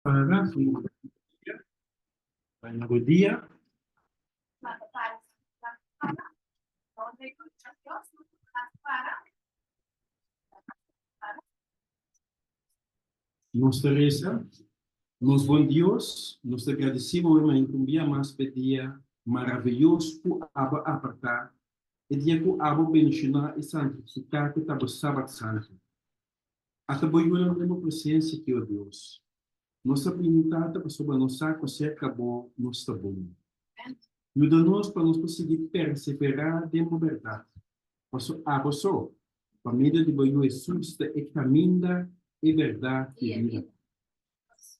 Para Buena dia. Nos ta resa, Nos bon Dios, nos ta gradisí bo mainta un bia mas p'e dia maravioso ku abo a apartá, e dia ku abo bendishoná i santifiká ku ta bo Sabat santu. Ata bo yunan den bo presensia ki, o Dios. Nos ta bini, Tata, pasobra nos sa ku serka bo nos ta bon. Yuda nos pa nos por sigui perseverá den bo bèrdat, paso abo so, pa medio di bo Yu Hesus, ta e kaminda, e bèrdat i e bida.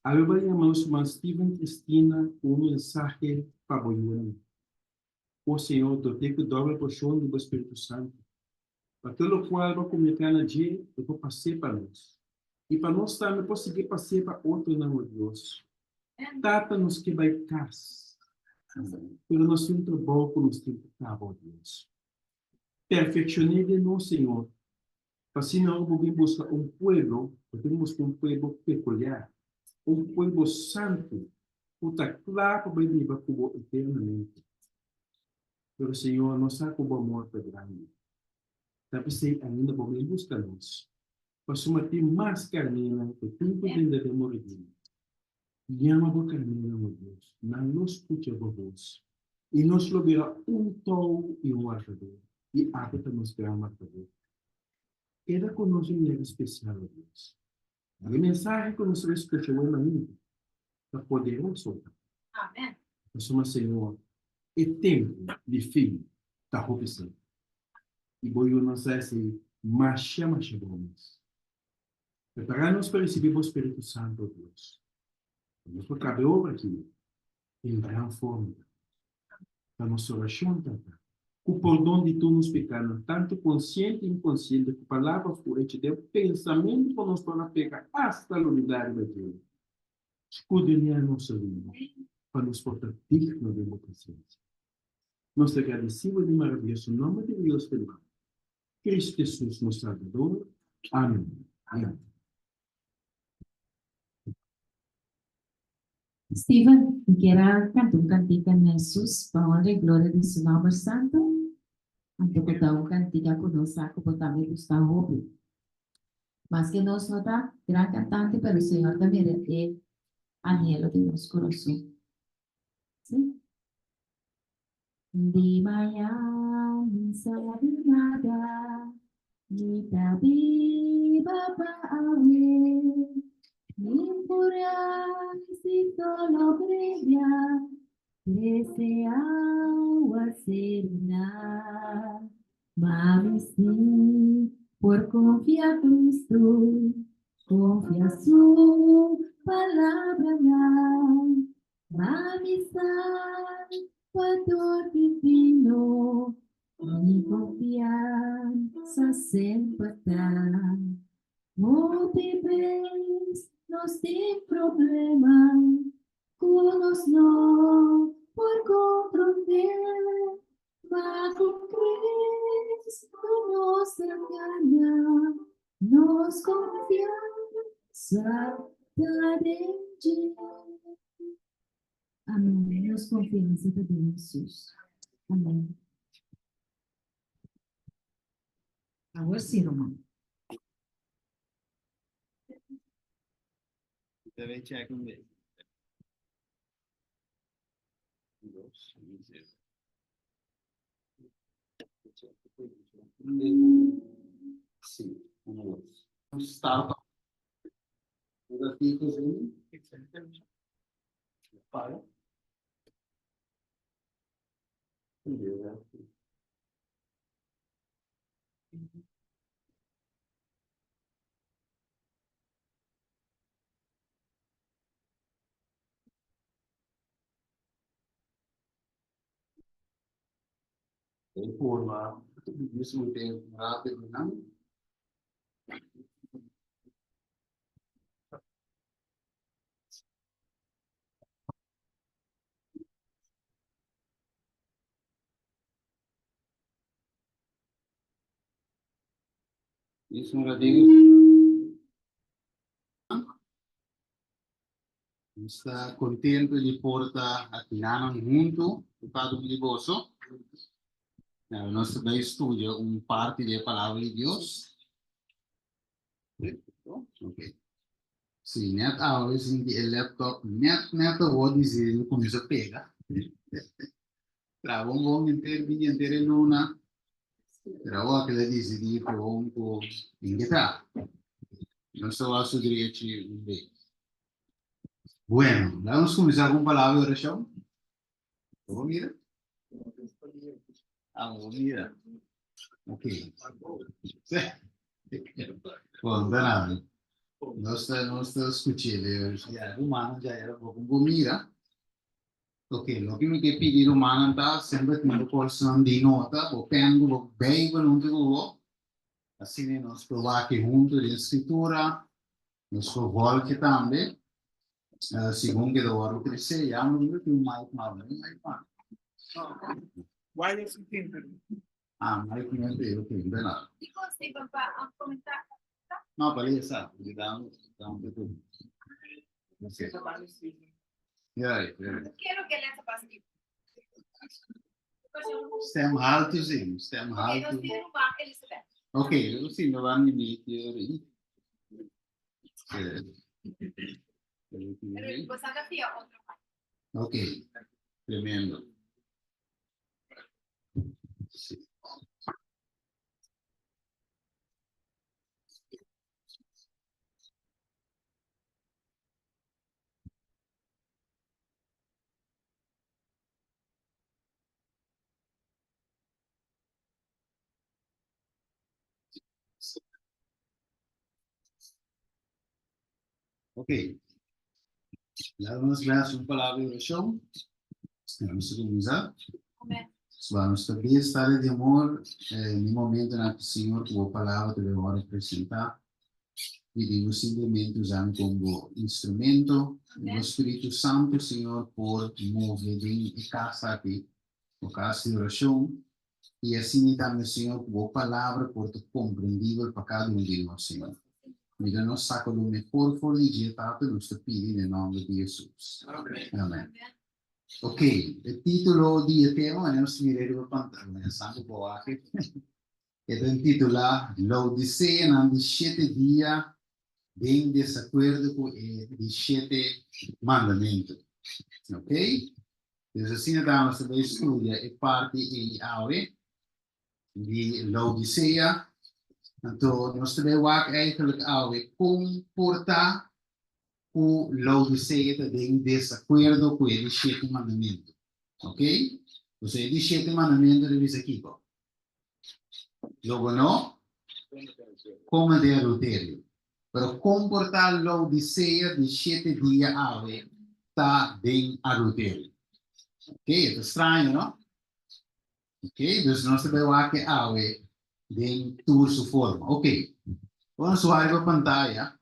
Awe bo a yama nos ruman Steven Cristina ku un mensahe pa bo yunan. O Señor, dot'é ku dòbel porshon di bo Spiritu Santu. Pa tur lokual bo komuniká na dje, e por pas'é pa nos. I pa nos tambe por sigui pas'é pa otronan, o Dios. Tata, nos ke bai kas, pero nos tin un trabou ku nos tin ku kaba, o Dios. Perfekshon'é den nos, Señor, pa asina ora bo bin buska un pueblo, bo tin buska un pueblo pekuliar, un pueblo santu, ku ta kla pa bai biba ku bo eternamente. Pero Señor, nos sa cu bo amor ta grandi. Ta p'esey ainda bo bin busca nos, pasobra tin mas carnénan cu tin cu brinda den bo redil. Yama bo carnénan, o Dios, nan lo scucha bo bos, y nos lo bira un tou y un wardador, y abo ta nos gran wardador. Keda cu nos di manera special, o Dios. E mensahe ku nos a skucha wei mainta ta poderoso. Pasobra Señor, e tempu di fin ta hopi serka, i bo yunan sa esei masha masha bon mes. Prepará nos pa risibí bo Spiritu Santu, o Dios, pa nos por kaba e obra aki den gran forma. Ta nos orashon, Tata, ku pordon di tur nos pekanan, tantu konsiente i inkonsiente, ku palabra òf ku echo, den pensamentu ku nos por a peka asta lubidá riba dje. Skudriñá nos alma, pa nos por ta digno den bo presensia. Nos ta gradisí bo den maravioso nòmber di Dios stimá, Cristo Jesus nos Salbador. Amen. Amen. Steven, mi kier a canta un cantica na Hesus pa honra y gloria di su nomber santo. Anto cu ta un cantica cu nos sa cu bo tambe gusta hopi. Maske nos no ta gran cantante pero Señor ta mira e anhelo di nos curason. Si? Di mañan mi sabi nada, mi ta biba pa awe. Mi pura si solo brilla, trece agua serena. Ma mi si por confia Cristo, confia su palabranan. Ma mi Salvador divino, mi confianza semper ta. Hopi bes nos tin problema cu nos no por comprende, ma cu Cristo nos ta gana, nos confianza ta den dje. Amen. Nos confianza ta den Hesus. Amen. Awor si, ruman. Debe check un vez. Dos, un, zero. Sí, uno, dos. Start. Un ratito, sí. Para. Den forma discute rápido nan. Isso un ratito. Nos ta contento di por ta akinanan hunto ku kada un di boso. Nos ta bai studia un parti di e Palabra di Dios. Ok. Si, net awe sinti e laptop net net awor disi lo kuminsá pega. Traha bon bon henter dia, henter e luna. Pero awor kila disidí gewoon ku tin ke traha. Nos ta wak su drechi un bes. Bueno, laga nos kuminsá ku un palabra di orashon. Bo por mira? Ah, bo por mira. Ok. Bon, ta nada. Nos ta, nos ta skuch'é. Ya, rumannan dja era bo por mira. Ok, loke mi ke pidi rumannan ta semper tin bo kosnan di nota, bo pen ku bo Bijbel huntu ku bo. Asina nos por wak huntu den Skritura, nos por volge tambe. Segun ke ta wòrdu kresé, ya mi dibi tin un mic mal, no tin mic mal. Wireless tin. Ah, mic no tin, ok, no ta nada. No, pa lesa, dam, dam te tu. Ok. Ja, ja. Stem haltu sí, stem haltu. Ok, sí, no van ni mi teorie. Ok, tremendo. Sí. Ok. Laat nos lees un palabra de oración. Vamos a comenzar. Amén. Vamos a pedir, Padre de amor, en un momento en el que Señor, tu palabra te voy a presentar. Pedimos simplemente usar como instrumento o Espíritu Santo, Señor, por mover en casa aquí, o casa de oración. Y asina tambe, Señor, cu bo palabra por ta comprendibel pa cada un di nos, Señor. Mira nos saca lo mehor for di dje, Tata, nos ta pidi den nomber di Jesus. Amen. Ok, e titulo di e tema, wanneer nos mira riba pantaya, wanneer santo bo aki, e ta intitula Laodiceanan di shete dia den desacuerdo cu e di shete mandamento. Ok? Dus asina ta nos ta bai studia e parti ei awe di Laodicea. Anto nos ta bai wak eigenlijk awe kon por ta ku Laodicea ta den desakuerdo ku e di shete mandamentu. Ok? Pasobra e di shete mandamentu ta bisa kiko? Lo bo no komete adulterio. Pero kon por ta Laodicea di shete dia awe ta den adulterio? Ok, e ta straño, no? Ok, dus nos ta bai wak e awe den tur su forma. Ok, ora nos wak riba pantaya,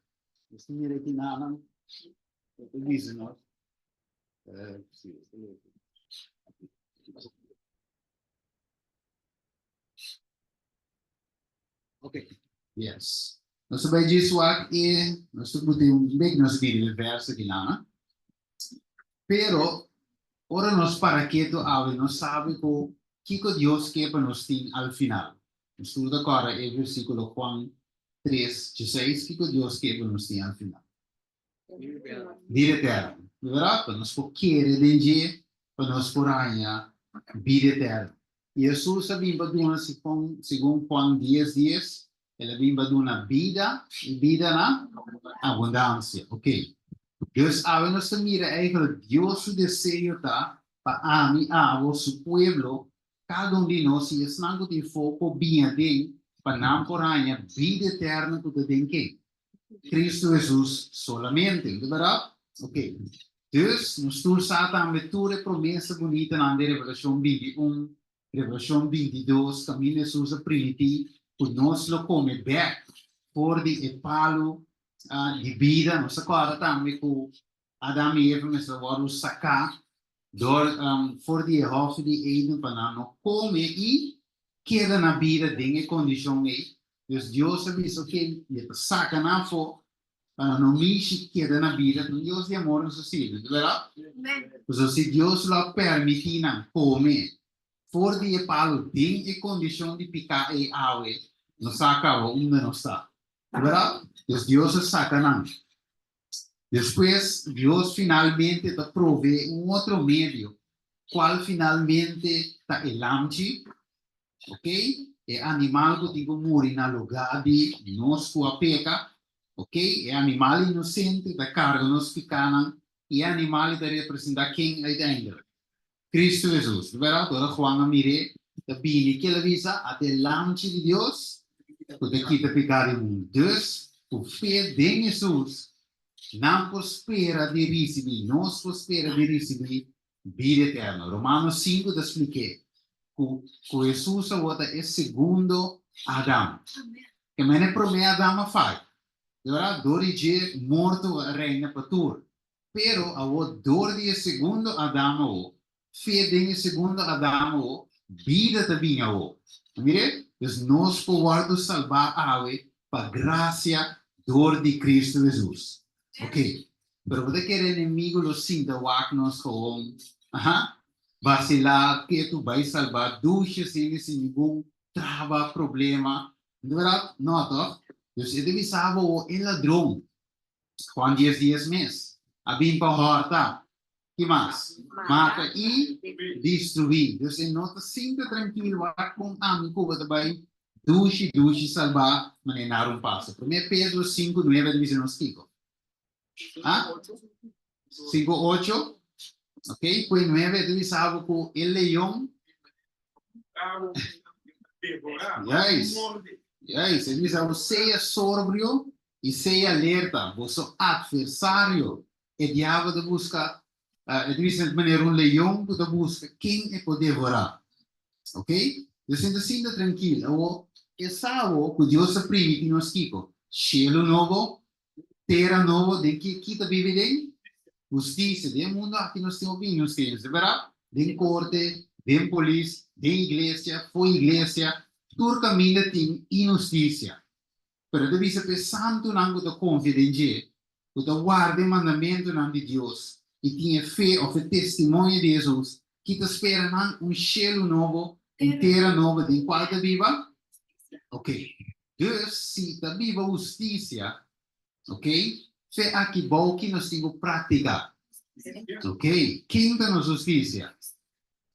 nos ta mira aki nanan, e ta bisa nos, si, Ok, yes. Nos ta bai djis wak e nos ta pudi un bek nos bira e verso aki nan. Pero ora nos para ketu awe nos sabi ku kiko Dios ke pa nos tin al final. Nos tur ta kòrda e versíkulo Juan 3, 16, kiko Dios ke pa nos tin al final? Bida eterno. Di berdad, pa nos por kere den dje, pa nos por haña bida eterno. I Hesus a bin pa duna, segun Juan dies dies, el a bin pa duna bida, i bida na abundansia. Ok. Dus awe nos ta mira eigenlijk Dios su deseo ta pa ami, abo, su pueblo, kada un di nos i esnan ku tin fo por bin aden pa nan por haña bida eterno ku ta den ken? Cristo Jesus solamente. No ta berdad? Ok. Dus, nos tur sa tambe tur e promesa bunitanan den Revelacion 21, Revelacion 22, caminda Jesus a primiti cu nos lo come bek for di e palu di bida. Nos ta corda tambe cu Adam i Eva mester a wòrdu saká dor for di e hòfi di Eden pa nan no kome i keda na bida den e kondishon ei. Dus Dios a bisa, Oke, mi ta saka nan afó. Pa nan no mishi keda na bida, ta un Dios di amor nos ta sirbi, no ta berdad? Pasobra si Dios lo a permití nan kome for di e palu den e kondishon di piká ei awe, nos sa kaba unda nos ta. Ta berdad? Dus Dios a saka nan. Despues, Dios finalmente ta proveé un otro medio, kual finalmente ta e lamchi, ok? E animal ku tin ku muri na lugá di nos ku a peka, ok? E animal inosente ta karga nos pikánan, i e animal ei ta representá ken uiteindelijk? Cristo Hesus. Di berdad, ora Juan a mir'é ta bini, ke el a bisa? Ata e Lamchi di Dios ku ta kita piká di mundu. Dus, ku fe den Hesus, nan por spera di risibí, nos por spera di risibí bida eterno. Romanos sinku ta splik'é ku ku Hesus awor ta e segundo Adam. Ke manera e promé Adam a faya? Di berdad, dor di dje morto a reina pa tur. Pero awor dor di e segundo Adam awor, fe den e segundo Adam awor, bida ta bini awor. A mir'é? Dus nos por wòrdu salbá awe pa grasia dor di Cristo Hesus. Oké, pero bo ta kere enemigo lo sinta wak nos gewoon, aha, basilá, ketu bai salbá, dushi asina sin ningun traba, problema. No ta bèrdat? No, tòg? Dus e ta bisa bo awor, e ladron Juan dies dies mes a bin pa hòrta, ki mas? Mata i destruí. Dus e no ta sinta trankil wak kon ami ku bo ta bai dushi dushi salbá manera nada un pasa. Promé Pedro sinku nuebe ta bisa nos kiko? Ha? Sinku ocho? Ok, pue nuebe ta bisa bo ku e leon Juist, juist. E bisa bo sea sobrio i sea alerta. Boso atversario, e diabel ta buska, e ta bisa manera un leon ku ta buska ken e por devorá. Ok? Dus e ta sinta trankil. Awor, e sa awor ku Dios a primiti nos kiko? Shelu nobo, Tera nobo den ki ki ta bibi den hustisia. Den e mundo aki nos tin hopi inhustencia, berdad? Den korte, den polis, den iglesia, for iglesia, tur kaminda tin inhustisia. Pero ta bisa ku e santunan ku ta konfia den dje, ku ta warda e mandamentunan di Dios i tin e fe òf e testimonio di Hesus, ki ta spera nan un shelu nobo, un tera nobo den kual ta biba? Oke. Dus si ta biba hustisia, ok, fe aki bou ki nos tin ku praktiká. Ok, ken ta nos hustisia?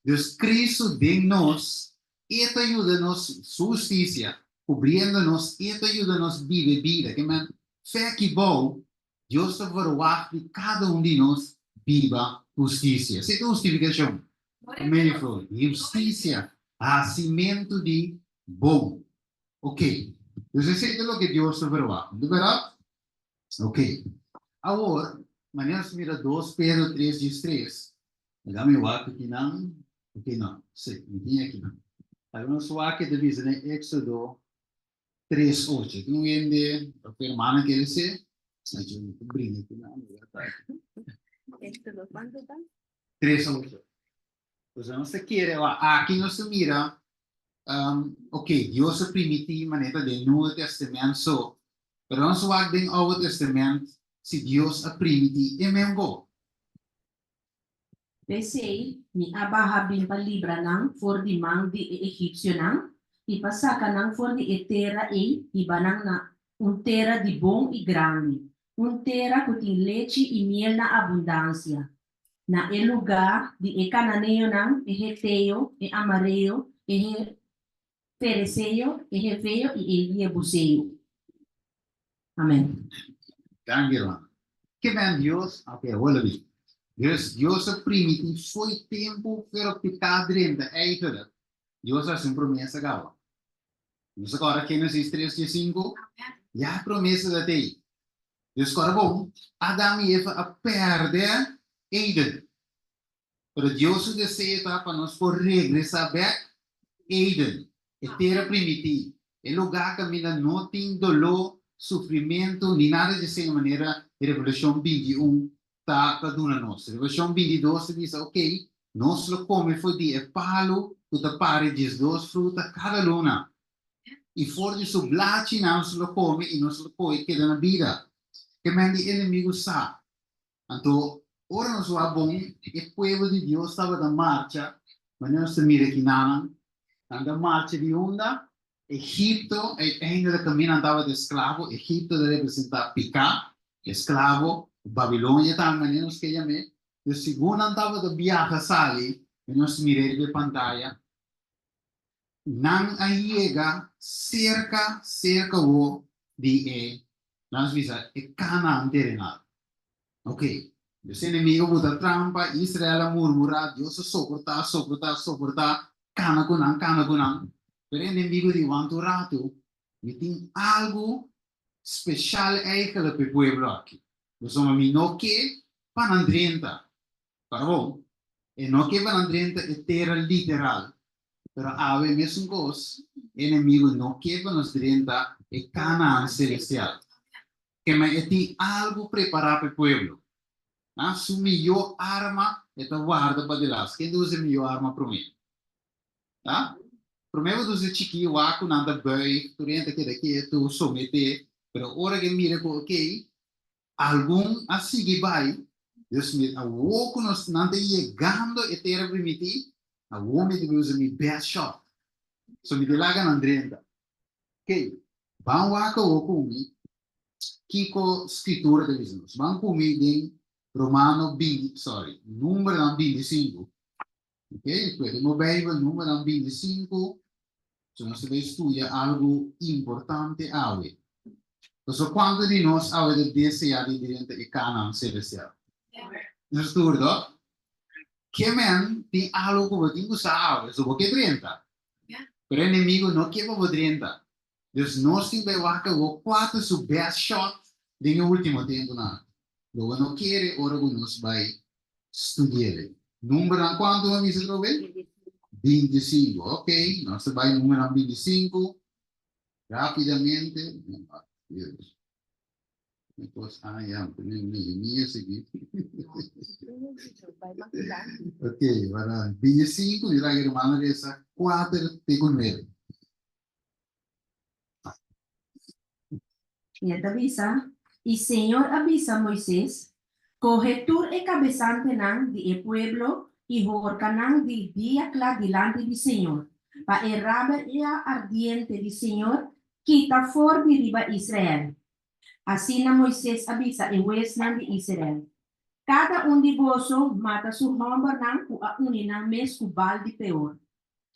Dus Kristu den nos, e ta yuda nos, su hustisia kubriendo nos, e ta yuda nos biba e bida. Ke men, fe aki bou, Dios ta verwagt di kada un di nos biba hustisia. Esei ta hustifikashon. Medio di hustisia, hasimentu di bon. Ok, dus esei ta loke Dios ta verwagt, no ta bèrdat? Ok, awor, manera nos mira dos Pedro tres dies tres, laga mi wak akinan, ok no, si, mi tin akinan. Laga nos wak e ta bisa den Éxodo tres ocho. Tin un hende, of hermana kere se? Achi, mi ta bringa akinan, mi ta aki. Éxodo cuanto ta? Tres ocho. Pues nos ta kere, aki nos ta mira, ok, Dios a primiti manera den Nuevo Testament so, pero nos wak den Oude Testament si Dios a primiti e men bo. P'esei mi a baha bin pa libra nan for di man di e egipsionan i pa saka nan for di e tera ei hiba nan na un tera di bon i grandi, un tera ku tin lechi i miel na abundansia, na e lugá di e kananeonan, e heteo, e amareo, e fereseo, e heveo i e yebuseo. Amen. Danki, hermano. Ke ben Dios, ok, hola bi. Dus Dios a primiti fo'i tempu pero piká drenta eigenlijk. Dios a hasi un promesa kaba. Nos a kòrda Génesis tres dies sinku? Ya e promesa ta tei. Dus kòrda bon, Adam i Eva a pèrdè Eden. Pero Dios su deseo ta pa nos por regresá bèk Eden, e tera primití, e lugá kaminda no tin doló, sufrimentu ni nada dje manera Revelashon 21 ta ta duna nos. Revelashon 22 ta bisa, Ok, nos lo kome for di e palu ku ta pari 12 fruta kada luna. I for di su blachinan nos lo kome i nos lo kohe keda na bida. Ke men di enemigu sa. Anto, ora nos wak bon, e pueblo di Dios tabata marcha, manera nos ta mira kinanan, nan ta marcha di unda? Egipto, uiteindelijk kaminda nan tabata esklavo, Egipto ta representá piká, esklavo, Babilonia tambe manera nos ke yam'é. Dus segun nan tabata biaha sali, manera nos ta mira riba e pantaya, Nan a yega serka, serka wo di e, laat nos bisa, e Canaan terenal. Ok, dus enemigo buta trampa, Israel a murmura, Dios a soporta, soporta, soporta, kana ku nan, kana ku nan. Pero enemigo di wanta un ratu, mi tin algu special eigenlijk pa e pueblo aki. Pasobra mi no ke pa nan drenta. Para bo, e no ke pa nan drenta e tera literal, pero awe mesun kos, e enemigu no ke pa nos drenta e Kanaan selestial. Kema e tin algu prepará pa e pueblo. Na su mihó arma e ta warda pa delas. Ken ta usa e mihó arma promé? Ha? Promé bo ta usa e chikí, wak ku nan ta buig, tur hende ta keda ketu, someté, pero ora ke mira ku okey, Algun a sigui bai, Dios mi, awor ku nos nan ta yegando e tera primití, awor mi ta usa mi best shot. So mi ta laga nan drenta. Oké, ban wak awor ku mi kiko Skritura ta bisa nos. Ban ku mi den Romano binti, sorry, Numbernan 25. Oké, kue den bo Beibel, Numbernan 25. So nos ta bay studia algu importante awe. Pasobra cuanto di nos awe ta desea di drenta e Canaan celestial? Nos tur, toch? Ke men tin algu cu bo tin cu sa awe, so bo ke drenta. Pero enemigo no ke pa bo drenta. Dus nos tin bay wak awo cua ta su best shot den e ultimo temponan. Lo bo no kere ora cu nos bay studi'el. Numbernan cuanto bo bisa atrobe? 25. Ok, nos ta bay numbernan 25 rapidamente. Ah, ya, mi sigui. Ok, para 25, mira que hermano reza 4 te cu 9. I e ta bisa, I señor a bisa Moises, Kohe tur e kabesantenan di e pueblo i horka nan di dia kla dilanti di señor, pa e rabia ardiente di señor kita for di riba Israel. Asina Moises a bisa e huesnan di Israel, Kada un di boso mata su hòmbernan ku a uni nan mes ku Baal di Peor.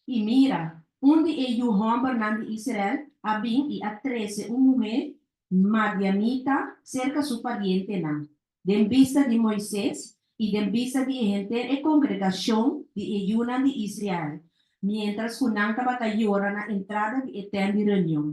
I mira, un di e yu hòmbernan di Israel a bin i a trese un muhé madianita serka su parientenan, den bista di Moises i den bista di e henter e kongregashon di e yunan di Israel, miéntras ku nan tabata yora na entrada di e tènt di reunion.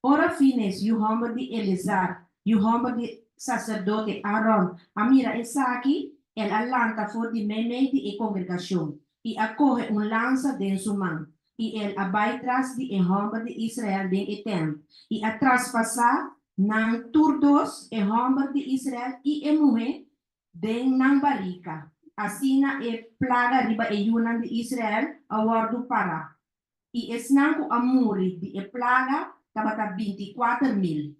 Ora Fines, yu hòmber di Elezar, yu hòmber di saserdote Aron, a mira esaki, el a lanta for di meimei di e kongregashon i a kohe un lansa den su man, i el a bai tras di e hòmber di Israel den e tènt, i a traspasá nan tur dos, e hòmber di Israel i e muhé, den nan barika. Asina e plaga riba e yunan di Israel a wòrdu pará. I esnan ku a muri di e plaga tabata 24.000.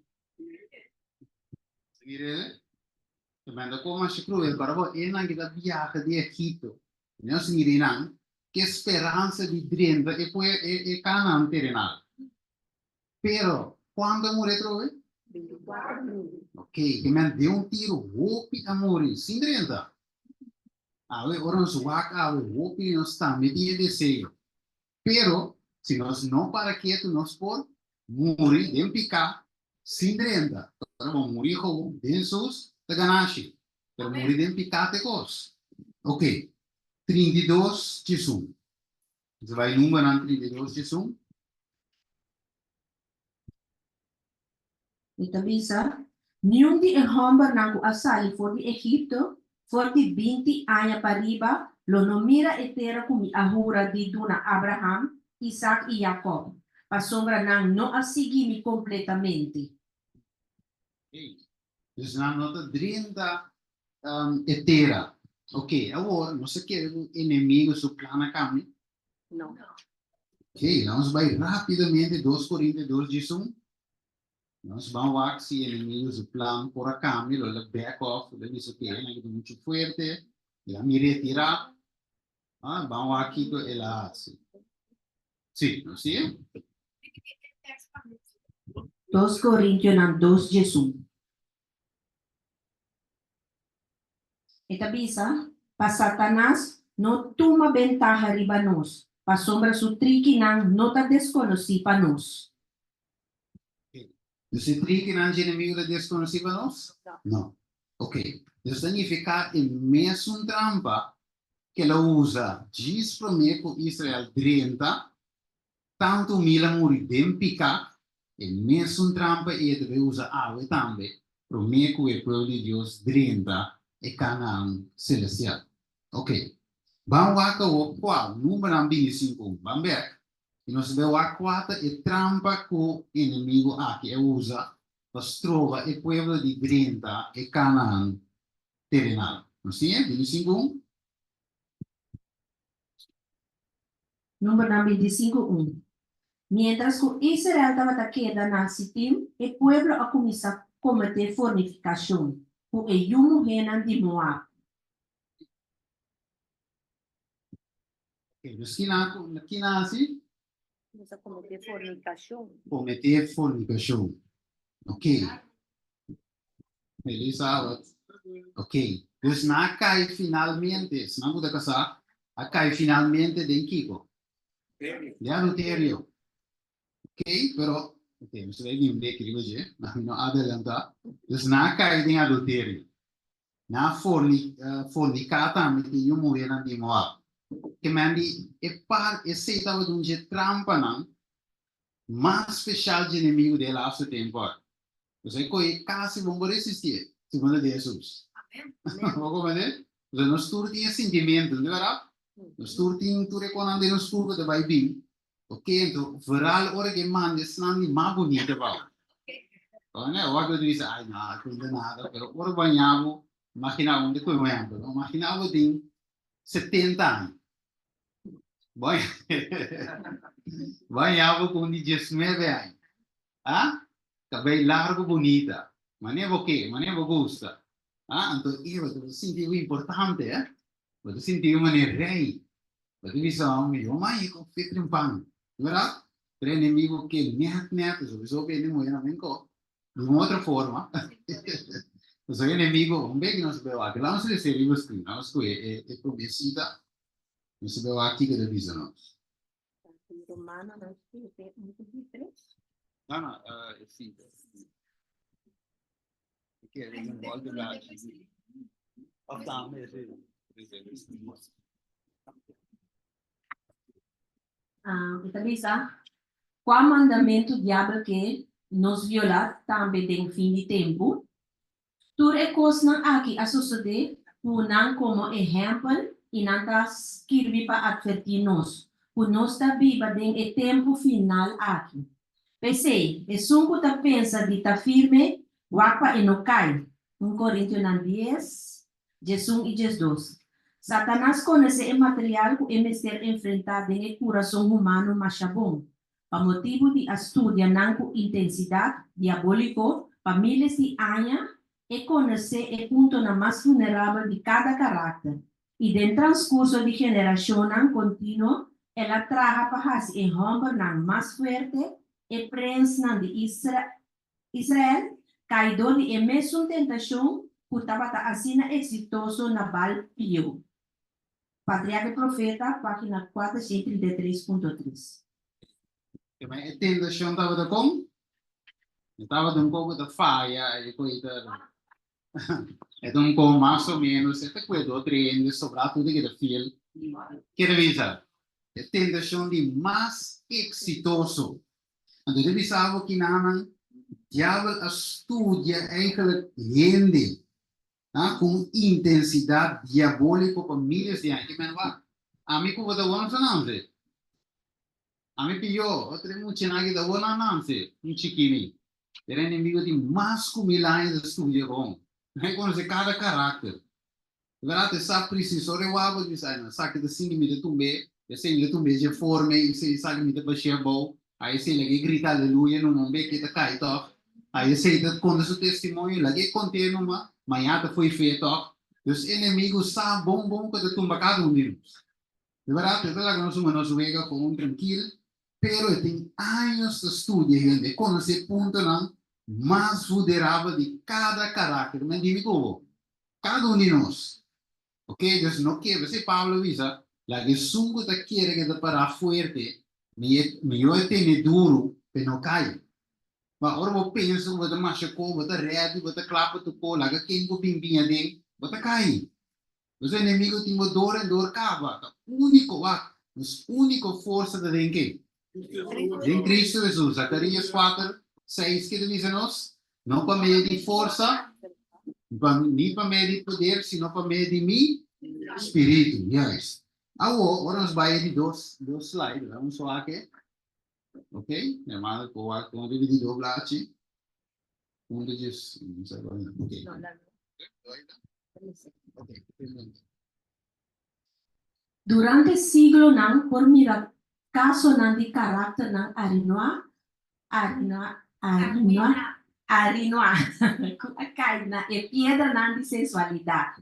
Mirele, ta benda kon masha kruel, para bo enan ki ta biaha di Egipto, nos mira einan, ke speransa di drenta e pue e Canaan terenal. Pero, kuantu a muri atrobe? 24.000. Ok, ke men den un tiru hopi a muri sin drenta. Awe ora nos wak awe hopi di nos tambe tin e deseo. Pero si nos no para ketu nos por muri den piká sin drenta. Ora bo muri gewoon den sus ta ganashi. Pero muri den piká ta e kos. Ok, 32 djesun. Nos bai numbernan 32 djesun. E ta bisa, Niun di e hòmbernan ku a sali for di Egipto, for di 20 aña pariba, lo no mira e tera ku mi a hura di duna Abraham, Isak i Jakòb, pasobra nan no a sigui mi kompletamente. Hey, dus nan no ta drenta e tera. Oké, awor nos ta kere ku enemigo su plan a kambia? No. Oké, laat nos bai rápidamente 2 Korintio 2 diesun. Nos ban wak si enemigo su plan por a cambia, lo el a back off, lo el a bisa ok, nan ta mucho fuerte, el a mi retira. Ah, ban wak kiko el a haci. Sí, nos sigue? Dos Korintionan dos djesun. E ta bisa, Pa Satanas no tuma bentaha riba nos, pasobra su trikinan no ta deskonosí pa nos. Dus e trikinan dje enemigu ta deskonosí pa nos? No. Ok. Dus ta nifiká e mesun trampa ku el a usa djis promé ku Israel drenta Tantu mil a muri den piká, e mesun trampa ei e ta bay usa awe tambe promé ku e pueblo di Dios drenta e Kanaan selestial. Ok, ban wak awor kua numbernan bini sinku un. Ban bek i nos ta bay wak kua ta e trampa ku enemigu aki a usa pa stroba e pueblo di drenta e Kanaan terenal. Nos tin e? Bini sinku un. Numbernan bintisinku un. Miéntras ku Israel tabata keda na Sitim, e pueblo a kuminsá kometé fornifikashon ku e yu muhénan di Moab. Ok, dus kina kina hasi? Kuminsá kometé fornikashon. Kometé fornikashon. Ok. Feliz Sabbat. Ok. Dus nan a kai finalmente, si nan ku ta kasá, a kai finalmente den kiko? Den adulterio. Ok, pero, ok, mi ta bai bin un beki riba dje, ma mi no adelantá. Dus nan a kai den adulterio. Nan a forni, forniká tambe ku e yu muhénan di Moab. Ke men di e par, esei tabata un dje trampanan mas speshal dje enemigu di e laatste tempu aki. Pues e koe kasi bon por resistié, segun lo di Hesus. Bo komprendé? Pues nos tur tin e sintimentu, no ta bèrdat? Nos tur tin tur e konan den nos kurpo ta bai bin. Ok, anto vooral ora ku e manda esnan di mas bunita pa bo. Ora wak bo ta bisa, ai no, a kuenta nada, pero ora bo haña bo, imagina bo, mi ta kohe un ehèmpel, no? Imagina bo tin setenta aña. Bo bo haña bo ku un di diesnuebe aña. Ah? Kabei largu bunita. Manera bo ke, manera bo gusta. Ah, anto e bo ta sinti bo importante, eh? Bo ta sinti bo manera rei. Bo ta bisa, oh, mi yo mai ku fitri un pan. Verdad? Pero enemigo ke net net, sowieso bende muher na menko. Di un otro forma. So enemigo, un beki nos beo aki. Laat nos lesa riba screen. Laat nos kohe e, e prome cita. Nos beo aki ke ta bisa nos. Romanonan 7, 1 ku 3. No, no, uh, sí. Ke un volta blaadje. Of tambe, sí. Ah, e ta bisa, Kua mandamentu diabel ke nos violá tambe den fin di tempu? Tur e kosnan aki a sosodé ku nan komo ehèmpel i nan ta skirbi pa atvertí nos, ku nos ta biba den e tempu final aki. P'esei, esun ku ta pensa di ta firme, wak pa e no kai. Un Korintionan dies, diesun i diesdos. Satanas konosé e material ku e mester enfrentá den e kurason humano masha bon. Pa motibu di a studia nan ku intensidat diabóliko pa míles di aña, e konosé e puntonan mas vulnerabel di kada karakter, i den transkurso di generashonnan kontinuo el a traha pa hasi e hòmbernan mas fuerte, e prensnan di Israel, kai dor di e mesun tentashon ku tabata asina eksitoso na Baal Peor. Patriarca y Profeta, página 433.3. Kema e tentashon tabata kon? E tabata un koko ta faya, e koi ta e ta un koko mas o menos, e ta kue do tres hende, sobrá tur ta keda fiel. Ke ta bisa? E tentashon di mas eksitoso. Anto ta bisa bo kinanan diabel a studia eigenlijk hende Ha, ku un intensidat diabóliko pa míles di aña. Ke men wak? Ami ku bo ta won sa nanse. Ami pió, otro e muchanan aki ta won nan nanse, un chikini. Pero enemigo tin mas ku mil aña ta studia kon. E konosé kada karakter. Di bèrdat e sa presis ora e wak bo ta bisa, ay no, esaki ta sinti mi ta tumb'é, esei mi ta tumb'é dje forma ei, esei esaki mi ta bash'é abou, ay esei lag'é grita aleluya, no mon b'é ke ta kai tòg. Ai esei ta konta su testimonio, lag'é kont'é numa, maña ta fo'i fe tòg. Dus enemigu sa bon bon ku e ta tumba kada un di nos. Di bèrdat, e ta laga nos hunga nos wega kon trankil, pero e tin años ta studia hende, e konosé puntonan mas vulderabel di kada karakter. Men dimi ku bo, kada un di nos. Ok, dus no kere, p'esei Pablo a bisa, Laga esun ku ta kere ku e ta pará fuerte, mihó e tene duru p'e no kai. Ma ora bo pensa ku bo ta masha ko, bo ta ready, bo ta kla pa tur ko, laga ken ku bin bin aden, bo ta kai. Nos enemigo tin bo dor en dor kaba. Ta úniko, wak, nos úniko forsa ta den ken? Den Cristo Hesus. Zacarías 4, 6 ke ta bisa nos? No pa medio di forsa, ni pa medio di poder, sino pa medio di mi spiritu. Juist. Awo, ora nos bai e di dos, dos slide, un so ake. Ok, mi hermano por wak kon riba di dos blachi. Un de djes, no sa cuál. Ok. Ok, Durante siglonan por mira kasonan di karakternan arinoá, arinoá, arinoá, arinoá, ku a kai na e piedranan di sensualidat.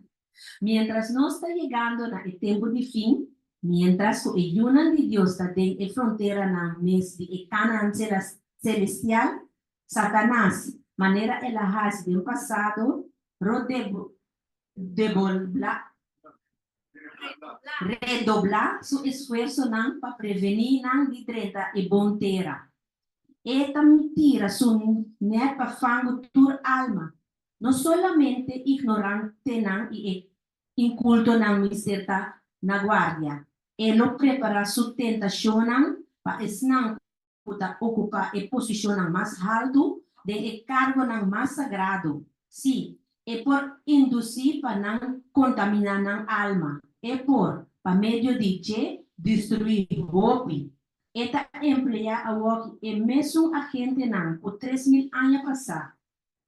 Miéntras nos ta yegando na e tempu di fin, miéntras ku e yunan di Dios ta den e fronteranan mes di e Kanaan selestial, Satanas, manera el a hasi den pasado, ro debolbla, redoblá su esfuersonan pa prevení nan di drenta e bon tera. E ta tira su nèt pa fangu tur alma. No solamente ignorantenan i e inkultonan mester ta na guardia, e lo prepará su tentashonnan pa esnan ku ta okupá e posishonnan mas haltu den e kargonan mas sagrado. Sí, e por indusí pa nan kontaminá nan alma. E por, pa medio di dje, destruí hopi. E ta empleá awoki e mesun agentenan ku 3000 aña pasá,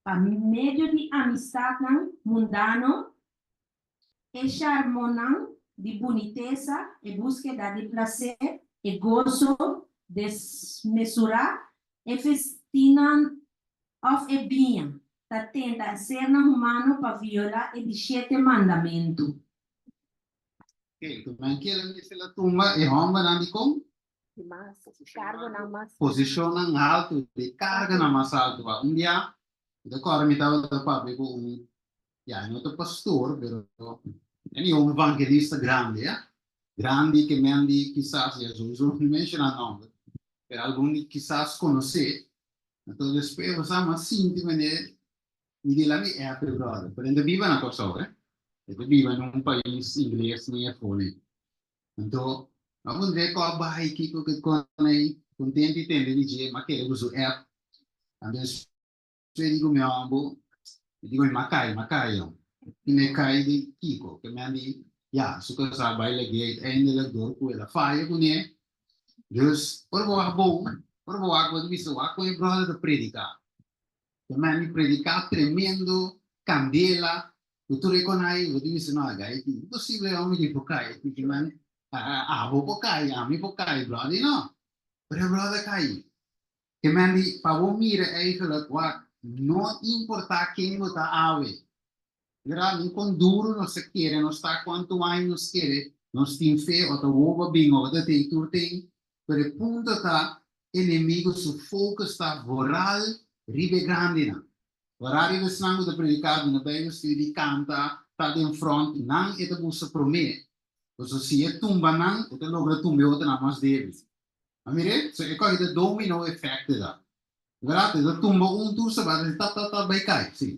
pa medio di amistatnan mundano, E sharmonan di bunitesa, e búskeda di plaser, e goso desmesurá, e festinnan òf e biña, ta tenta e sernan humano pa violá e di shete mandamentu. Oke, ku nan kere mester la tumba e hòmbernan di kon? Di mas kargonan mas. Posishonnan haltu, di kargonan mas haltu. Un dia, mi ta kòrda mi tabata papia ku un Ya, no ta pastor, pero anyway, un evangelista grandi, ya. Grandi ke men di kisas, ya sowieso no menciona nomber, pero algun di kisas conoce. Anto despues bo sa, m'a sinti manera, mi di la mi app e brother, pero e ta biba na Kòrsou, eh. E ta biba na un pais ingles ni afó ni. Anto, m'a puntra e kò bai, kiko ke kon ei, contento di tende di dje, m'a kere ku su app. Anto Fe di ku mi hombo, mi di ku mi makai, makai yo. I mi kai di kiko, ke mi a di, ya, su kasá bai lag'é uiteindelijk dor ku el a faya kuné. Dus, ora bo wak bon, ora bo wak bo ta bisa wak kon e bròder ta prediká. Ke mi a di prediká tremendo, kandela, ku tur e konai, bo ta bisa no, gai, imposible e homber di por kai. Ke mi a di, abo por kai, ami por kai, bròder no. Pero e bròder kai. Ke men di, pa bo mira eigenlijk wak, no importa ken bo ta awe. Mira, ni kon duru nos ta kere nos ta, kuantu aña nos kere, nos tin fe o ta wowo bin o ta tin tur tin, pero e punto ta enemigo su focus ta vooral riba e grandinan. Vooral riba esnan ku ta prediká, duna Bijbel studie, kanta, ta den front, nan e ta buska promé. Pasobra si e tumba nan, e ta logra tumba e otronan mas débil. A mir'é? So e kòrda ta domino effect e ta. Verdad? E ta tumba un tur sa bata ta ta ta bai kai. Si.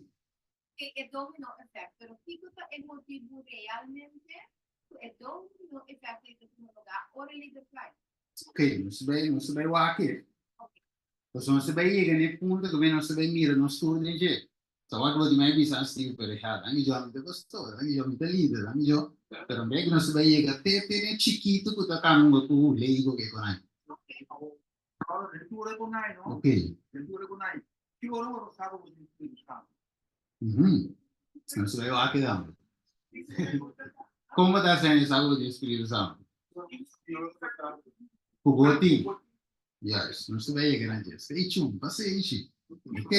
E e domino effect. Pero kiko ta e motibu realmente ku e domino effect ei ta tuma lugá ora e lider kai? Ok, nos ta bai nos ta bai wak e. Pasobra nos ta bai yega na e punto ku nos ta bai mira nos tur den dje. Ta wak lo di mi a bisa a Steve, pero ja, dan i jo mi ta pastor, dan i jo mi ta lider, dan i jo, pero en bes ku nos ta bai yega te te den chikitu ku ta kanga un ku lego ke kon ai. Ok. Nos ta bai wak e dan. Kon bo ta hasi sa ku bo tin Spiritu Santu? Ku bo tin. Juist, nos ta bai yega na dje. Stay tuned, pasenshi. Ok?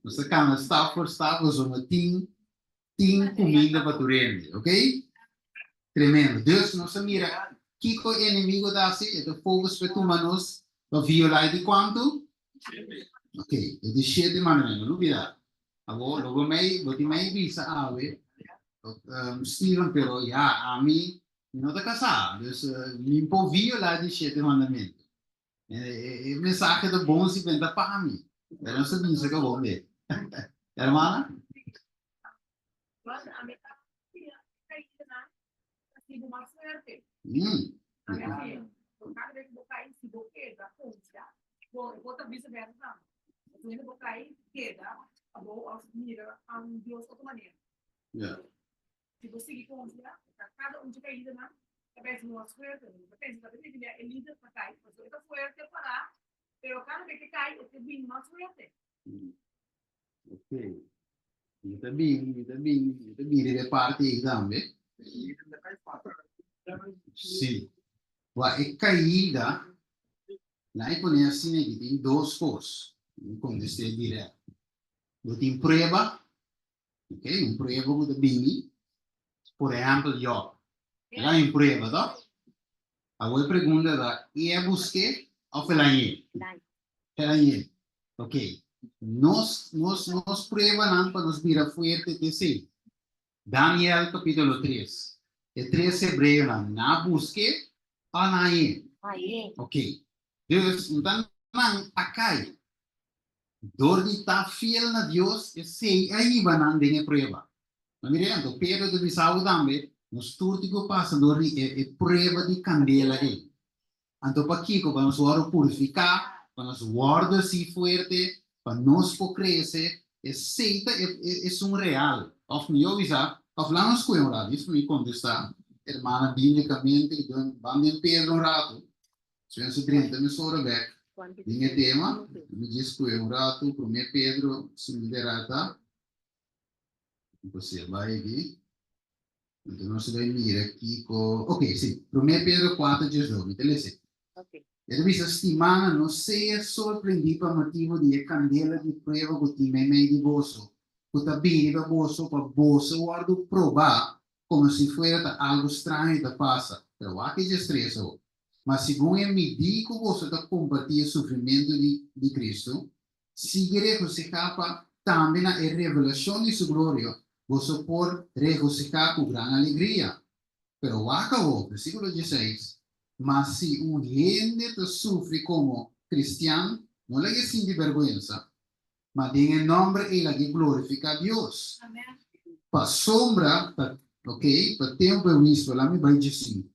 Nos ta kana stap por stap pasobra tin tin kuminda pa tur hende. Ok? Tremendo. Dus nos a mira kiko e enemigo ta hasi, e ta focus pa e tuma nos pa viola e di kuantu? Ok, e di shete mandamento. No lubida. Abo, lo bo mei, bo tin mei bisa awe, Steven, pero ya, ami mi no ta kasá, dus mi por viola e di shete mandamento. E mensahe ta bon si benta pa mi. Pero nos ta bisa ka bon be. Hermana? Yeah. Si bo sigui konfia, ta kada un dje kaidanan ta bes mas fuerte. Bo ta pensa ta bini e lider ta kai, pasobra e ta fuerte pará, pero kada bes ke kai e ta bini mas fuerte. Ok. Mi ta bin, mi ta bin, mi ta bin riba e parti ei tambe. Sí. Wak e kaida, nan e pone asina aki tin dos kos. Mi kontest'é dirèkt. Bo tin prueba Ok, un prueba ku ta bini, por ehèmpel Job. El a haña un prueba, tòg? Awor e pregunta ta, e a busk'é òf el a hañ'é? El a hañ'é. Ok, nos, nos, nos pruebanan pa nos bira fuerte ta esei. Daniel kapítulo tres, e tres hebreonan, nan a busk'é òf nan a hañ'é? Ok, dus nta nan a kai. Dor di ta fiel na Dios, esei a hiba nan den e prueba. No mira anto, Pedro ta bisa bo tambe, nos tur tin ku pasa dor di e e prueba di kandela ei. Anto pakiko? Pa nos wòrdu purifiká, pa nos wòrdu hasi fuerte, pa nos por krese. Esei ta e e esun real. Òf mihó bisa, òf laga nos skohe un ratu. Djis pa mi kontestá hermana bíblikamente, ban den Pedro un ratu. Si nos drenta mesora bek den e tema, mi djis kue un ratu, Promé Pedro, si mi derata, José bai aki, anto nos ta bai mira kiko, ok, si, Promé Pedro 4 diesdos, mi ta lesa. E ta bisa, Stimánan, no sea sorprendí pa motibu di e kandela di prueba ku tin meimei di boso, ku ta bini riba boso pa boso wòrdu probá komo si fuera ta algu straño ta pasa. Pero wak e djes tres awor. Ma segun e midí ku boso ta kompartí e sufrimentu di di Kristu, sigui regosihá pa tambe na e revelashon di su gloria boso por regosihá ku gran alegria. Pero wak awor, versíkulo dieseis, Ma si un hende ta sufri komo kristian, no lag'é sinti bèrgwensa, ma den e nòmber ei lag'é glorifiká Dios. Pasobra ta, ok, pa tempu e wispa, laat mi bai djesinku.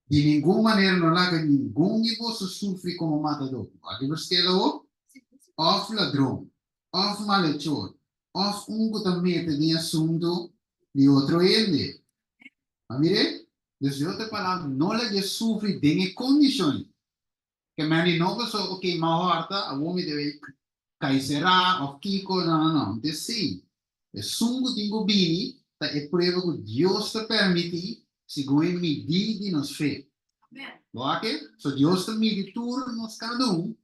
Di ningun manera no laga ningun di boso sufri komo matadó, wak di verskil awor, òf ladron, òf malechor, òf un ku ta mete den asuntu di otro hende. A mir'é? Dus di otro palabra, no lag'é sufri den e kondishon ei. Ke men di no paso, ok, m'a hòrta, awor mi debe kai será òf kiko, no, no, no, no ta esei. Esun ku tin ku bini ta e prueba ku Dios ta permití segun e midí di nos fe. Bo wak e? So Dios ta midi tur nos kada un.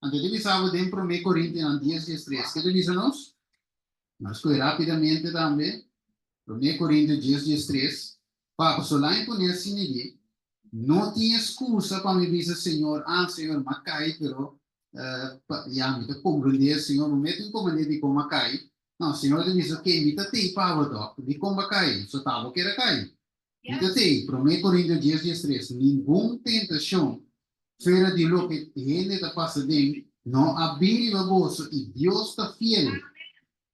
Anto e ta bisa bo den Promé Korintianan dies 13. Ke ta bisa nos? Nos skohe rápidamente tambe. Promé Korintio dies 13. Pa pasobra laña pone asina aki, No tin excusa pa mi bisa Señor, ah Señor m'a cay pero ya mi ta comprende Señor bo mete un comandé dicon m'a cay. No, Señor ta bisa ok mi ta tey pa bo toch, dicon b'a cay? So ta bo kier a cay. Mi ta tey, Prome Corinto dies 13, ningun tentacion fuera di loke hende ta pasa den no a bin riba boso y Dios ta fiel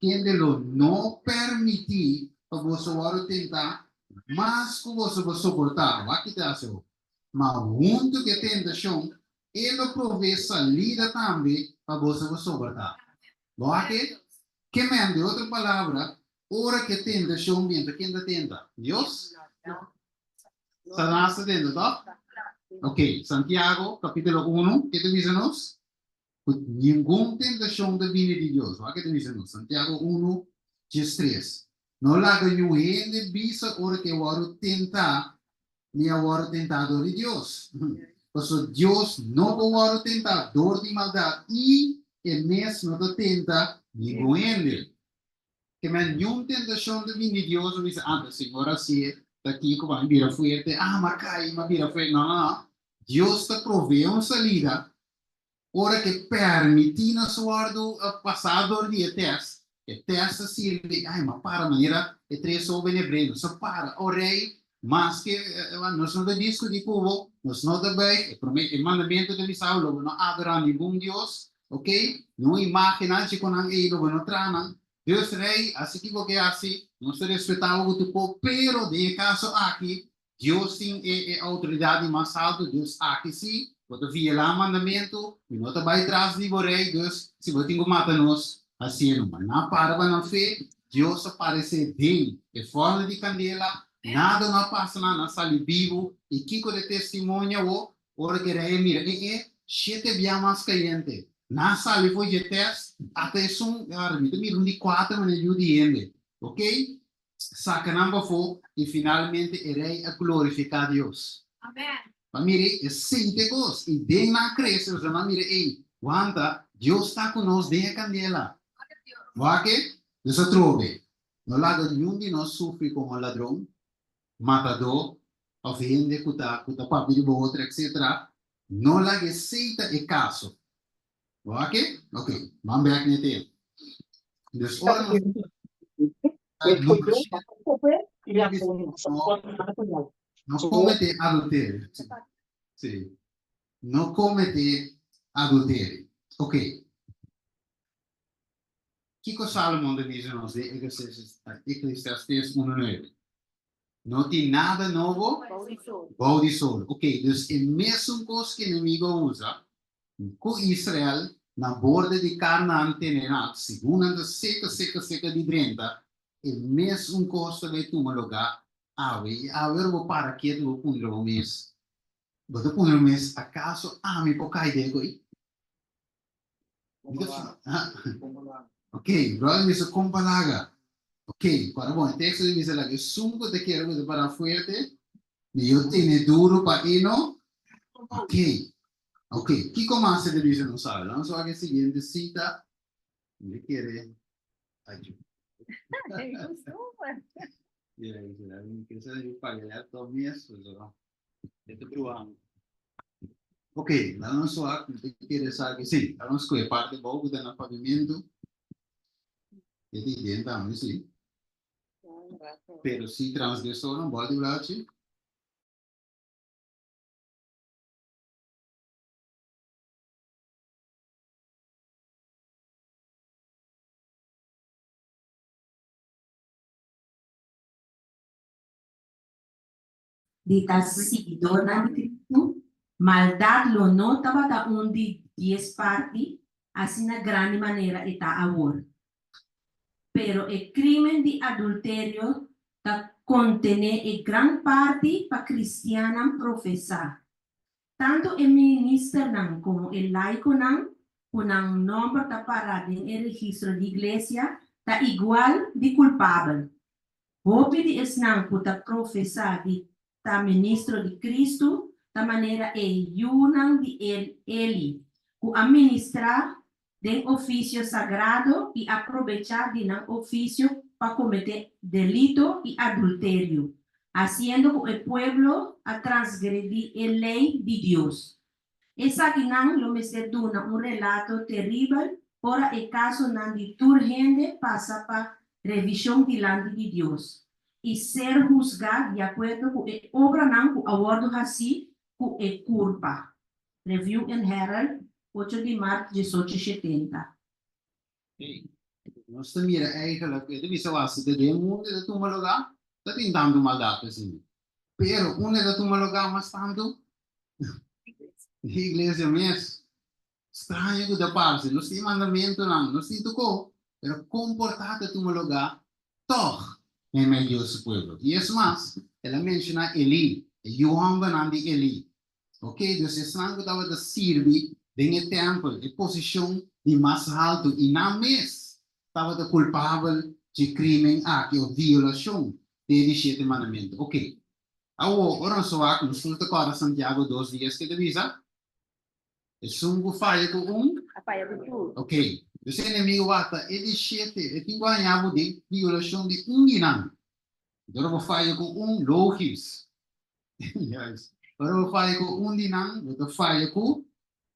kende lo no permití pa boso wòrdu tentá mas ku boso por soportá. Wak ki ta hasi awor. Ma huntu ku e tentashon, e lo proveé salida tambe pa boso por soportá. Bo wak e? Ke men, di otro palabra, ora ku e tentashon bin, ta ken ta tenta? Dios? Satanas ta tenta, tòg? Oke, Santiago, kapítulo unu, ke ta bisa nos? Ku ningun tentashon ta bini di Dios. Wak ke ta bisa nos, Santiago unu, 13. No laga niun hende bisa ora ku e wòrdu tentá, Mi a wòrdu tentá dor di Dios. Pasobra Dios no por wòrdu tentá dor di maldat i E mes no ta tenta ningun hende. Ke men niun tentashon ta bini di Dios, bo bisa, ah, ta Señor a hasié, ta kiko pa mi bira fuerte, ah, m'a kai, m'a bira fuerte. No, no, no. Dios ta proveé un salida ora ku e permití nos wòrdu pasá dor di e tèst. E tèst ta sirbi, ai, m'a para manera e tres hóben hebreo, nos a para, o rei, maske nos no ta diskutí ku bo, nos no ta buig, e promé, e mandamentu ta bisa bo, lo bo no adorá ningun dios, Ok, no imágennan dje ku nan ei lo bo no traha nan. Dios Rei, hasi ki bo ke hasi, nos ta respetá bo ku tur kos, pero den e kaso aki, Dios tin e e outoridat di mas altu, dus aki sí, bo ta violá mandamentu, mi no ta bai tras di bo Rei, dus si bo tin ku mata nos, hasié numa. Nan a para pa nan fe, Dios a paresé den e forma di kandela, nada no a pasa nan, nan a sali bibu, i kiko ta e testimonio awor? Ora ku e rei a mira e e shete bia mas kayente, nan a sali for dje tèst, ata esun, ara mi ta mira un di kuater manera yu di hende. Ok, saka nan pafó, i finalmente e rei a glorifiká Dios. Pa mira e sinte kos, i den nan a krese, pasobra nan a mira, ei, wanta, Dios ta ku nos den e kandela. Wak e? Nos atrobe, no laga niun di nos sufri komo ladron, matadó òf hende ku ta ku ta papia riba otro etcetera, no laga esei ta e kaso. Oke? Oke, ban bèk na e tema. Dus ora nos no kometé adulterio. Sí. No kometé adulterio. Oke. Kiko Salomon ta bisa nos den Eclesiastes 1:9? No tin nada nobo bou di sol. Ok, dus e mesun kos ku enemigo a usa ku Israel na borde di Karnan tene nan, segun nan ta seka seka seka di drenta, e mesun kos ta bai tuma lugá awe. I awe ora bo para ketu bo puntra bo mes, bo ta puntra bo mes, akaso ami por kai den ko'i? Ok, brother bisa kon palaga. Ok, para bon, e teksto di bisa laga esun ku ta kere ku ta para fuerte, mi yo tene duro pa e no. Ok, ok, kiko mas e ta bisa nos sabe? Vamos wak e siguiente sita. Mi kere, ay, Yeah, mi kere sa mi paga laptop mes, so. E ta bruhando. Ok, laga nos wak, mi ta kere sa ke si, laga nos kohe parti abou ku ta na pavimentu. E ta idea tambe si. Pero si transgresornan bòl di blachi. Di ta siguidornan di Cristo, maldad lo no tabata un di dies parti asina grandi manera e ta awor. Pero e crimen di adulterio ta contene e gran parti pa cristiannan profesa. Tanto e ministernan como e laiconan cu nan nomber ta para den e registro di iglesia ta igual di culpabel. Hopi di esnan ku ta profesá di ta ministro di Kristu ta manera e yunan di Eli, ku a ministrá den ofisio sagrado i a probechá di nan ofisio pa kometé delito i adulterio, hasiendo ku e pueblo a transgredí e lei di Dios. Esakinan lo mester duna un relato teribel ora e kasonan di tur hende pasa pa revishon dilanti di Dios i ser husgá di akuerdo ku e obranan ku a wòrdu hasí ku e kurpa. Review and Herald, ocho di mart diesocho shetenta. Nos ta mira eigenlijk, e ta bisa wak, si ta den mundu e ta tuma lugá, ta tin tantu maldat asina. Pero unda e ta tuma lugá mas tantu? Den iglesia mes. Straño ku ta parse, nos tin mandamentunan, nos tin tokó, pero komportá ta tuma lugá tòg meimei Dios su pueblo. I es mas, el a menshoná Elí, e yu hòmbernan di Elí. Ok, dus esnan ku tabata sirbi den e tèmpel, e posishon di mas haltu, i nan mes tabata kulpabel dje krímen aki òf violashon di e di shete mandamentu. Ok, awor, ora nos wak, nos tur ta kòrda Santiago dos dies ke ta bisa? Esun ku faya ku un? A faya ku tur. Ok. Dus e enemigo wak ta e di shete, e tin ku haña bo den violashon di un di nan. Ora bo faya ku un, logis. Juist. Ora bo faya ku un di nan, bo ta faya ku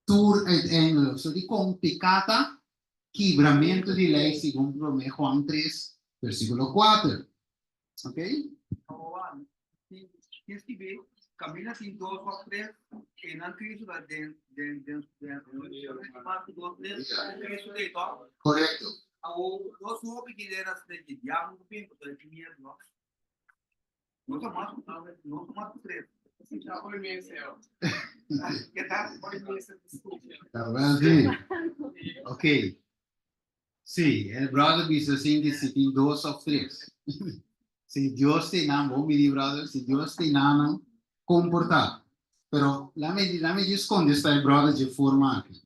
tur uiteindelijk. So dikon piká ta kibramentu di lei segun promé Juan tres, versíkulo kuater. Ok? Awowan, tin tin skibí, kaminda tin dos òf tres, einan Cristo ta den den den den mas ku dos tres, Cristo ta ei tòg. Korekto. Awo, nos hopi ki den as den di diablo ku bin, pasobra e tin miedu, no? No ta mas ku no ta mas ku tres. Ke ta? Ta wel sí. Ok. Sí, e brother bisa sin que si tin dos of tres. Si Dios te nan, bon bini brother, si Dios te nan, comporta. Pero lame, lame just contesta e brother dje forma aki.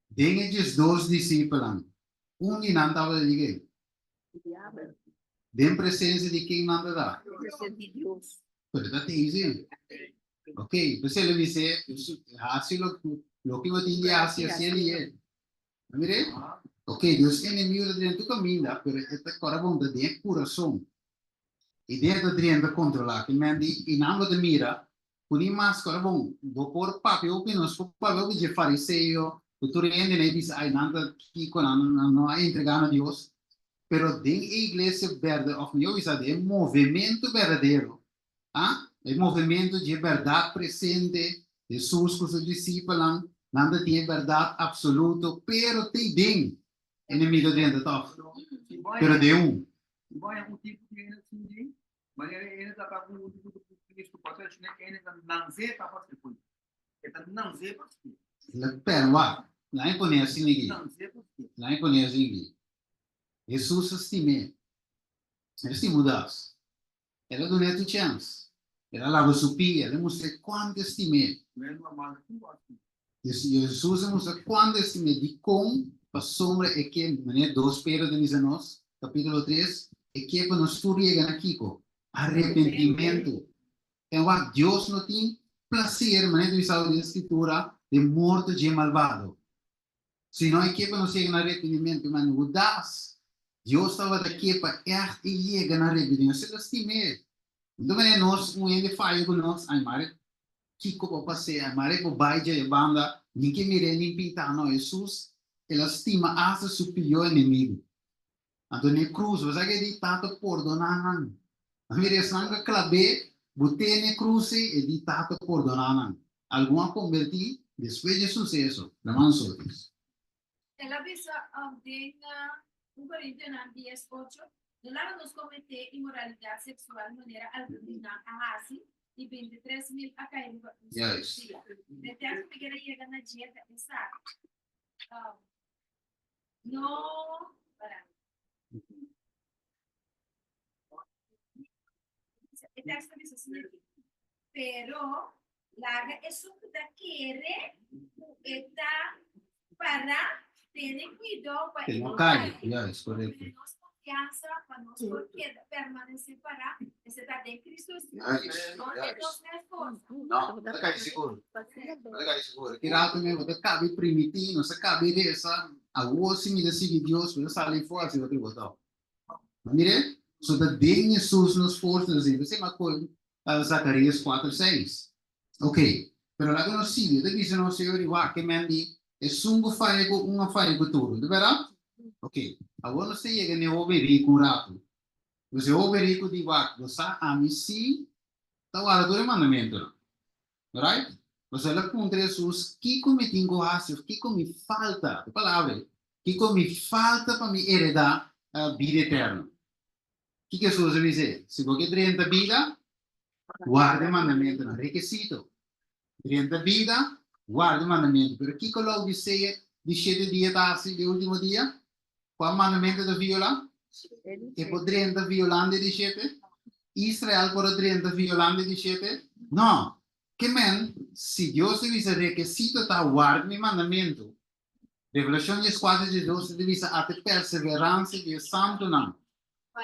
Den e 12 discípulos, un di nan tabata di ke? Diabel. Den presencia di ken nan ta da? Presencia di Dios. Pero ta te dicen. Ok, pues el dice, haci lo, lo que bo tin di haci, haci el y el. Mire? Ok, Dios enemigo ta drenta tu caminda, pero e ta cora bon ta den curason. E den ta drenta controla. Ke men di, i nan bo ta mira, ku ni mas cora bon, bo por papia hopi, nos por papia hopi dje fariseo, ku tur hende na e bisa, ai nan ta kiko, nan nan no a entrega na Dios. Pero den e iglesia berde, of mihor bisa den e movemento berdadero, Ah, e movimento dje bèrdat presente, Hesus ku su disipelnan, nan ta tin e bèrdat apsoluto, pero t'ei den enemigo drenta tòg, pero den un. Pero wak, laña pone asin aki, laña pone asin aki, Hesus a stim'é, el a stima Hudas. El a dun'é tur chèns. El a laba su pia, el a mustr'é kuantu e stim'é. Hesus a mustra kuantu e stim'é. Dikon? Pasobra e ke, manera dos Pedro ta bisa nos, kapítulo tres, e ke pa nos tur yega na kiko? Arepentimentu. En wak, Dios no tin plaser, manera ta bisa den Skritura, den morto dje malbado. Si no e ke pa nos yega na arepentimentu, man, Hudas, Dios tabata ke pa ègt e yega na arepentimentu. Esei ta stim'é. Nto manera nos, un hende faya ku nos, ai mare kiko por pas'é, ai mare por bai dja e banda, nin ke mir'é nin pintá. No, Hesus, el a stima asta su pió enemigu. Anto n'e krus, bo sa ke di, Tata, pordoná nan. A mira esnan ku a klab'é, but'é n'e krus ei, e di, Tata, pordoná nan. Algun a kombertí despues dje suseso, Laman Sotis. El a bisa den un Korintionan dies ocho, No laga nos kometé inmoralidat seksual manera algun di nan a hasi, i 23,000 a kai riba un solo dia. E teksto mi kier a yega na dje ta esaki. No, para. E teksto bisa asina aki. Pero laga esun ku ta kere ku e ta para tene kuidou pa e no kai. Juist, korekto. Nos konfiansa pa nos por keda permanesé para, mester ta den Cristo Jesús. Juist, No den juist. nos mes forsa. No, bo ta kai sigur. Bo ta kai sigur. Ki rato mes bo ta kabi primití, nos ta kabi resa, Awor si mi ta sigui Dios, mi ta sali for si otro botó. Ma mire, so ta den Hesus nos forsa nos tin. P'esei mi a kohe Zacarías kuater seis. Ok, pero laga nos sigui. E ta bisa nos Señor di wak e men di esun ku faya ku un a faya ku tur. Ta bèrdat? Ok, awor nos ta yega na e hoben riku un ratu. Pues e hoben riku di wak, bo sa ami si ta warda tur e mandamentunan. Right? Pasobra el a puntra Hesus, Kiko mi tin ku hasi òf kiko mi falta, e palabra ei, kiko mi falta pa mi eredá bida eterno? Kiko Hesus a bis'é? Si bo ke drenta bida, warda e mandamentunan. Rekisito, drenta bida, warda e mandamentu. Pero kiko Laodisea di shete dia ta hasi di último dia? Kua mandamentu ta violá? E por drenta violando e di shete? Israel por a drenta violando e di shete? No! Ke men, si Dios ta bisa rekesito ta warda mi mandamentu, Revelashon dieskuater diesdos ta bisa ata e perseveransia di e santunan,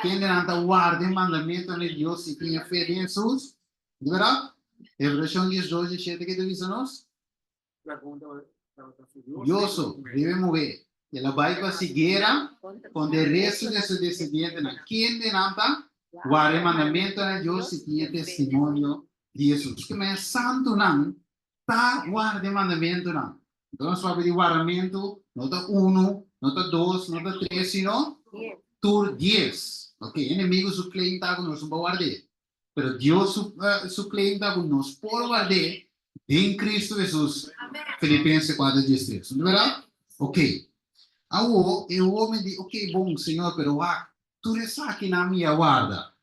kendenan ta warda e mandamentunan di Dios i tin e fe den Hesus. Di bèrdat? Revelashon diesdos diesshete ke ta bisa nos? Pregunta. Furioso, riba e muhé. El a bai pa hasi guera kontra e resto di su desendientenan, kendenan ta warda e mandamentunan di Dios i tin e testimonio di Hesus. Ke manera santunan ta warda e mandamentunan? Anto nos papia di wardamentu, no ta unu, no ta dos, no ta tres, sino tur dies. Ok, e enemigu su claim ta ku nos no por ward'é. Pero Dios su, su claim ta ku nos por ward'é den Cristo Hesus. Filipenses 4, 13. No ta berdad? Ok. Awo, e hoben di, ok, bon, Señor, pero wak, tur esakinan mi a warda.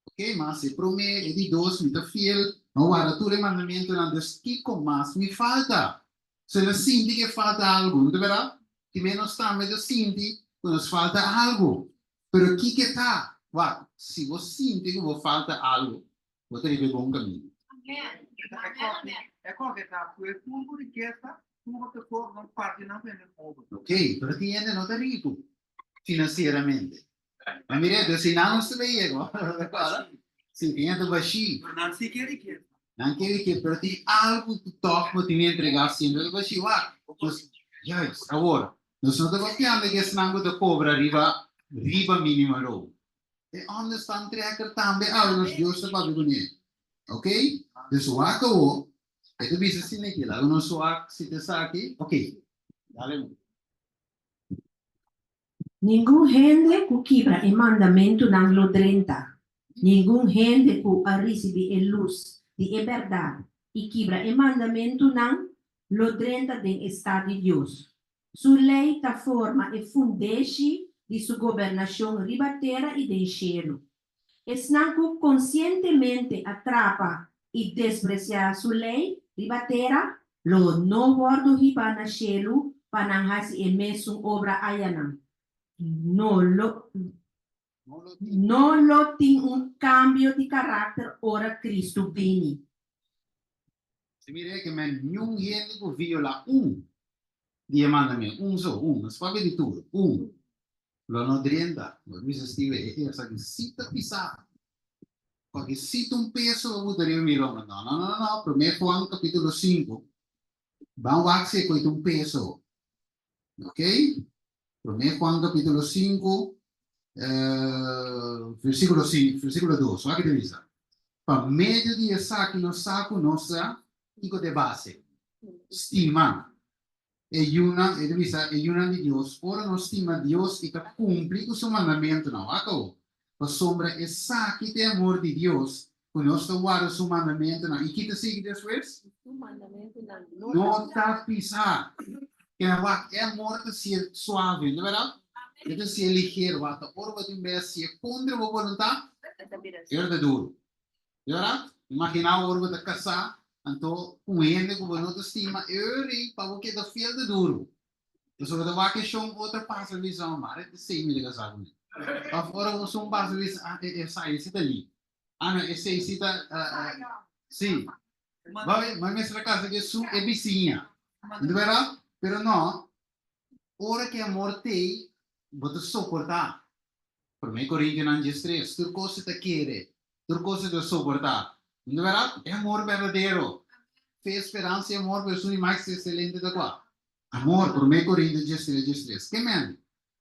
Ok, mas e promé, e di dos, mi ta fiel, mi a warda tur e mandamentunan, dus kiko mas mi falta? So el a sinti ku e falta algu, no ta berdad? Ki menos tambe ta sinti ku nos falta algu. Pero kiko e ta? Wak, si bo sinti ku bo falta algu, bo ta riba e bon kaminda. E koke ta ku e tur ku rikesa, tur bo tesoro nan parti nan ku hende pober. Ok, pero tin hende no ta riku finansieramente. Ma mira, dus si nan no ta yega, si tin hende bashí. Pero nan si ke rikesa. Nan ke rikesa, pero tin algu ku tòg bo tin di entregá siendo e bashí. Wak, nos, juist, awor, nos no ta papiando di esnan ku ta kobra riba riba minimo loon. E onderstand trekker tambe awe nos Dios ta papia kuné. Ok? Dus wak awor, e ta bisa asina aki, laga nos wak si ta esaki. Ok, dale. Ningun hende ku kibra e mandamentunan lo drenta. Ningun hende ku a risibí e lus di e bèrdat i kibra e mandamentunan lo drenta den e stat di Dios. Su lei ta forma e fundeshi di su gobernashon riba tera i den shelu. Esnan ku konsientemente a trapa i despresiá su lei riba tera lo no wòrdu hibá na shelu pa nan hasi e mesun obra ayanan. No lo no lo tin un kambio di karakter ora Kristu bini. Si mira ke men niun hende ku violá un di e mandamentu, un so, un, no ta papia di tur, un, Lo no drenta. Bo bisa Steve, e esaki si ta pisá. Paske si ta un peso bo buta riba mi lomba. No, no, no, no. Promé Juan capítulo 5. Ban wak si e koe ta un peso. Ok? Promé Juan capítulo 5, eh, versículo 5, versículo 2. Wak ki ta bisa. Pa medio di esaki nos sa ku nos ta kiko ta e base? Stima. E yunan, e ta bisa, e yunan di Dios, ora nos stima Dios i ta kumpli ku su mandamentunan, wak awor, pasobra esaki ta e amor di Dios, ku nos ta warda su mandamentunan. I ki ta sigui despues? No ta pisá. Keda wak, e amor ta sier suave, no ta bèrdat? E ta sier ligero, wak, ta ora bo tin bes sier kontra bo boluntat, e ora ta duru. Di bèrdat? Imaginá ora bo ta kasá, anto ku un hende ku bo no ta stima, e ora ei pa bo keda fiel ta duru. Pasobra bo ta wak e shon otro pasa bisa, oh, mara esei mi ta kasá kuné. Òf ora bo sun pasa bisa, ah, e esai si ta li. Ah, no, esei si ta, sí. Bo mester a kasa ku esun e bisiña. Di bèrdat? Pero no, ora ku e amor t'ei, bo ta soportá. Promé Korintionan 13, Tur kos e ta kere, tur kos e ta soportá. No ta bèrdat? E amor berdadero. Fe, speransa i amor, pero esun di mas ekselente ta kua? Amor. Promé Korinto 13, 13. Ke men?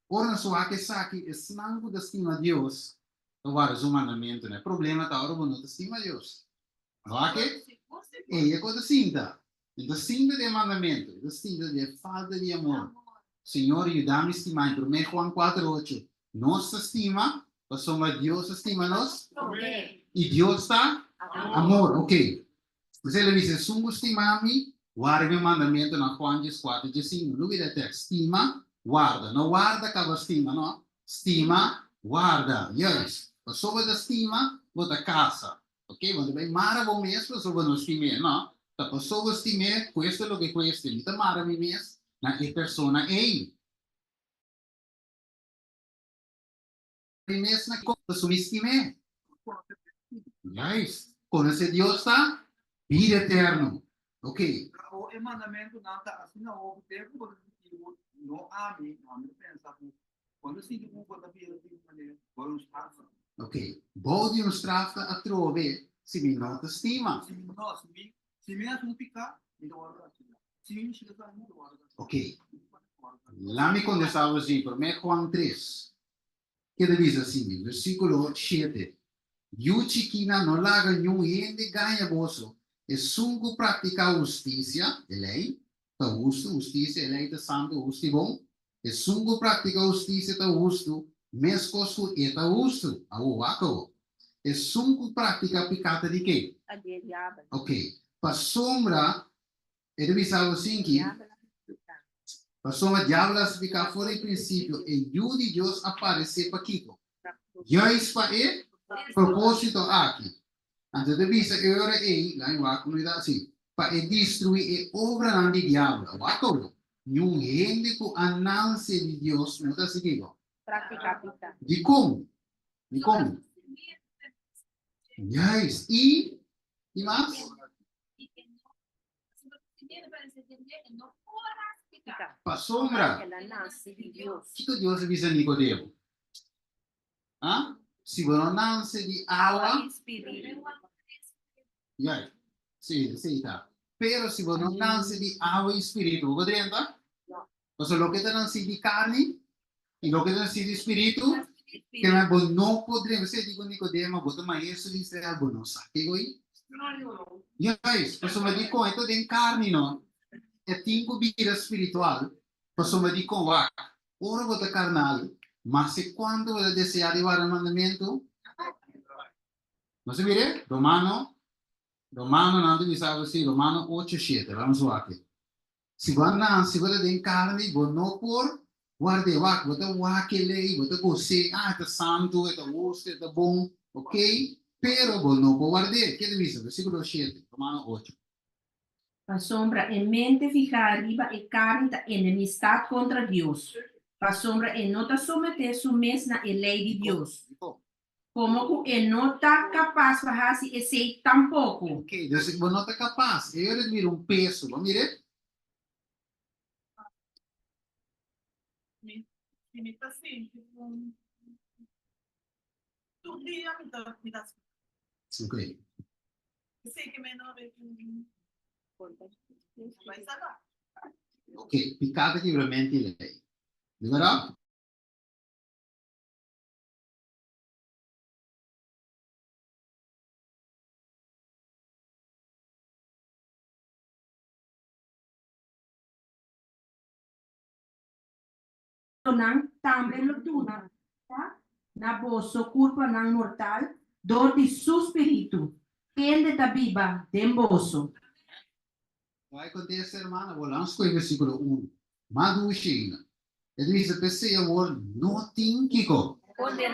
Ora nos wak esaki, esnan ku ta stima Dios ta warda su mandamentunan. E problema ta ora bo no ta stima Dios. Wak e? Ei e ku ta sinta. E ta sinta di e mandamentu, e ta sinta di e falta di amor. Señor, yuda mi stima. En Promé Juan 4, 8, Nos ta stima pasobra Dios a stima nos i Dios ta amor. Ok. P'esei el a bisa, Esun ku stima mi, warda mi mandamentunan. Juan 14, 15. Lubida e tèks. Stima, warda. No warda kaba stima, no. Stima, warda. Juist. Pasobra ta stima, bo ta kasa. Ok, bo no ta bai mara bo mes pasobra bo no stim'é, no. Ta pasobra bo stim'é, kueste loke kueste, mi ta mara mi mes na e persona ei. Mi mes na pasobra mi stim'é. Juist. Konosé Dios ta bida eterno. Ok. Pero e mandamentunan ta asina hopi tempu ku bo ta sinti bo no ami, ami ta pensa ku Cuando sinti cu bo ta bira di un manera bou di un straf. Ok, bou di un straf ta atrobe si mi no ta stima. Si mi no, si mi, si mi haci un pica, mi ta wordo castiga. Ok. Laat me contestar você. Promé Juan 3. Ke ta bisa asina? Versíkulo shete, Yu chikina, no laga niun hende gaña boso. Esun ku praktiká hustisia, e lei, ta hustu, hustisia, e lei ta santu, hustu i bon. Esun ku praktiká hustisia ta hustu, meskos ku e ta hustu. Awor, wak awor. Esun ku praktiká piká ta di ke? Ta di e diabel. Ok. Pasobra E ta bisa bo sin ki, pasobra diabel a spliká for di prinsipio e Yu di Dios a paresé pa kiko? Juist pa e propósito aki. Anto e ta bisa e ora ei, laña wak ku no ta así, pa e destruí e obranan di diabel. Wak awor, niun hende ku a nanse di Dios no ta hasi kiko? Dikon? Dikon? Juist. I, i mas? Pasobra, kiko Dios a bisa Nicodemo? Ah? Si bo no nanse di awa, Juist. Sí, sí ta. Pero si bo no nanse di awa i spiritu, bo por drenta? Pasobra loke ta nansi di karni i loke ta nansi di spiritu, kende bo no por drenta. Esei di ku Nikodemo, bo ta maestro di Israel, bo no sa kiko ei? Juist, pasobra dikon e ta den karni no, e tin ku bira spiritual, pasobra dikon wak, ora bo ta karnal, maske kuantu bo ta deseá di warda mandamentu, nos a mira Romano, Romano nan ta bisa algu así, Romano ocho shete, vamos wak. Si bo a nase bo ta den karni, bo no por ward'é. Wak, bo ta wak e lei, bo ta gos'é, ah, e ta santu, e ta hustu, e ta bon, ok, pero bo no por ward'é. Ke ta bisa? Versíkulo shete, Romano ocho. Pasobra e mente fihá riba e karni ta enemistat kontra Dios, pasobra e no ta someté su mes na e lei di Dios. Komo ku e no ta kapas pa hasi esei tampoko. Ok, dus bo no ta kapas. E ora di mira un peso, bo mir'é? Mi, si mi ta sinti un tur dia mi ta mi ta Ok. Esei ke mi no re bai salba. Ok, piká ta kibramenti lei. Di bèrdat? Nan tambe lo duna bida na boso kurpanan mortal dor di su Spiritu, kende ta biba den boso. Bai kontesta, hermana, bo lan skohe versíkulo unu. Mas dushi ainda. E ta bisa, P'esei awor no tin kiko?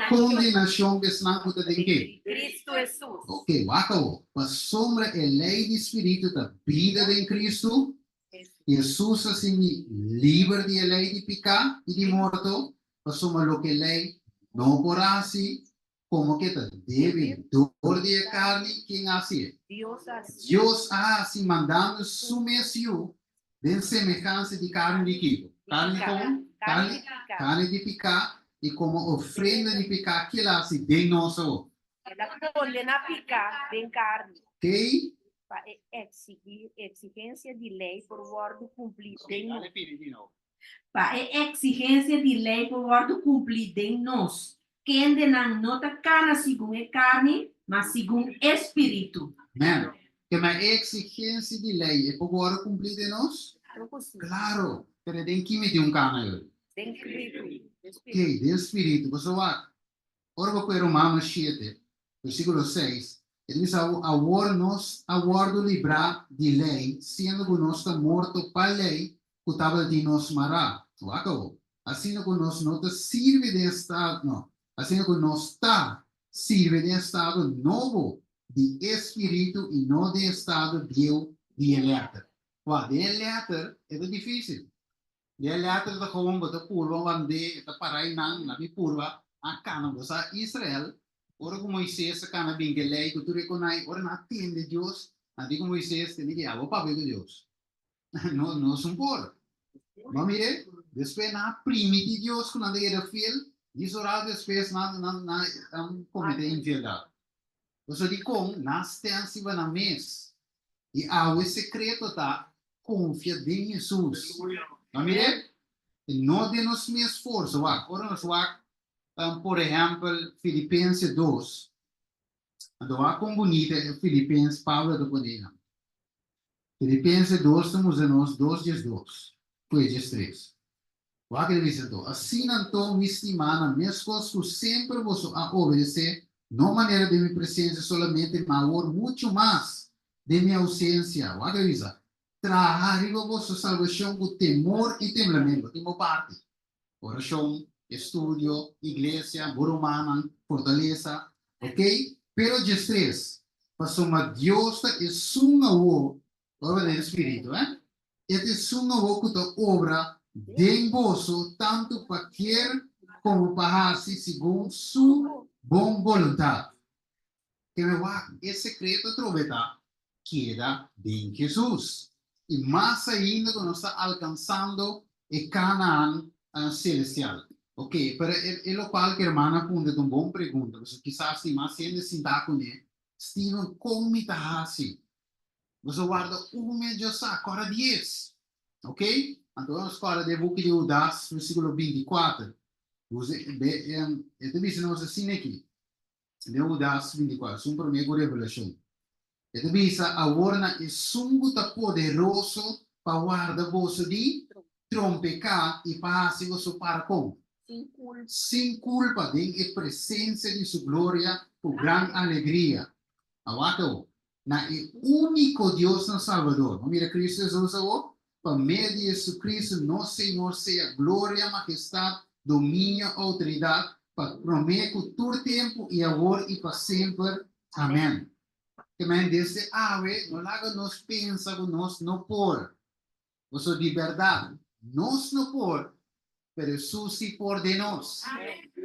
Kondenashon pa esnan ku ta den ke? Kristu Hesus. Oke, wak awor. Pasobra e lei di Spiritu ta bida den Kristu, Hesus a sinti liber di e lei di piká i di morto, pasobra loke lei no por hasi, Komo ke ta débil dor di e karni, ken a hasié? Dios a hasi mandando su mes Yu den semehansa di karni di kiko? Karni kon? Karni, karni di piká, i komo ofrenda di piká ke el a hasi den nos awor. El a kondená piká den karni. Kei? Pa e eksigensia di lei por wòrdu kumplí den nos. Pa e eksigensia di lei por wòrdu kumplí den nos, kendenan no ta kana segun e karni, ma segun e Spiritu. Amen. Ke ma e eksigensia di lei e por wòrdu kumplí den nos? Klaro! Pero den ki mi tin un kana yori? Den Spiritu. Oke, den Spiritu. Pasobra wak, Ora bo koe Romanos shete, versíkulo seis, e ta bisa bo, Awor nos a wòrdu librá di lei, siendo ku nos ta morto pa lei ku tabatin nos mará. Wak awor. Asina ku nos no ta sirbi den estado, no, asina ku nos ta sirbi den estado nobo di e spiritu i no den estado bieu di e lèter. Wak, den e lèter e ta difísil. Di e letter ta gewoon bo ta purba wand'é, e ta para einan, laat mi purba a kana. Bo sa Israel, ora ku Moises a kana bin ku e lei ku tur e konai, ora nan a tende Dios, nan di ku Moises, tende ki abo papia ku Dios. No, nos un por. Bo a mir'é? Despues nan a primiti Dios ku nan ta keda fiel, dis ora despues nan nan nan a kometé infieldat. Pasobra dikon nan stèn siba nan mes. I awe sekreto ta. Konfia den Hesus. Bo a mir'é? I no den nos mes forsa. Wak, ora nos wak, por ehèmpel, Filipense dos, anto wak kon bunita e Filipense Pablo ta pone einan. Filipense dos ta mustra nos dos diesdos ku e diestres. Wak e ta bisa anto, Asina anto, mi stimánan, meskos ku semper boso a obedesé, no manera den mi presensia solamente, ma awor muchu mas den mi ousensia, wak e ta bisa, traha riba boso salbashon ku temor i temblamentu. Tin bo parti, orashon, estudio, iglesia, bo rumannan, fortalesa, ok? Pero diestres, pasobra Dios ta esun awor Obra den spiritu, eh? E ta esun awor ku ta obra den boso tantu pa kier komo pa hasi segun su bon boluntat. Keme wak, e sekreto atrobe ta keda den Hesus. I mas ainda ku nos ta alkansando e Kanaan selestial. Ok, pero e lokual ku hermana a punta ta un bon pregunta, pasobra kisas tin mas hende sintá kuné, Steven, kon mi ta hasi? Nos a warda un mes djo sa, kora dies. Ok? Anto nos kora den buki di Hudas, versíkulo 24. E ta bisa nos asina aki, den Hudas 24, esun promé ku Revelashon. E ta bisa, Awor na esun ku ta poderoso pa warda boso di trompeká i pa hasi boso para kon? Sin kulpa den e presensia di su gloria ku gran alegria. Awak awor, na e úniko Dios nos Salbador. Bo mira Cristo Jesus awor? Pa medio di Jesucristo nos Señor sea gloria, majestad, dominio, autoridad, pa promé ku tur tempu i awor i pa semper. Amèn. Ke men desde awe no laga nos pensa ku nos no por. Pasobra di bèrdat nos no por, pero Hesus sí por den nos.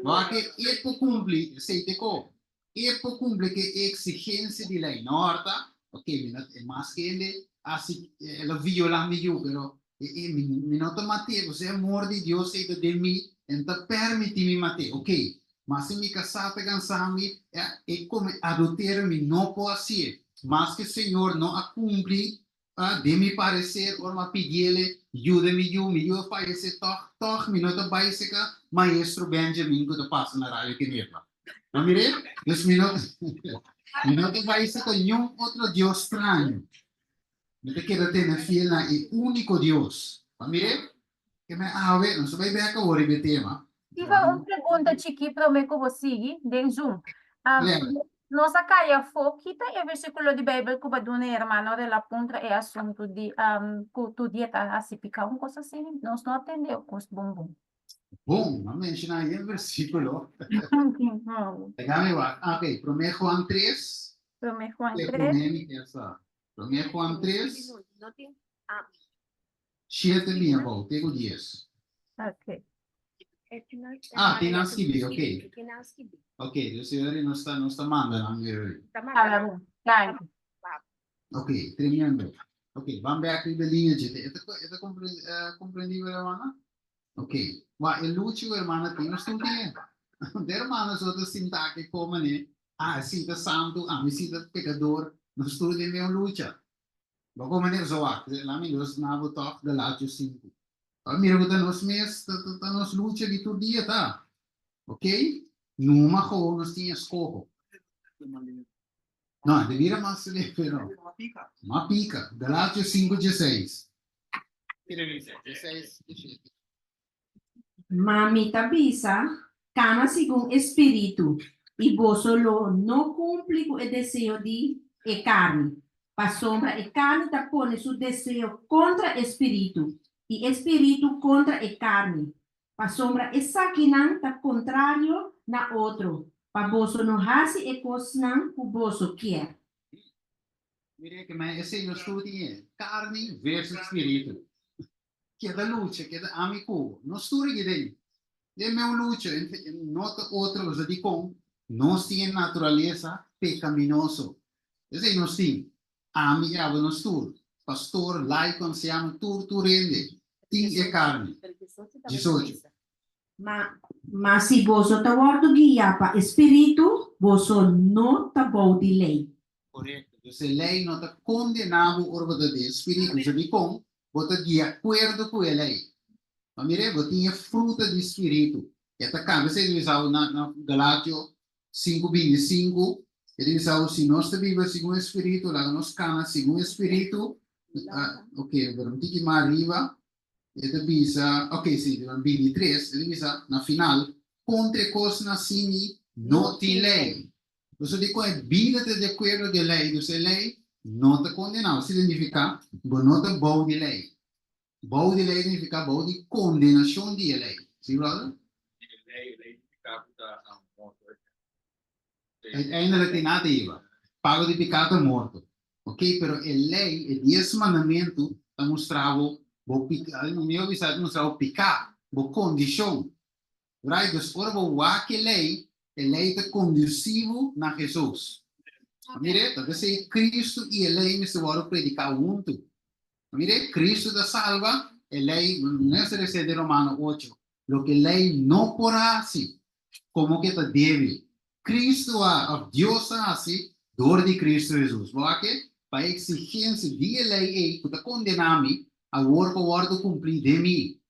Wak e por kumpli, esei te ko, e por kumpli ku e eksigensia di lei. No ora ok, mi no, e mas hende hasi, el a violá mi yu, pero e, mi, mi no ta mat'é, pasobra e amor di Dios ei ta den mi, e no ta permití mi mat'é. Ok, mas si mi kasá ta kansá mi, e kome adulterio mi no por hasié. Maske Señor no a kumpli Ah, den mi parecer, ora mi a pidiele, yuda mi yu, mi yu a fayece tog, tog mi no ta bay seca maestro Benjamin cu ta pasa na Radio Kenepa. Bo mir'é? Dus mi no, mi no ta bay seca niun otro dios straño. Mi ta keda tene fiel na e unico Dios. Bo mir'é? Ke men awe, nos ta bay bek awor riba e tema. Ivan, un pregunta chikí promé ku bo sigui den Zoom. Claro. Nos a kai afó, ki ta e versíkulo di Beibel ku bo a duna e hermano ora el a puntra e asuntu di ku tur dia ta hasi piká, un kos asina? Nos no a tende e kos bon bon. Bon, a menshoná e versíkulo. Laga mi wak. Ok, promé Juan tres. Promé Juan E tres. promé mi ke sa. Promé Juan tres. Shete mi abou, te ku dies. Ok. Ah, tin nan skibi, ok. Ok, dus e ora nos ta, nos ta manda nan e ora. Habla bon. Danki. Ok, tremendo. Ok, ban bek riba e liña dje. E ta, e ta komprendibel, hermana? Ok. Wa, e lucha ku hermana tin, nos tur tin e. De hermana so ta sinta aki komo ne, ah, e sinta santu, ami sinta pekador, nos tur den meun lucha. Bo komo ne zo wak, la mi los na bo tòg Galatios sinku. Pa mira ku ta nos mes, ta ta ta nos lucha di tur dia ta. Ok? Numa gewoon nos tin eskoho. No, de mira mas leve pero. Ma pika. Galatios sinku dieseis. Dieseis, diesshete. Ma mi ta bisa, Kana segun e spiritu, i boso lo no kumpli ku e deseo di e karni. Pasobra e karni ta pone su deseo kontra e spiritu, i e spiritu kontra e karni, pasobra esakinan ta kontrario na otro, pa boso no hasi e kosnan ku boso kier. Mira ke men esei nos tur tin e, karni versus spiritu. Keda lucha, keda ami ku bo. Nos tur aki den den meu lucha, no ta otro cosa dikon nos tin e naturalesa pekaminoso. Esei nos tin, ami i abo nos tur, pastor, laiko, ansiano, tur tur hende tin e karni. Diesocho. Ma, ma si boso ta wòrdu guiá pa e Spiritu, boso no ta bou di lei. Korekto. Dus e lei no ta kondená bo ora bo ta den e Spiritu. Sa dikon? Bo ta di akuerdo ku e lei. Ma mira, bo tin e fruta di spiritu. E ta kambia esei ta bisa bo na na Galatio 5:25, e ta bisa bo si nos ta biba segun e spiritu, laga nos kana segun e spiritu. Ah, ok, pero un tiki mas ariba, e ta bisa, ok, si, 23, e ta bisa na final, kontra e kosnan asini no tin lei. Boso di kon e bida ta di akuerdo ku e lei, dus e lei no ta kondená bo. Signifiká bo no ta bou di lei. Bou di lei signifiká bou di kondenashon di e lei. Si, brother? Di e lei, e lei signifiká ku ta morto. Uiteindelijk tin nada iba. Pago di piká ta morto. Ok, pero e lei, e dies mandamentu ta mustra bo bo piká, mi a bisa ta mustra bo piká, bo kondishon. Right, dus ora bo wak e lei, e lei ta kondusí bo na Hesus. Mire, ta p'esei Kristu i e lei mester wòrdu prediká huntu. Mire, Kristu ta salba, e lei, nos a resé den Romano ocho, loke lei no por hasi, komo ke ta débil, Kristu a, òf Dios a hasi dor di Kristu Hesus. Bo wak e? Pa e eksigensia di e lei ei ku ta kondená mi, awor por wòrdu kumplí den mi.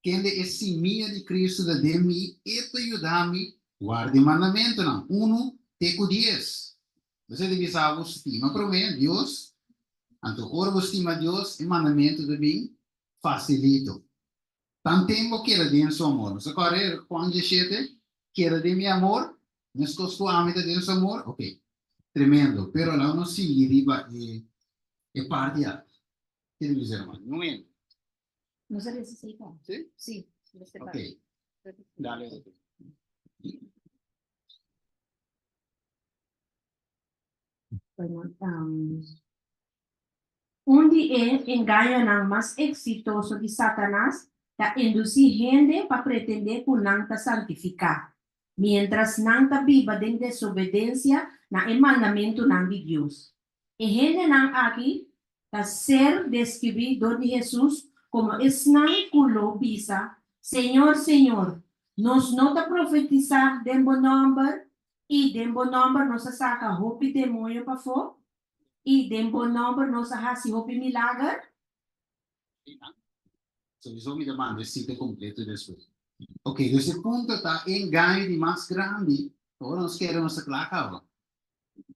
Kende e simia di Cristo ta den mi, e ta yuda mi warda e mandamentonan, unu te ku dies. Bo ta bisa bo stima promé Dios, anto ora bo stima Dios, e mandamento ta bin fasilito. Tanten bo keda den su amor. Nos ta kòrda Juan diesshete, Keda den mi amor, meskos ku ami ta den su amor. Ok, tremendo. Pero laga nos sigui riba e parti aki. Ke ta bisa, hermano? Niun hende. No se necesita. Sí? Sí. Ok. Dale. Bueno, un di e engañonan mas eksitoso di Satanas ta indusí hende pa pretendé ku nan ta santifiká, miéntras nan ta biba den desobedensia na e mandamentunan di Dios. E hendenan aki ta ser deskribí dor di Hesus komo esnan ku lo bisa, Señor, Señor, nos no ta profetisá den bo nòmber, i den bo nòmber nos a saka hopi demoño pafó, i den bo nòmber nos a hasi hopi milager? Sowieso mi ta manda e sita kompleto despues. Ok, dus e punto ta e engaño di mas grandi, ora nos kere nos ta kla kaba.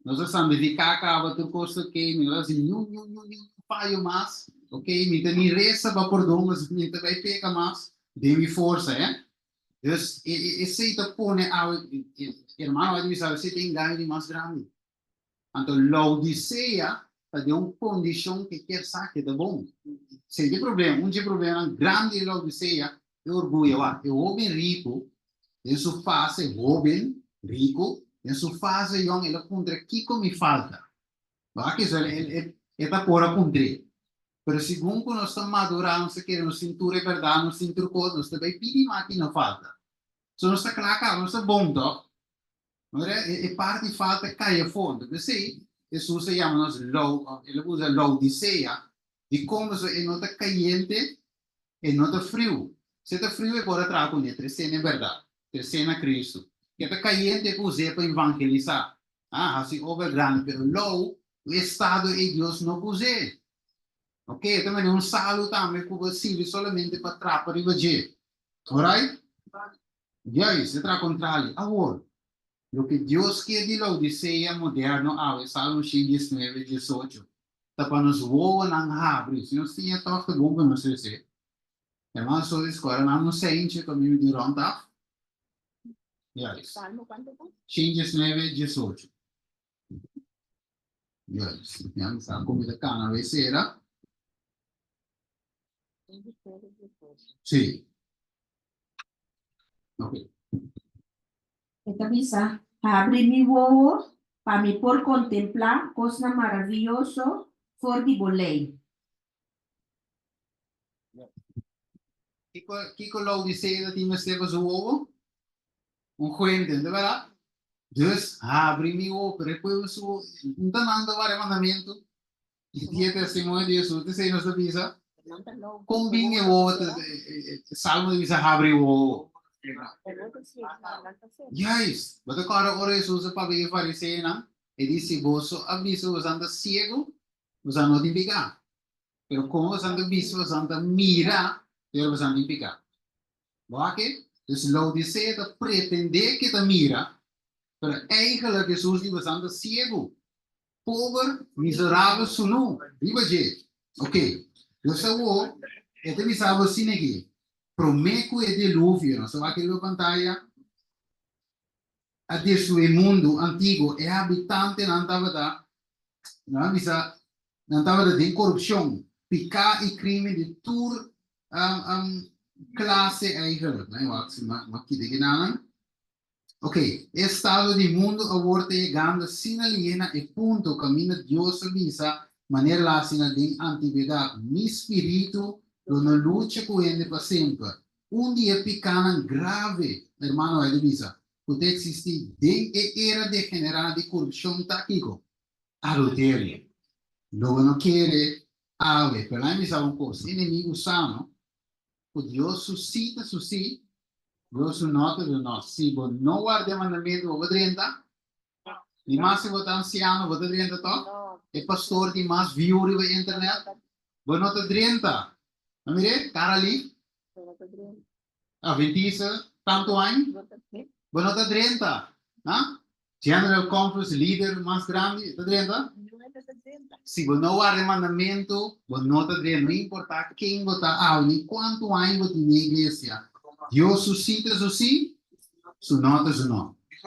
Nos a santifiká kaba tur kos ta ok, mi no ta hasi niun niun niun niun fayo mas, ok, mi ta ni resa pa pordon, pasobra mi ta bai peka mas den mi forsa, eh. Dus e e esei ta pone awe, hermano a bisa esei ta e engaño di mas grandi. Anto Laodicea ta den un kondishon ke kier sa ke ta bon. Esei ta e problema. Un dje problemanan grandi di Laodicea e orguyo. Wak, e hoben riku den su fase hoben riku, den su fase yòn el a puntra kiko mi falta. Wak eso el e ta por a puntr'é. Pero segun ku nos ta madurá nos ta kere nos tin tur e bèrdat, nos tin tur kos, nos ta bai pidi mas ki no falta. So nos ta kla kaba, nos ta bon tòg. Mira, e parti falta kai afó. Anto p'esei Hesus a yama nos lou, òf el a usa Laodisea, dikon? Pasobra e no ta kayente, e no ta friu. Si e ta friu e por a traha kuné, tresé na e bèrdat, tresé na Kristu. Si e ta kayente e por us'é pa evangelisá, ah, hasi obra grandi, pero lou, ku e estado ei Dios no por us'é. Ok, e ta manera un salu tambe ku bo sirbi solamente pa trapa riba dje. Alright? Juist, e traha kontrali. Awor, loke Dios ke di Laodisea moderno awe, Salmo 119, 18, ta pa nos wowonan habri. Si nos tin e tòg ta bon pa nos resé. Hermano Solis, skora nan un seintje pa mi mi tin rònt af. Juist. Salmo kuantu ta? 119, 18. Juist. Mi a sa kon mi ta kana wesera. Sí. Ok. E ta bisa, Habri mi wowo pa mi por kontemplá kosnan maravioso for di bo lei. Kiko, kiko Laodicea ta tin mester pa su wowo? Un fuente, no ta berdad? Dus, habri mi wowo, pero e pueblo su wowo, no ta nan ta wara e mandamentu. I di e testimonio di Hesus, esei nos ta bisa, kon bin e wowo ta, e salmo ta bisa habri wowo. Juist, bo ta kòrda ora Hesus a papia ku e fariseonan, e di, si boso a bisa boso ta siegu, boso no tin piká. Pero komo boso ta bisa, boso ta mira, pero boso tin piká. Bo wak e? Dus Laodisea ta pretendé ke ta mira, pero eigenlijk Hesus di boso ta siegu, pober, miserabel, sunú, riba dje. Ok, dus awor e ta bisa bo asina aki, promé ku e diluvio, nos ta wak riba pantaya, a destruí mundu antiguo, e habitantenan tabata, nan a bisa, nan tabata den korupshon, piká i krímen di tur klase eigenlijk. Nan wak si m'a kita kinanan. Ok, e estado di mundu awor ta yegando asina lihé na e punto kaminda Dios a bisa manera el a hasi na den antigwedat, Mi spiritu lo no lucha ku hende pa semper. Un di e pikánan grave, hermano Edi bisa, ku ta eksistí den e era degenerá di korupshon ta kiko? Adulterio. Lo bo no kere awe, pero laga mi bisa un kos, enemigu sa no ku Dios su sí ta su sí, Dios su no ta su no. Si bo no warda e mandamentu bo por drenta, ni mas si bo ta ansiano bo ta drenta tòg? E pastor tin mas view riba internet, bo no ta drenta. A mir'é, kara lif. Adventista tantu aña, bo no ta drenta. Ha? General Conference leader mas grandi, ta drenta? Si bo no warda e mandamentu, bo no ta drenta. No importa ken bo ta awe, ni kuantu aña bo tin den iglesia. Dios su sí ta su sí, su no ta su no. Dios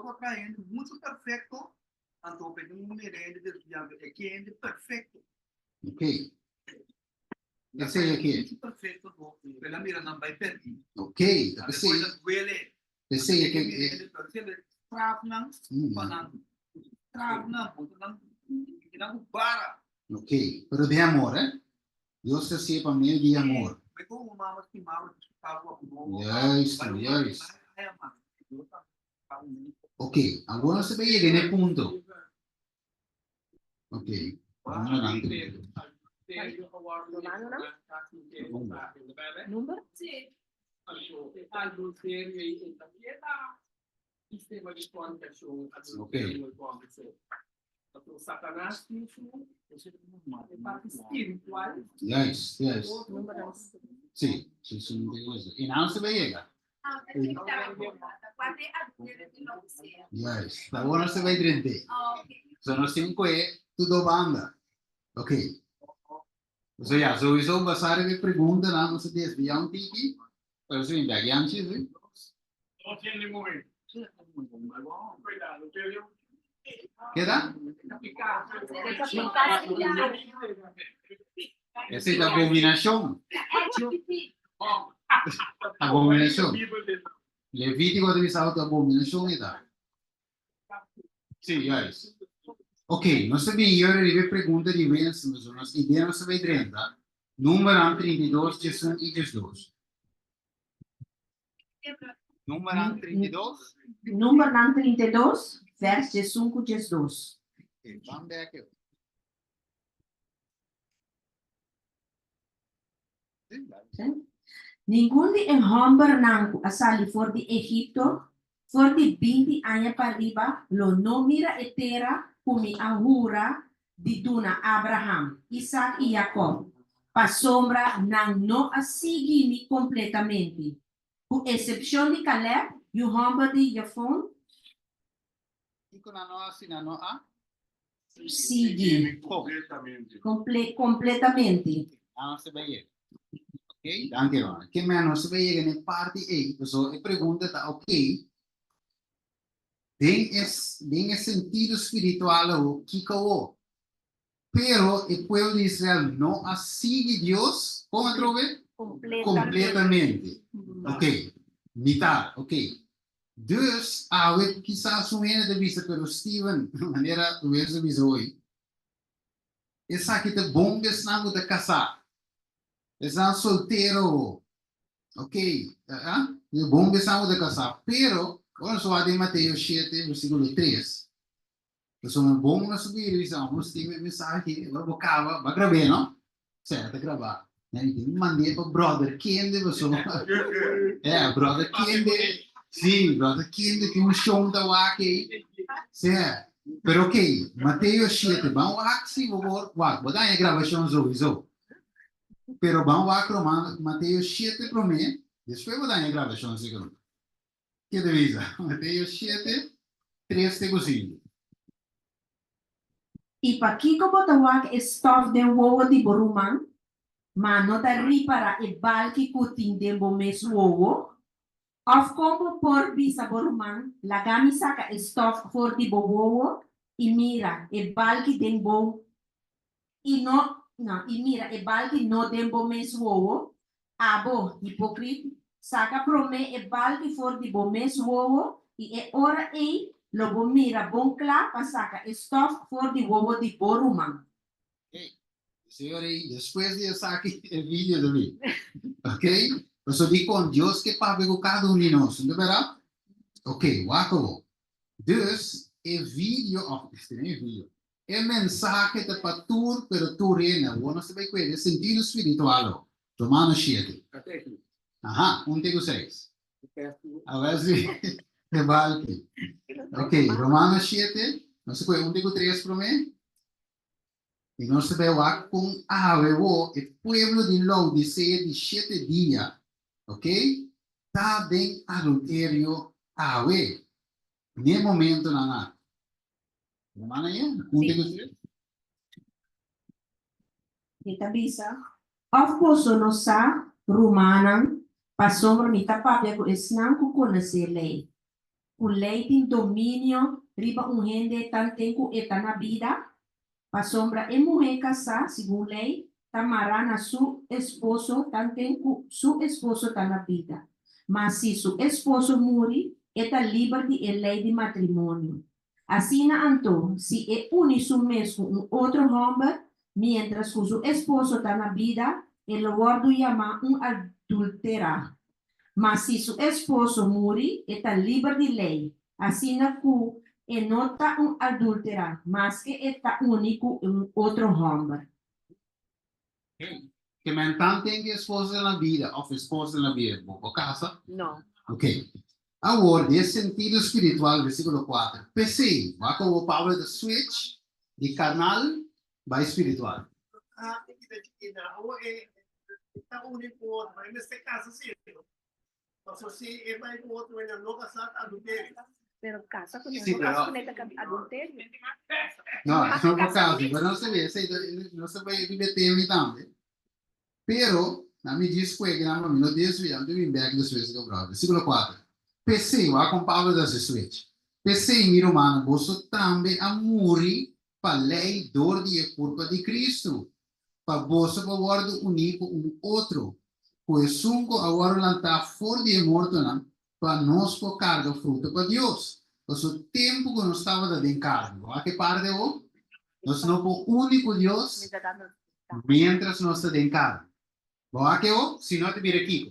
a traha hende muchu perfecto, anto p'e tin un mira hende desviado, e ke hende perfecto. Ok. Esei aki. Muchu perfecto no, pero el a mira nan bai perdí. Ok, ta p'esei. Despues a duele. P'esei e ke. Straf nan, pa nan, straf nan, boso nan, nan ku bara. Ok, pero den amor, eh? Dios ta hasié pa medio di amor. Juist, juist. Ok, awor nos ta bay yega na e punto. Ok, Number? Ok. Juist, juist. Sí, sí, sí, I nan se bay yega. Juist, ta awor nos ta bay drent'é. So nos tin koe tur dos banda. Ok. So ya, sowieso basá riba e preguntanan nos a desviá un tiki, pero si bek yanchi si. Keda? Esei ta abominashon. Abominashon. Levítiko ta bisa ku ta abominashon e ta. Sí, juist. Ok, nos ta bin yora riba e pregunta di Winston, pasobra nos idea nos ta bay drenta. Numberan 32, 11 i 12. Numberan 32. Numbernan 32, vers 11 ku 12. Ok, ban bek yo. Ningun di e hòmbernan ku a sali for di Egipto for di binti aña pariba lo no mira e tera ku mi a hura di duna Abraham, Isak i Yakòb, pasobra nan no a sigui mi kompletamente, ku esepshon di Kalèb, yu hòmber di Jefone. Kiko nan no a hasi? Nan no a. Sigui. Completamente. Completamente. Nan no se bai yega. Ok, danki hermano. Ke men no se bai yega na e parti ei, pasobra e pregunta ta ok, den e den e sentido spiritual awo, kiko awo? Pero e pueblo di Israel no a sigui Dios, kon atrobe? Completamente. Ok, mitad, ok. Dus, awe kisas un hende ta bisa, pero Steven, manera Wilson a bisa hoy, esaki ta bon pa esnan ku ta kasá, esnan soltero ho. Ok, ah, bon pa esnan ku ta kasá. Pero, ora nos wak den Mateo shete, versíkulo tres, Pasobra bon nos a bira bisa, amo tin e mensahe, ora bo kaba, bo a grab'é no? Sera ta grabá. Mi tin ku mand'é pa brother kende pasobra e brother kende, si, brother kende tin un shon ta wak ei. Sè. Pero ok, Mateo 7, ban wak si bo por, wak, bo ta haña grabashon souiso. Pero ban wak Romano, Mateo 7 promé, despues bo ta haña grabashon sigur. Ke ta bisa? Mateo 7, 3 te ku 5. I pakiko bo ta wak e stòf den wowo di bo ruman, ma no ta ripará e balki ku tin den bo mes wowo? Òf kon bo por bisa bo ruman, Laga mi saka e stòf for di bo wowo, i mira, e balki den bo i no, no, i mira, e balki no den bo mes wowo? Abo, hipókrit, saka promé e balki for di bo mes wowo, i e ora ei lo bo mira bon kla pa saka e stòf for di wowo di bo ruman. Señor ei despues di esaki e video ta bin. Ok? Pasobra dikon Dios ke papia ku kada un di nos, no ta bèrdat? Ok, wak awor. Dus e video, òf este no e video, e mensahe ta pa tur, pero tur hende. Awor nos ta bai kueda e sentido spiritual awor. Romanos shete. Aha, un te ku seis. Awor si e balki. Ok, Romanos shete, nos ta kue un te ku tres promé. I nos ta bai wak kon awe wo e pueblo di Laodisea di shete dia, ok, ta den adulterio awe, n'e momentonan aki. Hermana ya, un te ku tres. E ta bisa, Òf boso no sa, rumannan, pasobra mi ta papia ku esnan ku konosé lei, ku lei tin dominio riba un hende tanten ku e ta na bida? Pasobra e muhé kasá, segun lei, ta mará na su esposo tanten ku su esposo ta na bida. Ma si su esposo muri, e ta liber di e lei di matrimonio. Asina anto, si e uni su mes ku un otro hòmber miéntras ku su esposo ta na bida, e lo wòrdu yamá un adulterá. Ma si su esposo muri, e ta liber di lei, asina ku e no ta un adulterá, maske e ta uni ku un otro hòmber. Ke men tan ten ku esposo ta na bida òf esposa ta na bida, bo por kasa? No. Ok. Awor, den e sentido spiritual, versíkulo kuater, P'esei, wak awor Pablo ta switch di karnal bai spiritual. Ah, e kita chikina. Awor e ta uni ku otro, ma e mester kasa si no. Pasobra si e bai ku otro e nan no kasá ta adulterio. Pero kasa ku Sí, no pero kasa ku ne ta adulterio. No, No no por kasa kasa, ku pero no se ve, esei ta, no se bai riba e tema tambe. Pero, na mi djis kue gran pa mi no desvia, mi ta bin bek despues di Gabriel. Versíkulo kuater, P'esei, wak kon Pablo ta hasi switch, P'esei, mi rumannan, boso tambe a muri pa lei dor di e kurpa di Kristu, pa boso por wòrdu uní ku un otro, ku esun ku a wòrdu lantá for di e mortonan, pa nos por karga fruta pa Dios. Pasobra tempu ku nos tabata den karni, wak e parti awor, nos no por uni ku Dios miéntras nos ta den karni. Bo wak e awor? Si no ta bira kiko?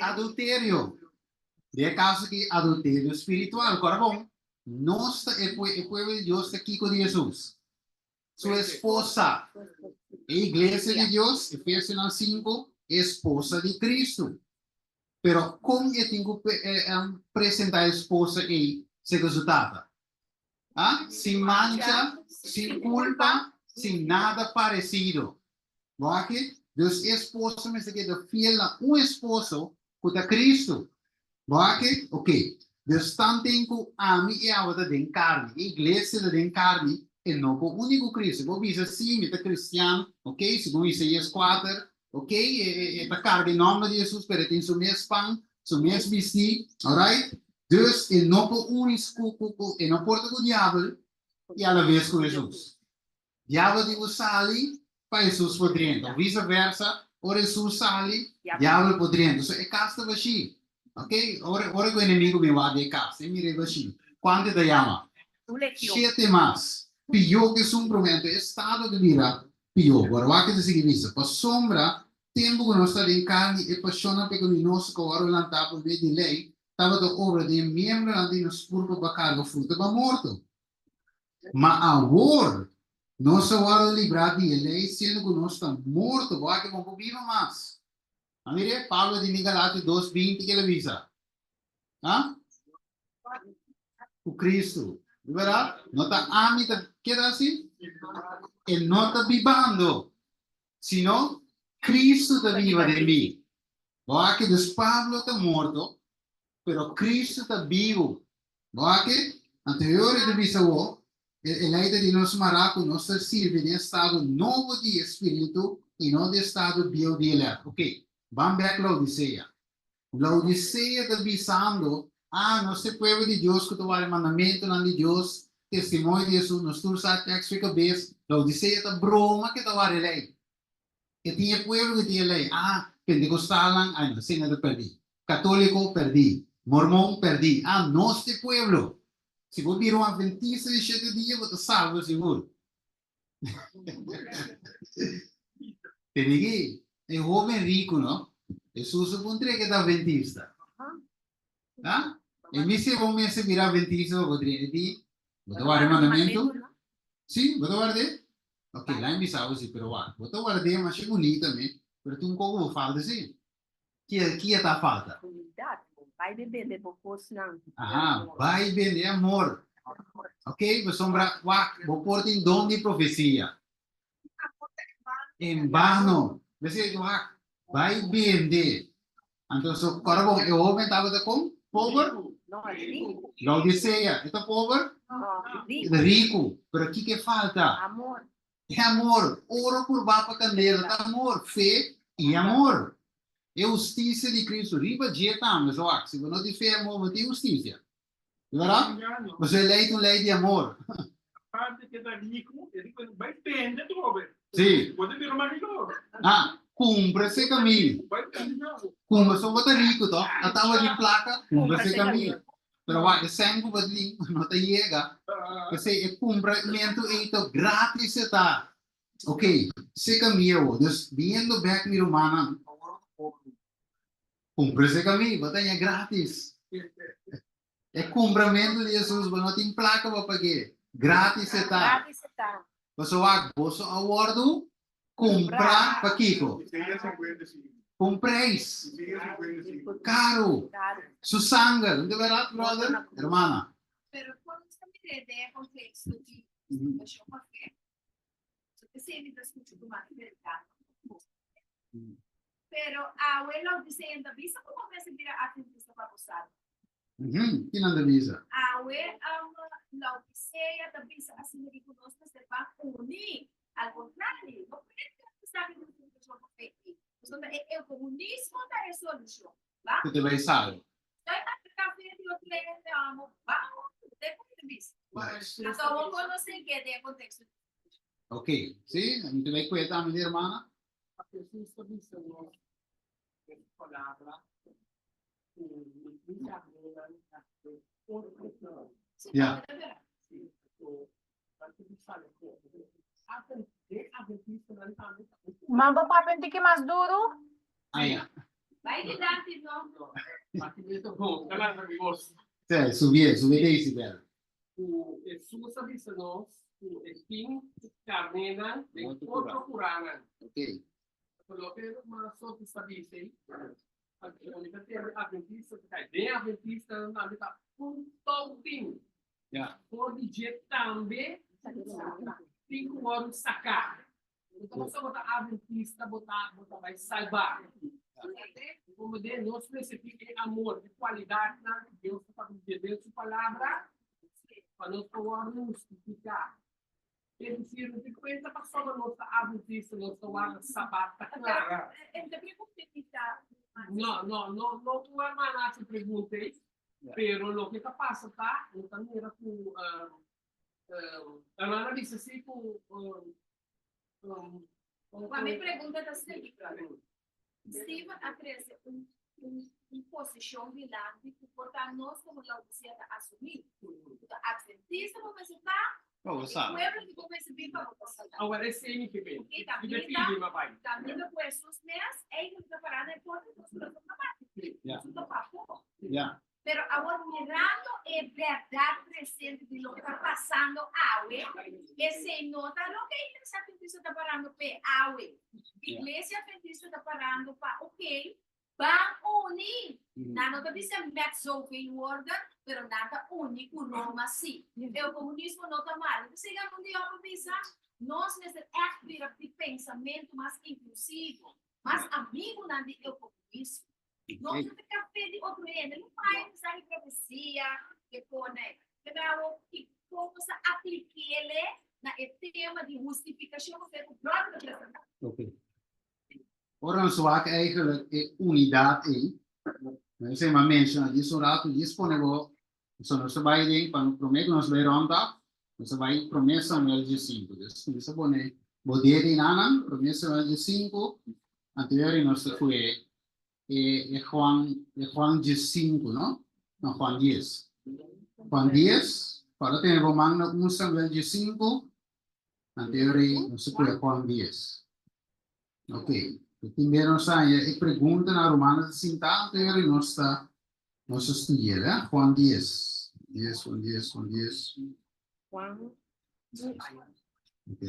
Adulterio. Den e kaso aki, adulterio spiritual. Kòrda bon, nos ta e e pueblo di Dios ta kiko di Hesus? Su esposa. E iglesia di Dios, Efesionan sinku, esposa di Kristu. Pero kon e tin ku presentá e esposa ei segun su tata? Ah, sin mancha, sin kulpa, sin nada paresido. Bo aki? Dus e esposo mester keda fiel na un esposo ku ta Kristu. Bo aki? Oké. Dus tanten ku ami i abo ta den karni, e iglesia ta den karni, e no por uni ku Kristu. Bo bisa, Sí, mi ta kristian, oké, segun Isaías kuater, Ok, e, e ta karga e nòmber di Hesus, pero e tin su mes pan, su mes bistí, alright? Dus e no por uni ku, ku, ku, e no por ta ku diabel i alaves ku Hesus. Diabel tin ku sali pa Hesus por drenta, o vise versa, ora Hesus sali, diabel por drenta. So e kas ta bashí, ok? Ora, ora ku enemigu bin wak di e kas, e mira e bashí. Kuantu e ta yama? Shete mas. Pió ku esun promé. Anto e estado ta bira Pió, bo wak ta sigui bisa, Pasobra tempu ku nos ta den karni, e pashonnan pekaminoso ku a wòrdu lantá pa medio di lei tabata obra den e miembronan di nos kurpa pa karga fruta pa morto. Ma awor nos a wòrdu librá di e lei, siendo ku nos ta morto, bo wak ku bo no por biba mas. A mira, Pablo di mi Galatio dos binti ke el a bisa? Ha? Ku Kristu. Bèrdat? No ta ami ta keda asi? E no ta bibando, sino Cristo ta biba den mi. Bo a ke? Dus Pablo ta morto, pero Cristo ta bibu. Bo a ke? Anto e ora e ta bisa bo, e lei ta di nos mará ku nos ta sirbi den estado nobo di e spiritu i no den estado bieu di e lèt. Oke, ban bèk Laodisea. Laodisea ta bisando, Ah, nos ta e pueblo di Dios ku ta wara e mandamentunan di Dios, testimonio di Hesus, nos tur sa tèks fe kabes. Laodisea ta broma ku e ta wara e lei. E tin e pueblo ku tin e lei. Ah, pentekostalnan, ai no, esei nan ta pèrdí. Katóliko, pèrdí. Mormon, pèrdí. Ah, nos ta e pueblo. Si bo bira un atventista di shete dia, bo ta salvo sigur. Tene ki e hoben riku no, Hesus a puntr'é ke ta adventista. Ha? E mester bo mester bira adventista pa bo drenta. E di, bo ta warda e mandamentu? Si, bo ta ward'é? Ok, laga mi bisa bo si, pero wak, bo ta ward'é masha bunita me, pero tin un koko bo falta si. Kia, kia ta falta? Humildad. Bai be bende bo kosnan. Aha, bai bende amor. Ok, pasobra wak, bo por tin don di profesia. En vano. Mester wak, bai bende. Anto so, kòrda bon, e hoben tabata kon? Pober? No, riku. Laodisea, e ta pober? No, riku. E ta riku. Pero kiko e falta? Amor. E amor, oro kurbá pa kandela ta amor, fe i amor. E hustisia di Kristu riba dje tambe, so wak, si bo no tin fe i amor, bo no tin hustisia. Di bèrdat? Pasobra e lei ta un lei di amor. Aparte ke ta riku, e riku bai bende atrobe. Si. Bo ta bira mas riku atrobe. Ah, kumpra se kaminda. Bai bende atrobe. Kumpra, so bo ta riku tòg, a tabatin plaka, kumpra se kaminda. Pero wak, e sèn ku bo tin no ta yega. P'esei e kumpramentu ei ta gratis e ta. Ok, seka mi awo. Dus, biniendo bèk mi rumannan, kumpra seka mi, bo ta haña gratis. E kumpramentu di Hesus, bo no tin plaka pa pag'é. Gratis e ta. Pasobra wak, boso a wòrdu Kumpra pa kiko? Ku un preis karu. Su sanger. No ta bèrdat, bròder? Hermana? Pero kon nos ta mir'é den e konteksto di situashon pa fe? So p'esei mi ta skucha ku mas bèrdat. Pero awe Laodisea ta bisa ku bo mester bira atventista pa bo salba. Ki nan ta bisa? Awe Laodisea ta bisa asina di ku nos mester ban uni. Al kontrario, no prediká ku esaki ta un solushon pa fe ei. Pasobra e komunismo ta e solushon. Ba? Ku ta bai salba. Dai apliká fe di otro hende amo. Ba huntu, te ku ta bisa. Anto awor kon nos tin ke den e konteksto di solushon? Ok, si, mi ta bai kué tambe di hermana. Hesus ta bisa nos den su palabra ku mi karnénan ta den otro nan. Ya. Ma bo papia un tiki mas duru? Ah, ya. Bai dilanti no. Sí, subié, subié decibel. Ku Hesus a bisa nos ku e tin karnénan den otro kuranan. Ok. Loke ruman Sophie sa bisa ei, mi ta tende adventista ta kai. Den adventistanan tambe ta un tou tin. For di dje tambe tin ku wòrdu saká. No ta pasobra bo ta adventista bo ta bo ta bai salbá. Komo den nos mester tin e amor, e kualidatnan ku Dios ta papia den su palabra pa nos por wòrdu hustifiká. Es decir, no tin cuenta pasobra nos ta adventista, nos ta warda sabat ta clara. No, no, no, no cu hermana haci pregunta ei, pero loke ta pasa ta, no ta mira cu hermana bisa si cu Pa mi pregunta ta sigui, brother. Steven a trece un un un posicion dilanti cu por ta nos como Laodicea ta asumi. Cu ta adventista bo mester ta, Pa bo e salba. pueblo di bo mester bin pa bo ta salba. Awor esei mi ke ben. Ok, Mi ta caminda, pidi ma bai. caminda cu Hesus mes, ei cu ta para na e porta, nos corazon ta bati. Ja. Su ta pafó. Ja. Pero awor mirando e berdad presente di loke ta pasando awe, esei no ta loke Iglesia Adventista ta parando p'e awe. Iglesia Adventista ta parando pa, ok, Ban uni! Nan no ta bisa met zoveel woorden, pero nan ta uni ku Roma sí. E komunismo no ta mal. Entonces siga un dia pa bisa, nos mester ègt bira di pensamentu mas inklusivo, mas amigunan di e komunismo. Nos no ta kafé di otro hende, no bai bisa di profesia ke pone. Pero awor ki kon nos ta aplik'é na e tema di hustifikashon ku bròder ta presentá. Okay. Ora nos wak eigenlijk e unidat ei, nos a menciona djis un rato, djis pone bo, so nos ta bai den, pa prome ku nos bai rond af, nos ta bai prome Samuel 15. Dus kuminsa pone bo dede einanan, prome Samuel 15, anterior nos ta kue e e Juan, e Juan 15, no? No, Juan 10. Juan 10, para tene bo man na 1 Samuel 15, anterior nos ta kue Juan 10. Ok, tin bia nos haña e pregunta na Romanos ta sintá, anto yori nos ta nos ta studi'el, eh? Juan 10. 10, Juan 10, Juan 10. Juan. Ok,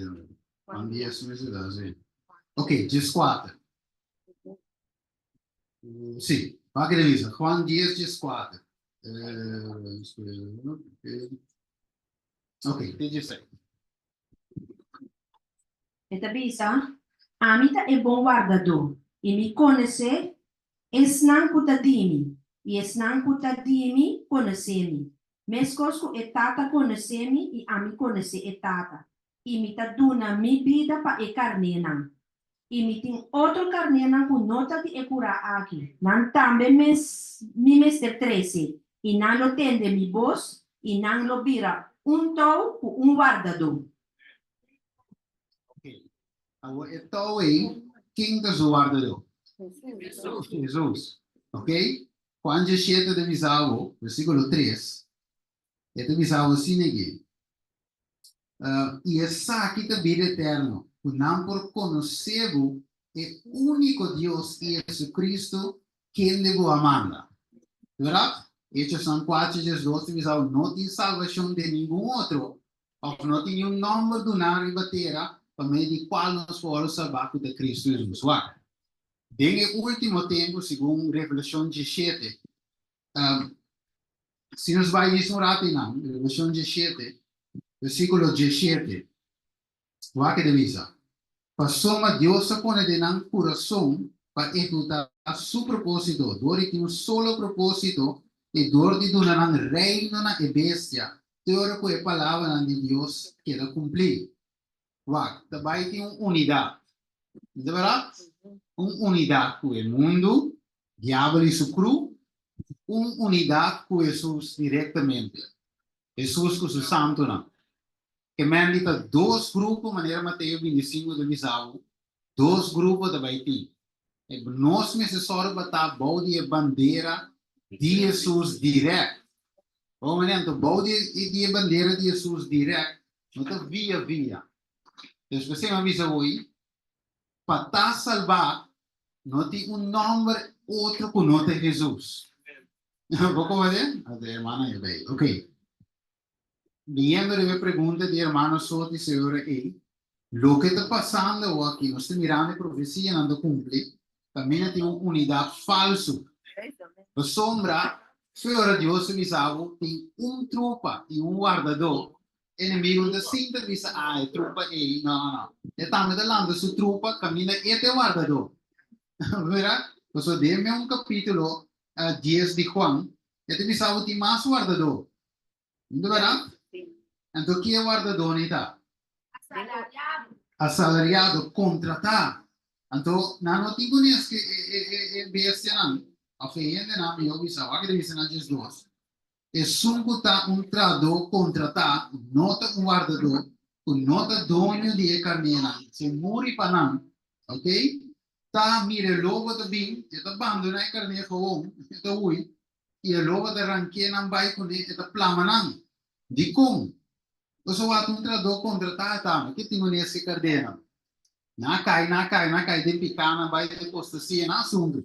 Juan 10 mester ta, sí. Ok, 14. Sí, wak e bisa. Juan 10, 14. Eh, ok, te 16. E ta bisa, Ami ta e bon wardadó, i mi konosé esnan ku ta di mi, i esnan ku ta di mi konosé mi, meskos ku e Tata konosé mi i ami konosé e Tata, i mi ta duna mi bida pa e karnénan. I mi tin otro karnénan ku no ta di e kurá aki, nan tambe mi mester trese, i nan lo tende mi bos, i nan lo bira un tou ku un wardadó. Ok. Awor e tou ei, ken ta su wardadó? Hesus. Hesus. Ok? Juan 17 ta bisa bo, versíkulo 3, e ta bisa bo asina aki, I esaki ta bida eterno, ku nan por konosé bo, e úniko Dios i Jesucristo, kende bo a manda. Bèrdat? Hechosnan 4, 12 ta bisa bo, No tin salbashon den ningun otro, òf no tin niun nòmber duná riba tera pa medio di kual nos por wòrdu salbá ku ta Cristo Jesus. Wak, den e último tempu, segun Revelashon 17, si nos bai djis un ratu einan, Revelashon 17, versíkulo 17, wak ke ta bisa, Pasobra Dios a pone den nan kurason pa ehekutá su propósito, dor di tin un solo propósito i dor di duna nan reino na e bestia, te ora ku e palabranan di Dios keda kumplí. Wak, ta bai tin un unidat. No ta bèrdat? Un unidat ku e mundu, Diabel i su kru, un unidat ku Hesus direktamente, Hesus ku su santunan. Ke men di ta dos grupo manera Mateo 25 ta bisa bo, dos grupo ta bai tin. E nos mester sòru pa ta bou di e bandera di Hesus dirèkt. Bo manera anto bou di di e bandera di Hesus dirèkt no ta via via. Despues mi a bisa bo ei, pa ta salbá no tin un nòmber otro ku no ta Hesus. Bo komprende? Hermana ya bai. Ok. Biniendo riba e pregunta di hermano Soto i señora ei, loke ta pasando awor aki, nos ta mirando e profesianan ta kumpli, kaminda tin un unidat falsu. Pasobra, fe ora Dios a bisa bo, tin un trupa i un wardadó, enemigu no ta sinta bisa, ah, e trupa ei, no, no, no. E tambe ta lanta su trupa kaminda e ta e wardadó. Mira, pasobra den e un kapítulo 10 di Juan, E ta bisa bo tin mas wardadó. No ta bèrdat? Anto ki e wardadónan ta? Asalariado. Asalariado, kontratá. Anto nan no tin kunes ku e bestianan òf e hendenan, mihó bisa, wak e ta bisa nan 12, Esun ku ta un trahadó kontratá no ta un wardadó ku no ta doño di e karnénan, si e muri pa nan, oke, Ta mira e lobo ta bin, e ta bandoná e karné gewoon, e ta hui, i e lobo ta ranké nan bai kuné, e ta plama nan. Dikon? Pasobra wak un trahadó kontratá tambe ke tin unes e karnénan. Nan a kai, nan a kai, nan a kai den piká, nan bai den apostasia, nan asuntu.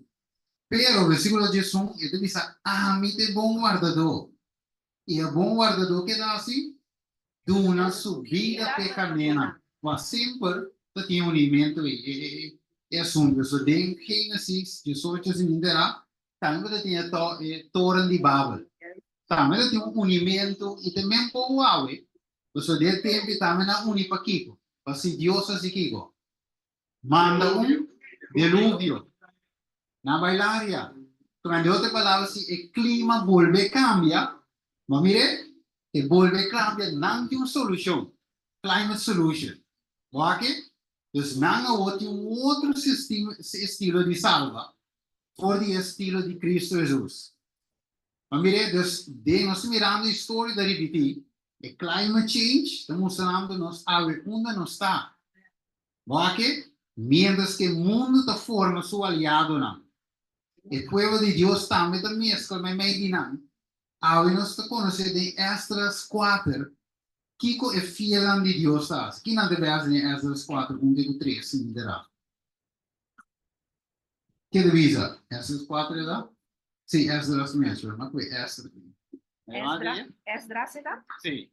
Pero, versíkulo 11, e ta bisa, Ami ta e bon wardadó, i e bon wardadó ke ta hasi? Duna su bida p'e karnénan. Wak semper ta tin unimentu ei. E asuntu. So den Génesis 18 si mi enterá, tambe bo ta tin e to e toren di Babel. Tambe ta tin un unimentu i te men pou awe. Pasobra den e tempu ei tambe nan a uni pa kiko? Pa si Dios hasi kiko? Manda un deluvio. Nan bai laria. Tuma di otro palabra si e klima bolbe kambia, bo mira e bolbe kambia nan tin un solushon, climate solution. Bo aki? Dus nan awor tin un otro estilo di salba for di e estilo di Cristo Jesus. Bo mira? Dus den nos ta mirando historia ta ripiti, e climate change ta mustrando nos awe unda nos ta. Bo aki? Mientras ku e mundu ta forma su aliadonan, e pueblo di Dios tambe ta meskla meimei di nan. Awe nos ta konosé den Esdras kuater kiko e fielnan di Dios ta hasi. Ki nan ta bes den Esdras kuater un te ku tres, si mi ta ra? Ke ta bisa? Esdras kuater e ta? Sí, Esdras mes, pero no ku e Esdras. Esdras e ta? Sí.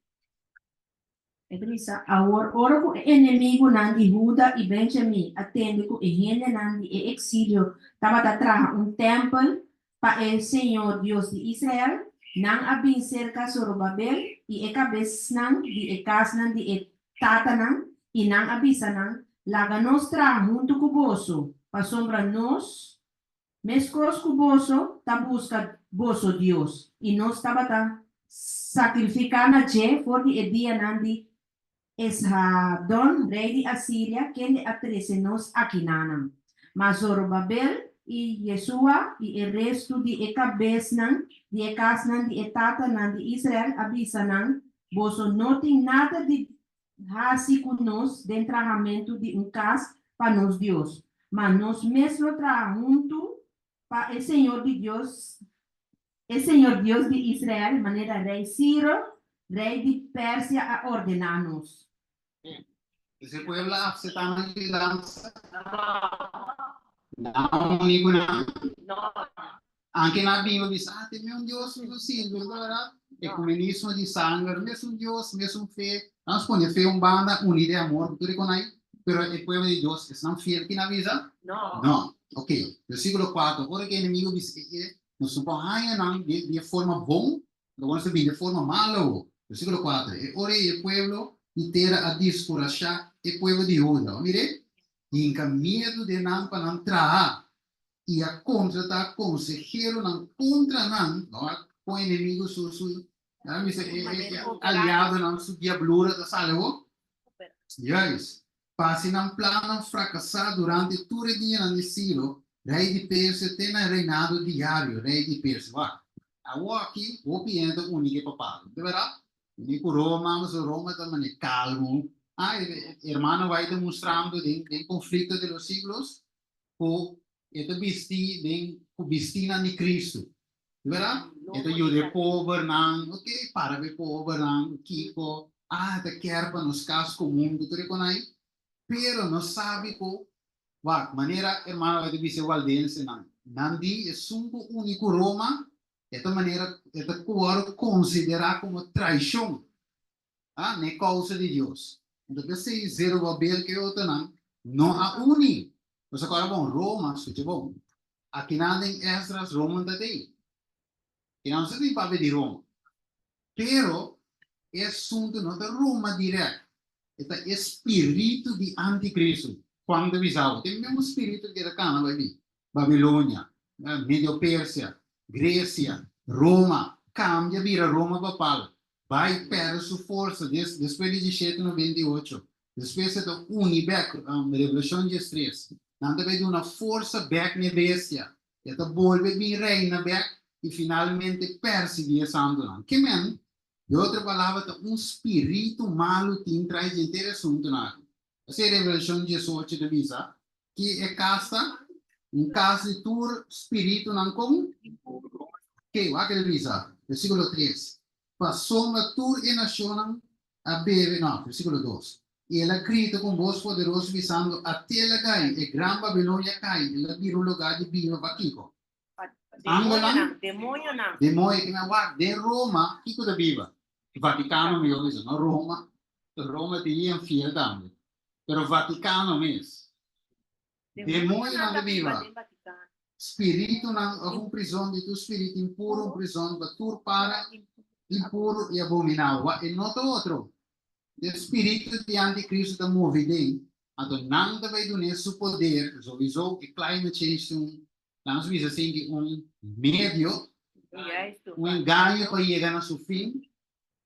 E ta bisa, Awor, ora ku e enemigunan di Huda i Benjamin a tende ku e hendenan di e eksilio tabata traha un tèmpel pa e señor Dios di Israel, nan a bin serka Zorobabel i e kabesnan di e kasnan di e tatanan, i nan a bisa nan, Laga nos traha huntu ku boso, pasobra nos Meskos ku boso ta buska boso Dios, i nos tabata sakrifiká na dje for di e dianan di Eshadon, rei di Asiria, kende a trese nos akinanan. Ma Zorobabel i Yesua i e restu di e kabesnan di e kasnan di e tatanan di Israel a bisa nan, Boso no tin nada di hasi ku nos den trahamentu di un kas pa nos Dios, ma nos mes lo traha huntu pa e Señor di Dios, e Señor Dios di Israel, manera rei Siro, rei di Persia, a ordená nos. Ese pueblo a aceptá nan yudansa? Nan a uni ku nan? Anke nan a bin lo bisa, ah, te mi un Dios mi ta sirbi, no ta berdad? Ecumenismo di sanger, mesun Dios, mesun fe. Nan pone fe un banda, uni den amor ku tur e kon ai, pero e pueblo di Dios esnan fiel ki nan bisa? No. Ok, versiculo kuater, ora ku e enemigo bisa, e, e, nos no por haña nan di e forma bon, Lo wòrdu ta bini di forma malo. Versíkulo kuater, E ora ei e pueblo di tera a diskurashá e pueblo di Huda. Bo mir'é? Hinka miedu den nan pa nan traha, i a kontratá konseheronan kontra nan. Bo a kon enemigu su su nan a bisa e e aliadonan su diablura ta sali awor? Juist. Pa si nan plannan frakasá durante tur e dianan di Siro, rei di Persia, te na e reinado di Dario, rei di Persia. Wak, awoki hopi hende ta uni ku e papado, ta bèrdat? Uni ku Roma, pasobra Roma ta manera kalmu. Ah, e hermano bai demostrando den den Conflicto de los Siglos ku e ta bistí den ku bistínan di Cristo. Ta bèrdat? E ta yuda e pobernan, ok, para pa e pobernan, kiko, ah, e ta kèr pa nos kas komun ku tur e kon ai, pero nos sabi ku Wak, manera hermano bai ta bisa e waldensenan, nan di esun ku uni ku Roma, e ta manera e ta wòrdu konsiderá komo traishon, ah, n'e kousa di Dios. Anto p'esei Zerubabel ku e otronan no a uni. Nos a kòrda bon, Roma, skucha bon, akinan den Esdras Roma no ta t'ei. Kinan no sa tin papia di Roma. Pero e asuntu no ta Roma dirèkt, e ta e spiritu di antikristu. Juan ta bisa bo, tin mesmu spiritu ke ta kana bai bin Babilonia, Medio Persia, Gresia, Roma, kambia bira Roma papal, bai pèrdè su forsa despues di diesshete noventa i ocho. Despues e ta uni bèk, Revelashon diestres. Nan ta bai duna forsa bèk n'e bestia. E ta bolbe bin reina bek i finalmente persiguí e santunan. Ke men? De otro palabra, ta un spiritu malu tin tras di henter e asuntunan aki. Esei Revelashon 18 ta bisa ki e kas ta un kas di tur spiritunan kon? Ke? Wak e ta bisa, versíkulo tres, Pasobra tur e nashonnan a bebe, no, versíkulo dos, I el a grita ku un bos poderoso, bisando, Até el a kai, e gran Babilonia a kai, el a bira un lugá di biba pa kiko? Angelnan? Demoñonan. Demoño, ki nan wak den Roma, kiko ta biba? Vatikano mihor bisa, no Roma. Roma tin yen fiel tambe, pero Vatikano mes. Demonionan ta biba. Spiritunan òf un prizon di tur spiritu impuru, un prizon pa tur para impuru i abominabel. Wak, e no ta otro. E spiritu di anticristo ta move den, anto nan ta bai dun'é su poder, souiso e climate change ta un, lanos bisa asin ki un medio, un engaño pa yega na su fin,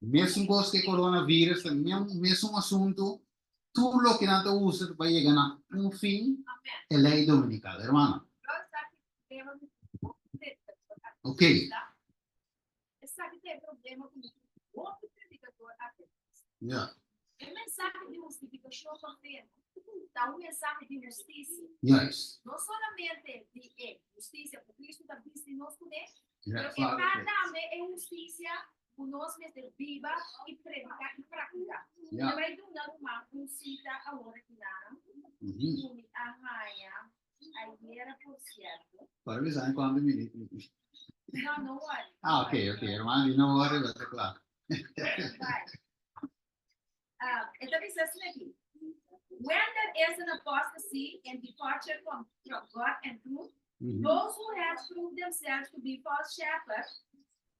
mesun kos ku e coronavirus ta mesun asuntu, tur loke nan ta usa pa yega na un fin, e ley dominical, hermano. Ok. Esaki ta e problema ku hopi predikador a pensa. Ja. E mensahe di hustifikashon pa fe ta un mensahe di hustisia. Juist. No solamente di e hustisia ku Kristu ta bisti nos kuné, Ja, pero e ta tambe e hustisia ku nos mester biba i prediká i praktiká. Ja. Mi bai duna ruman un sita awor aki nan ku mi a haña ayera por sierto. Para bisa en cuanto minut. No, no worry. Ah, ok, ok. Hermano, di no worry, basta klaar. Right. E ta bisa asina aki, When there is an apostasy and departure from, from God and truth, those who have proved themselves to be false shepherds,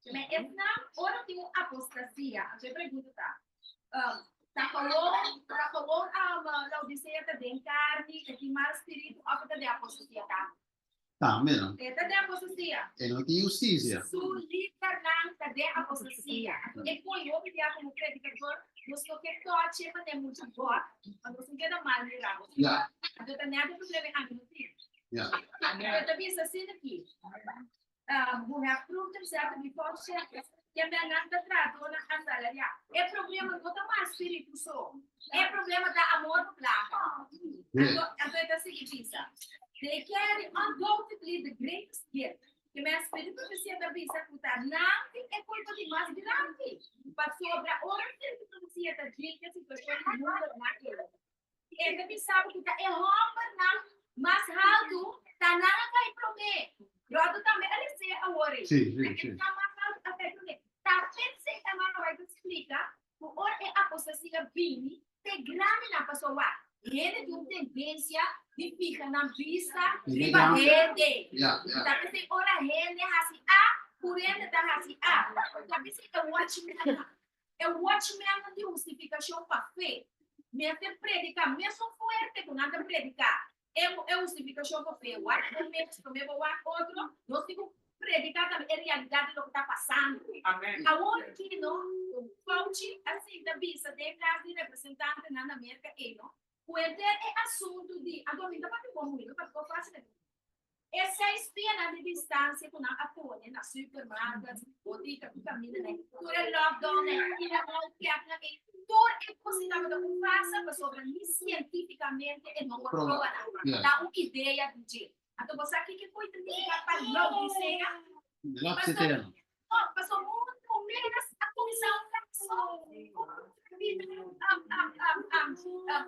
me esnan ora tin un apostasia, anto e pregunta ta, um, ta gewoon, ta gewoon um, Laodicea ta den carni, e tin mal spiritu, of ta den apostasia tambe? Tambe no. E ta den apostasia. E no tin hustisia. Su lidernan ta den apostasia. E poi hopi bia komo predikador, nos no ke toche pa den muchu bòt, pa nos no keda mal mirá. Ja. Anto ta nèt e problema ami no tin. Ja. Anto ta bisa asina aki, um, who have proved themselves to be false shepherds, kende nan ta trahadónan asalariá. E problema no ta mal spiritu so. E problema ta amor pa plaka. Yeah. Anto, anto e ta sigui bisa, They carry undoubtedly the greatest guilt. Ke men spiritu profesia ta bisa ku ta nan tin e kulpa di mas grandi. Pasobra ora spiritu profesia ta djil ke situashon di mundu na e. E ta bisa bo ku ta e hòmbernan mas haltu ta nan a kai promé. Roto tambe a les'é awor ei. Sí, sí, Ta sí. esnan mas haltu a kai promé. Ta pens'é ta mano bai ta splika ku ora e apostasia bini, te grandinan pasobra wak, hende tin un tendensia di fija nan bista Hende riba grandi. hende. Ja, ja. Ta p'esei ora hende hasi A, ku hende ta hasi A. Ta p'esei e watchman E watchmannan di hustifikashon pa fe mester prediká mesun fuerte ku nan ta prediká e e hustifikashon pa fe. Wak un mes promé bo wak otro, nos tin ku prediká tambe e realidat di loke ta pasando. Awor aki no, Fauci a sinta bisa den kas di representantenan na Merka ei no, ku henter e asuntu di, anto mi ta papia bon muhé, mi papia bon fásil. E seis pianan di distansia ku nan a pone na supermarkets, botika ku kamindanan, tur e lockdownnan, i e mouthcapnan ei, tur e kos ei tabata un farsa pasobra ni sientífikamente e no por proba nan. Ta un idea di dje. Anto bo sa kiko ku ta nifiká pa Laodisea? Laodisea. Pasobra mundu mes a kuminsá un kaso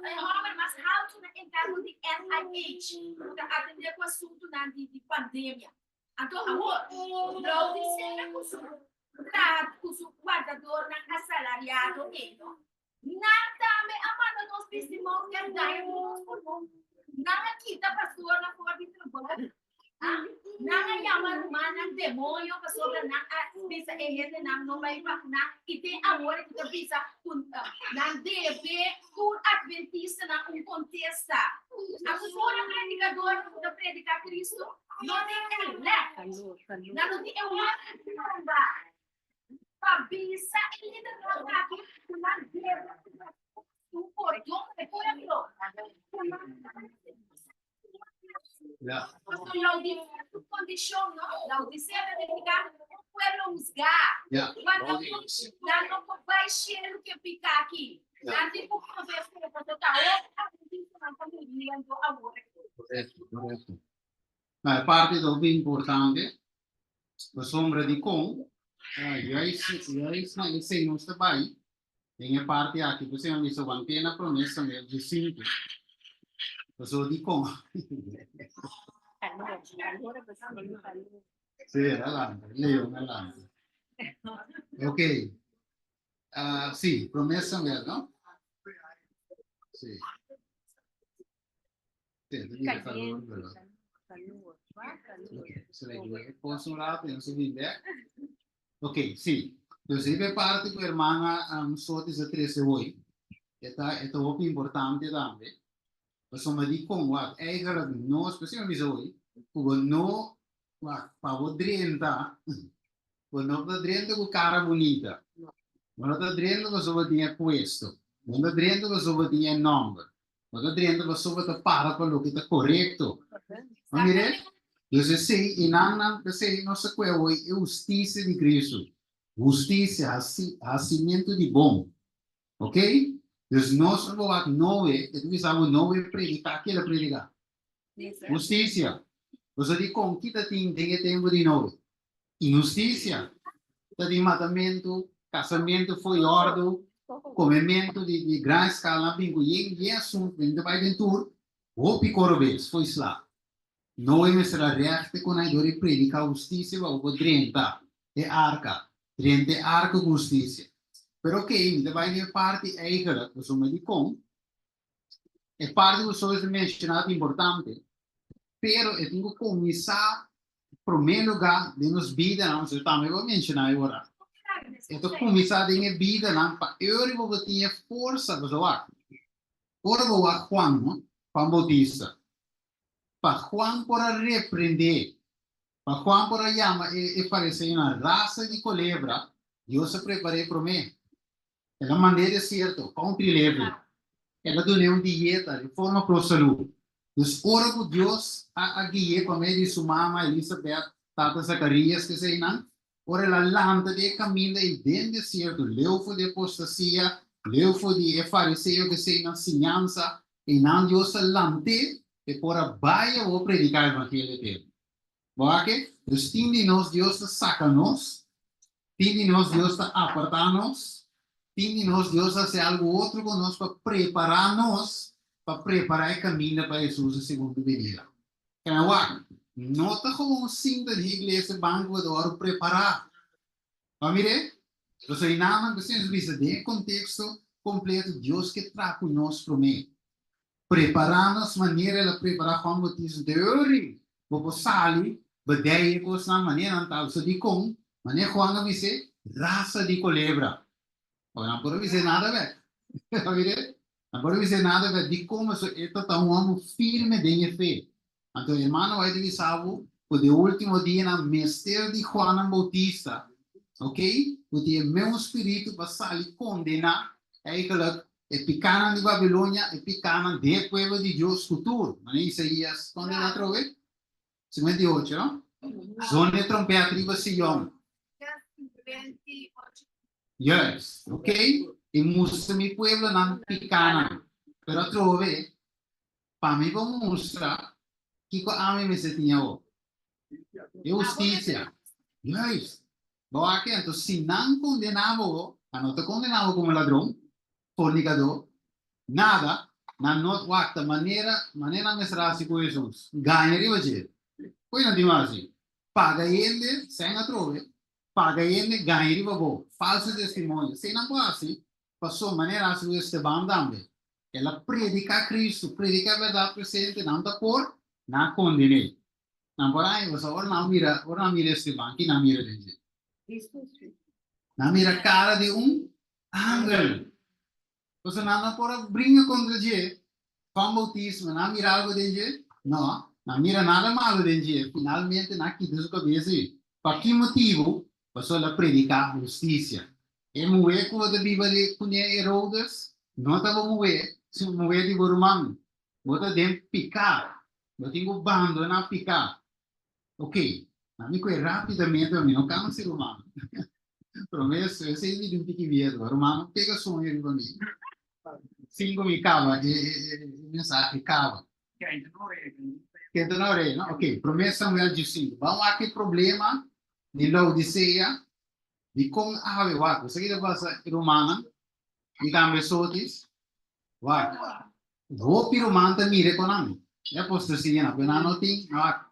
e hòmber mas haltu na enkargo di NIH ku ta atendé ku asuntunan di pandemia. Anto awor, Laodisea ku su ku su wardadornan asalariado ei, no? Nan tambe a manda nos bisti mou i a daña tur nos pulmon. Nan a kita pastornan for di trabou. Nan a yama rumannan demoño pasobra nan a bisa e hendenan no bai vakuná i te awor ku ta bisa ku nan debe tur adventistanan un kontesta. Anto tur e predikadornan ku ta prediká Kristu no tin e lèf, nan no tin e wòrdu. Pa bisa e lidernan aki ku nan debe un pordon e pueblo. Ku nan Ja. Pasobra Laodicea su kondishon, no? Laodicea ta nifiká un pueblo husgá. Ja. Cuando nan no por bai shelu ku e piká aki. Ja. Nan tin ku konfesá, pasobra ta hopi adventistanan ta muriendo awor. Korekto, korekto. Nou, e parti ta hopi importante, pasobra dikon juist juist na esei nos ta bai den e parti aki, p'esei mi a bisa want'é na promé Samuel diesinku, pasobra dikon. Sí, el a lanta, Leon a lanta. Ok, sí, promé Samuel, no? Sí. Caliente, calor, calor. Pos un rato en su biblia. Ok, sí. Dus riba e parti ku hermana um, Sotis a trese hoy, eta, eta hopi importante tambe. Pasobra di kon, wak, eigenlijk nos, precies bisa hoy, ku bo no, wak, pa bo drenta, bo no ta drenta ku kara bunita. Bo no ta drenta pasobra bo tin e puesto. Bo no ta drenta pasobra bo tin e nòmber. Bo ta drenta pasobra bo ta para pa loke ta korekto. Bo mira? Dus esei, i nan nan, p'esei nos ta kue awor e hustisia di Kristu. Hustisia, hasi, hasimentu di bon. Ok? Dus nos a bo wak Noe, e ta bisa bo Noe prediká, ke el a prediká? Hustisia. Bo sa dikon ki ta tin den e tempu di Noe? Inhustisia. Ta tin matamentu, kasamentu fo'i òrdu, komementu di di gran eskala bin ku yen yen asuntu den ta bai den tur hopi koro bes fo'i sla. Noe mester a rèchte ku nan dor di prediká hustisia pa bo por drenta e arka, drenta e arka ku hustisia. Pero okey, mi ta bai den e parti eigelijk, pasobra dikon E parti ku Sois a menshoná ta importante, pero e tin ku kuminsá promé lugá den nos bidanan, nos tambe bo a menshoná e ora. E ta kuminsá den e bidanan pa e ora bo tin e forsa, pasobra wak, ora bo wak Juan, no, Juan Bautista, pa Juan por a reprendé, pa Juan por a yama e e fariseonan rasa di kolebra, Dios a prepar'é promé. El a mand'é desierto pa un trilevel. El a dun'é un dieta di forma pro salú. Dus ora ku Dios a a gui'é pa medio di su mama Elisabet, tata Zakarias, keseinan, ora el a lanta di e kaminda ei den desierto, leu for di e apostasia, leu for di e fariseo keseinan siñansa, einan Dios a lant'é p'e por a bai awor prediká evangelio eterno. Bo a ke? Dus tin di nos Dios ta saka nos, tin di nos Dios ta apartá nos, tin di nos Dios ta hasi algu otro ku nos pa prepará nos pa prepará e kaminda pa Hesus su segundo binida. Kende wak, no ta gewoon sinta den iglesia banko ku ta wòrdu prepará. Bo a mir'é? Pasobra e naman ku Señor bisa den e konteksto kompleto Dios ke traha ku nos promé. Prepará nos manera el a prepará Juan Bautista Deuri bo por sali bedei e kosnan manera nan ta usa dikon manera Juan a bis'é rasa di kolebra bo nan por a bis'é nada bek a mir'é nan por a bis'é nada bek dikon pasobra e ta ta un hòmber firme den e fe anto hermano bai ta bisa bo ku den ultimo dianan mester di Juan Bautista ok ku tin e meun spiritu pa sali kondená eigenlijk E pikánan di Babilonia, e pikánan den e pueblo di Dios ku tur, manera Isaías kondená atrobe, 58, no? Zona e trompèt riba Sion. Juist, ok? I mustra mi pueblo nan pikánan. Pero atrobe, pa mi por mustra kiko ami mester tin awor. E hustisia. Juist. Bo aki anto si nan kondená bo, nan no ta kondená bo komo ladron, fornikadó, nada, nan no wak ta manera manera nan mester hasi ku Hesus, gaña riba dje. Koe nan tin hasi? Paga hende, sèn atrobe, paga hende, gaña riba bo, falso testimonio. Esei nan por hasi, pasobra manera hasi ku Esteban tambe. El a prediká Kristu, prediká e bèrdat presente, nan ta por, nan a konden'é. Nan por haña pasobra ora nan mira, ora nan mira Esteban, ki nan mira den dje? Nan mira kara di un angel. Pasobra nan no por a bringa kontra dje, Juan Boutismo, nan mira algo den dje? No, nan mira nada malo den dje. Finalmente nan a kita su kabes ei. Pa ki motibu? Pasobra el a prediká hustisia. E muhé ku bo ta biba kuné Herodes no ta bo muhé, sino muhé di bo ruman. Bo ta den piká. Bo tin ku bandoná piká. Ok, ami ku e rápidamente, mi no kansa, ruman. Promé esei mi di un tiki miedu. Ruman no pega soño riba mi. Sin ku mi kaba e mensahe kaba. Kenta na orea, no? Ok, Promé Samuel 15. Ban wak e problema di Laodisea, di kon awe wak. Bo sa ki ta pasa, rumannan? I tambe sotis. Wak. Hopi ruman ta mira ku nan. E apostasia nan, pero nan no tin, wak,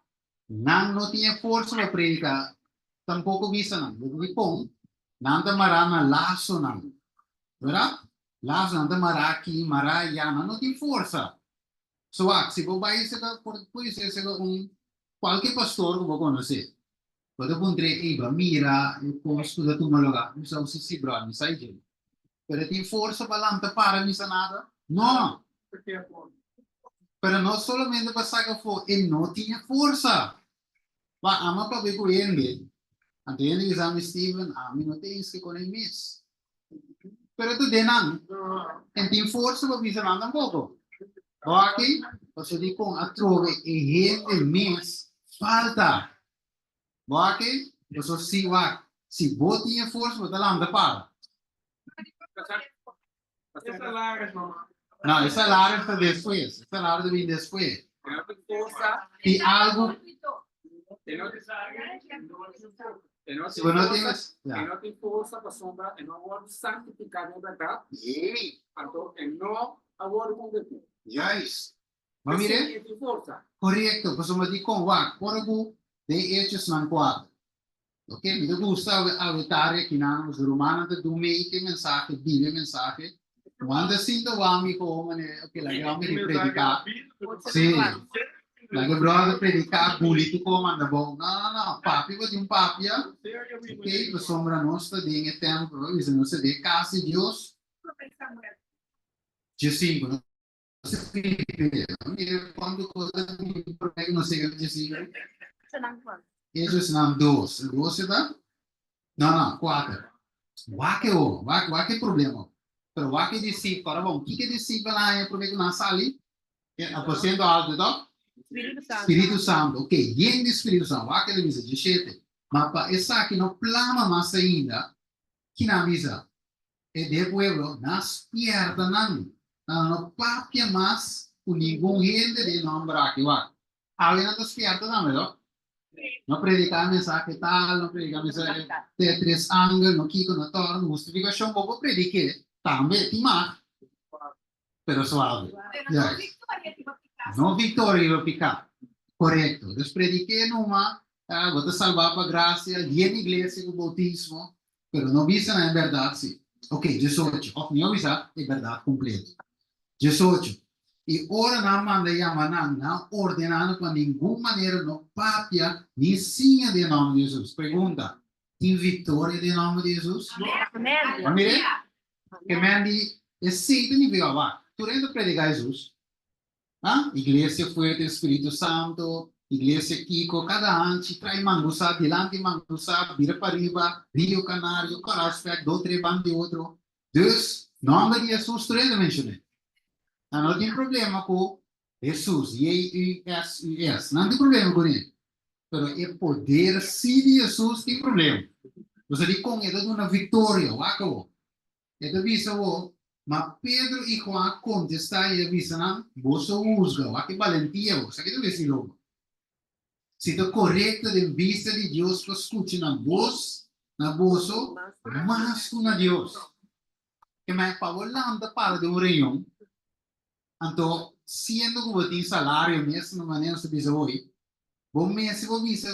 nan no tin e forsa pa prediká, tampoko bisa nan. Bo di kon, nan ta mará na lasonan. Bèrdat? Lasonan ta mará aki, mará ayá, nan no tin forsa. So wak, si bo bai seka por por ser seka un kualke pastor ku bo konosé, bo ta puntr'é, ey, bo a mira e kos ku ta tuma lugá? Mi sa, si, si, bròder, mi sa e dje. Pero e tin forsa pa lanta para misa nada? No! Pero no solamente pa saka afó, e no tin e forsa. Ba ama papia ku hende, anto hende bisa mi, Steven, ami no ta eens ke kon ei mes. Pero ta den nan, en tin forsa pa bisa nan tampoko. Bo aki, pasobra dikon atrobe e hende mes falta. Bo aki, pasobra si wak, si bo tin e forsa bo ta lanta para. No, e salario ta despues. E salario ta bini despues. Tin algo. Si bo no tin. E no tin forsa pasobra e no a wòrdu santifiká den bèrdat, anto e no a wòrdu konvertí. Juist. Bo mira? P'esei e tin forsa. Korekto, pasobra dikon? Wak, ora ku den Hechosnan kuater. Ok, mi ta gusta awe tarde aki nan, nos rumannan ta dun mei ke mensahe, biba e mensahe. Juan ta sinta wak mi komo manera, ok, laga e homber di prediká. Sí, laga e brother prediká, guli tu komo anda bon. No, no, no, papia bo tin un papia, ok, pasobra nos ta den e tempo, bisa nos ta den e kas di Dios. Djesinku, no Hechosnan dos. Dos e ta? No, no, kuater. Wak e ho, wak, wak e problema. Pero wak e disipel, ora bon, kiko e disipelnan haña promé ku nan sali? E aposento alto, to? Spiritu Santu. Spiritu Santu, ok, yen di Spiritu Santu. Wak e ta bisa, 17. Ma pa esaki no plama mas ainda, ki nan bisa? E de pueblo, nan spierta nan, nan no papia mas ku ningun hende den nomber aki. Wak, awe nan ta spierta tambe, to? No prediká mensahe tal, no prediká mensahe te tres angel, no kiko, no torno, hustifikashon, bo por predik'é tambe, tin mag, pero suave. Pero no victoria riba piká. No victoria riba piká. Korekto. Dus predik'é numa, bo ta salbá pa grasia, yen iglesia ku boutismo, pero no bisa nan e bèrdat si. Ok, diesocho. Òf mihó bisa e bèrdat kompleto. Diesocho. I ora nan manda yama nan, nan ordená nan pa ningun manera no papia ni siña den nòmber di Hesus. Pregunta, Tin viktoria den nòmber di Hesus? Amen. Bo mir'é? Ke men di esei ta nifiká wak. Tur hende ta prediká Hesus. Ha? Iglesia fuerte, Spiritu Santo, iglesia kiko, kada hanchi trae mangusá, dilanti mangusá, bira pariba, Rio Canario, Karaspek, do tre ban di otro. Dus, nòmber di Hesus tur hende menshoné. Nan no tin problema ku Hesus, J-E-S-U-S. Nan tin problema kuné. Pero e poder sí di Hesus tin problema. Bo sa dikon e ta duna viktoria? Wak awor. E ta bisa awor, Ma Pedro i Juan a kontestá i a bisa nan, Boso husga. Wak e balentia awor. Esaki ta besi lobo. Si ta korekto den bista di Dios pa skucha na bos, na boso, mas ku na Dios. Ke men, pa bo lanta para den un reunion, Anto, siendo ku bo tin salario mes, na manera nos ta bisa hoy, bo mester por bisa,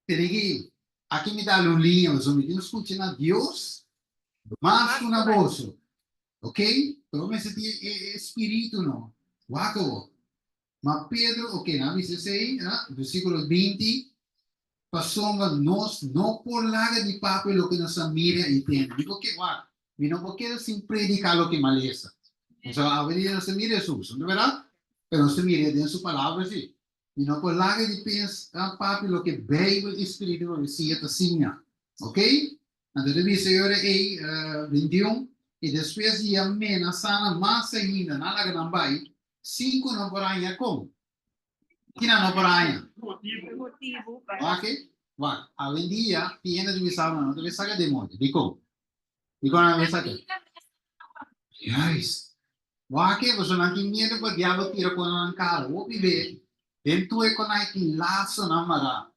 Tene ki, aki mi dal un liña, pasobra mi tin skucha na Dios mas ku na boso. Ok? Pero bo mester tin e e spiritu no. Wak awor. Ma Pedro, ok, nan a bisa esei, versikulo 20, Pasobra nos no por laga di papia loke nos a mira i tende. Mi por ke, wak, mi no por keda sin prediká loke mi a lesa. Pasobra awendia nos ta mira Hesus, no ta bèrdat? Pero nos ta mir'é den su Palabra sí. Mi no por laga di pensa papia loke Beibel i spiritu di profesia ta siña. Ok? Anto ta bisa e ora ei, 21, I despues di a menasá nan mas ainda, nan a laga nan bai, sin ku nan por haña kon. Kina no por haña? Motibu. Wak, wak, awendia tin hende ta bisa nan no ta bisa saka demonio. Dikon? Dikon nan no ta saka? Juist. Wak, pasobra nan tin miedu pa diablo tira ku nan kara. Hopi be den tur e konai tin lasonan mará.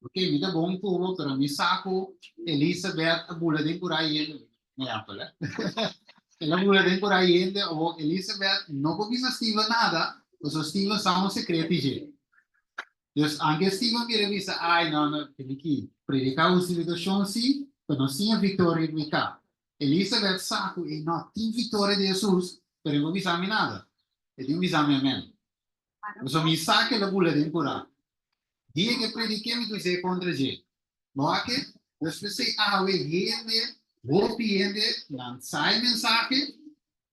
Ok, mi ta bon ku bo, pero mi sa ku Elisabeth a bula den kura hende. Mi ehempel, eh. El a bula den kura hende, o Elisabeth no por bisa Steven nada, pasobra Steven sa un sekreto di dje. Dus anke Steven bira bisa, ai, no, no, tene ki prediká hustifikashon sí, pero no siña viktoria di mi ka. Elisabeth sa ku e no tin viktoria di Hesus, pero e no por bisa mi nada. E tin ku bisa mi amen. Pasobra mi sa ku el a bula den kurá. Dia ku e prediké mi kusé kontra dje. Bo a ke? Despues ei awe hende, hopi hende, nan sa e mensahe,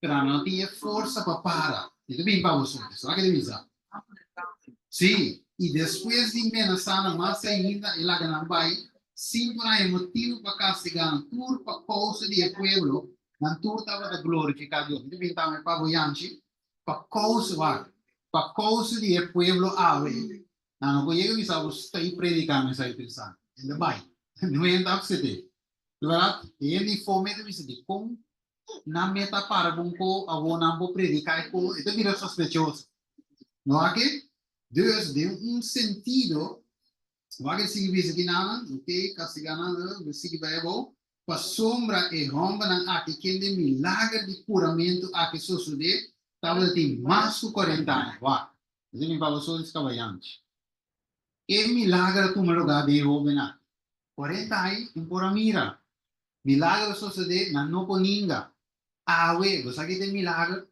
pero nan no tin e forsa pa para. Mi ta bin pa boso, sa ke ta bisa? Sí, i despues di menasá nan mas ainda, e laga nan bai, sin por haña motibu pa kastigá nan tur pa kousa di e pueblo, nan tur tabata glorifiká Dios. Mi ta bin tambe pa bo, Yanchi, pa kousa, wak, pa kousa di e pueblo awe, nan no por yega bisa bo stay prediká mensahe interesante. Hende bai. No hende ta apsete. Di bèrdat, e hende di fome ta bisa dikon nan meta para bon ko awor nan por prediká e ko, e ta bira sospechoso. No aki? Dus, den un sentido, wak e sigui bisa ki nan, ok, kastigá nan, eh, sigui bai abou, pasobra e hòmbernan aki kende milager di kuramentu aki sosodé tabata tin mas ku kuarenta aña. Wak, esei mi papa so di skabayanchi. E milager a tuma lugá den e hóben aki. 40 aña un por a mira. Milager a sosodé, nan no por ninga. Awe, bo sa ki ta e milager?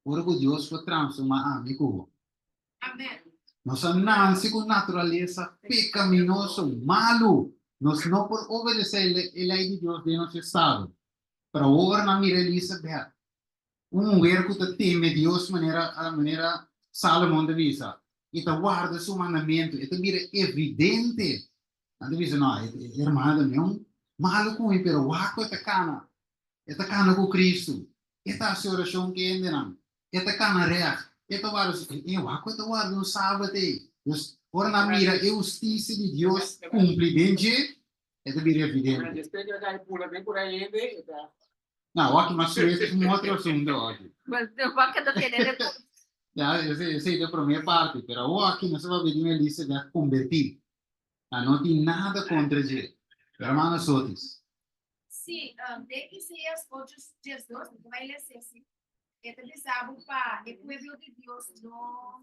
Ora ku Dios por transformá ami ku bo. Nos a nanse ku naturalesa pekaminoso, malu. Nos no por obedesé e lei di Dios den nos estado. Pero awor nan mira Elisabet, Un muher ku ta teme Dios manera manera Salomon ta bisa i ta warda su mandamentu, e ta bira evidente. Nan ta bisa, no, e hermana ta meun malu ku mi, pero wak ku e ta kana. E ta kana ku Kristu. E ta hasi orashon ku hendenan. E ta kana règt. E ta warda su, e wak ku e ta warda un sabat ei. Dus, ora nan mira e hustisia di Dios kumpli den dje, e ta bira evidente. No, wak mas su es un otro asunto aki. Wak no tiene recurso. Ya, ese, ese es la primera parte, pero awor aki nos va pedir Elizabeth convertir. Ah, no tin nada contra dje. Hermano Sotis. Sí, den Isaías 8, 2, mi ta bai lesa esi. E ta bisa bo pa e pueblo di Dios no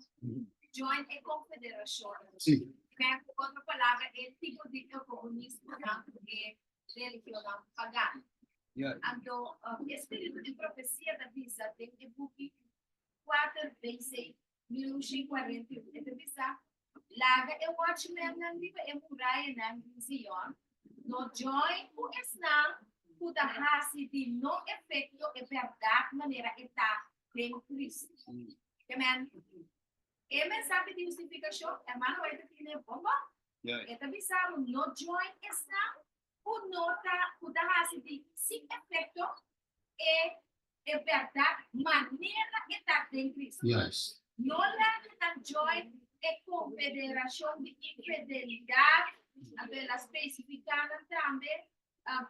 join e confederacion. Sí. Ku otro palabra, e tipo di komunismo nan ku e religionnan pagano. Anto, e spiritu di profesia ta bisa den e buki 4 BC 1141, e ta bisa, Laga e watchmennan riba e murayanan di Zion no join ku esnan ku ta hasi di no efekto e bèrdat manera e ta den Kristu. Amen. E mensahe di hustifikashon, hermano White ta tene bon bon. E ta bisa bo no join esnan ku no ta ku ta hasi di sin efekto e e bèrdat manera e ta den Kristu. No laga nan join e konfederashon di infidelidat, anto el a spesifiká nan tambe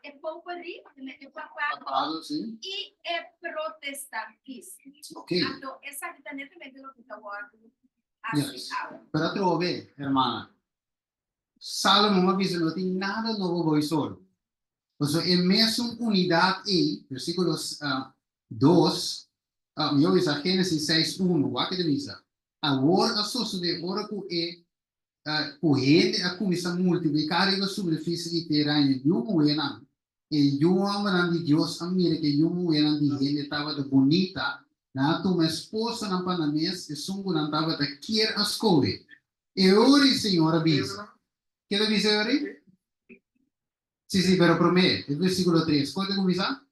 e popery, e papado, i e protestantismo. Anto esaki ta netamente loke ta wòrdu hasi awe. Pero atrobe, hermana, Salomon a bisa no tin nada nobo bou e sol. Pasobra e mesun unidat ei, versíkulo 2, mi a bisa Génesis 6, 1, wak e ta bisa, Awor a sosodé ora ku e ku hende a kuminsá multipliká riba superfisie di tera i e yu muhénan, e yu hòmbernan di Dios a mira ku e yu muhénan di hende tabata bunita, nan a tuma esposanan pa nan mes, esun ku nan tabata kier a skohe. E ora e Señor a bisa. Ke ta bisa e ora ei? Sí, sí, pero promé, e versíkulo tres, kon ta kuminsá?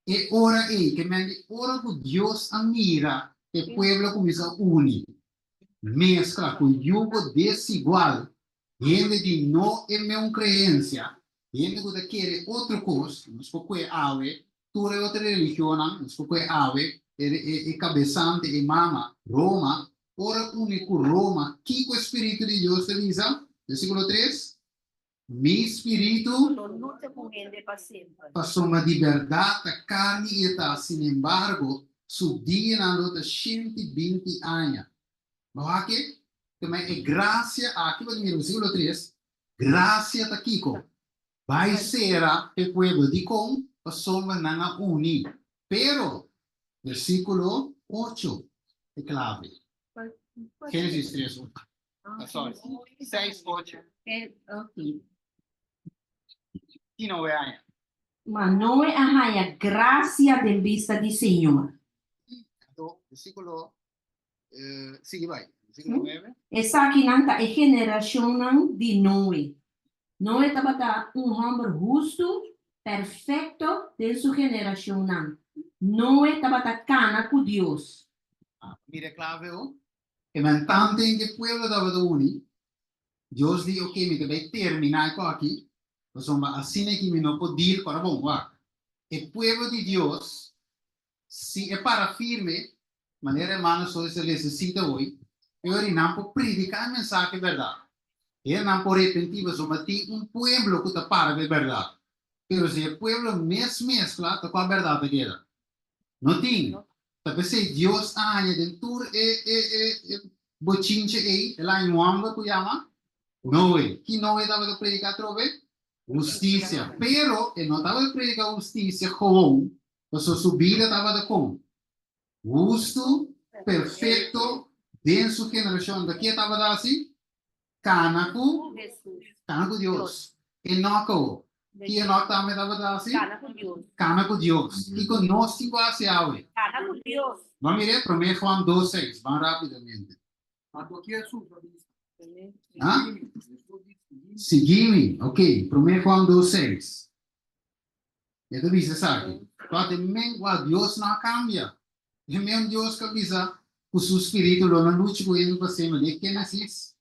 E ora ei, ke men di ora ku Dios a mira e pueblo a kuminsá uni, meskla ku yugo desigual, hende di no e meun kreensia, hende ku ta kere otro kos, nos por kue awe tur e otro religionnan, nos por kue awe e e kabesante, e mama, Roma, ora uni ku Roma, kiko e Spiritu di Dios ta bisa? Versíkulo tres, Mi spiritu. No lucha ku hende pa semper. Pasobra di bèrdat ta karni i e ta, sinembargo, su dianan lo ta 120 aña. Bo haki? Te e grasia aki, bo ta mira versíkulo 3, grasia ta kiko? Bai sera p'e pueblo. Dikon? Pasobra nan a uni. Pero, versíkulo 8, e klave. Génesis 3, 8. Ah, sorry. 6, 8. Ok. Ki Noe a haña? Ma Noe a haña grasia den bista di Señor. Anto, versíkulo Sigui bai. Versíkulo 9. Esakinan ta e generashonnan di Noe. Noe tabata un hòmber hustu, perfekto den su generashonnan. Noe tabata kana ku Dios. Mira e klave ho. E men tantu en ke pueblo tabata uni, Dios di, Ok, mi ta bai terminá e kos aki, pasobra asina aki mi no por deal ku. Ora bon, wak, e pueblo di Dios, si e para firme, manera hermano Soy a lesa cita hoy, e ora nan por predica e mensahe berdad. E nan por repenti pasobra tin un pueblo cu ta para pa e berdad. Pero si e pueblo mes mezcla, ta cua berdad ta keda? No tin. Ta p'esey Dios a haña den tur e e e e bochinche ey, el a haña un homber cu yama Noe. Ki Noe tabata predica atrobe? Husticia. Pero e no tabata predica husticia gewoon, pasobra su bida tabata kon? Hustu, perfekto den su generashon. Ta ke tabata hasi? Kana ku Kana ku Dios. Enok awo. Ki Enok tambe tabata hasi? Kana ku Dios. Kana ku Dios. Kiko nos tin ku hasi awe? Kana ku Dios. Ban mir'é Promé Juan dos seis. Ban rápidamente. Anto ki Hesus a bisa? Ha? Sigui mi. Ok. Promé Juan dos seis. E ta bisa esaki, Tòg e men ku a Dios no a kambia. E men Dios ku a bisa ku su spiritu lo no lucha ku hende pa semper den Génesis.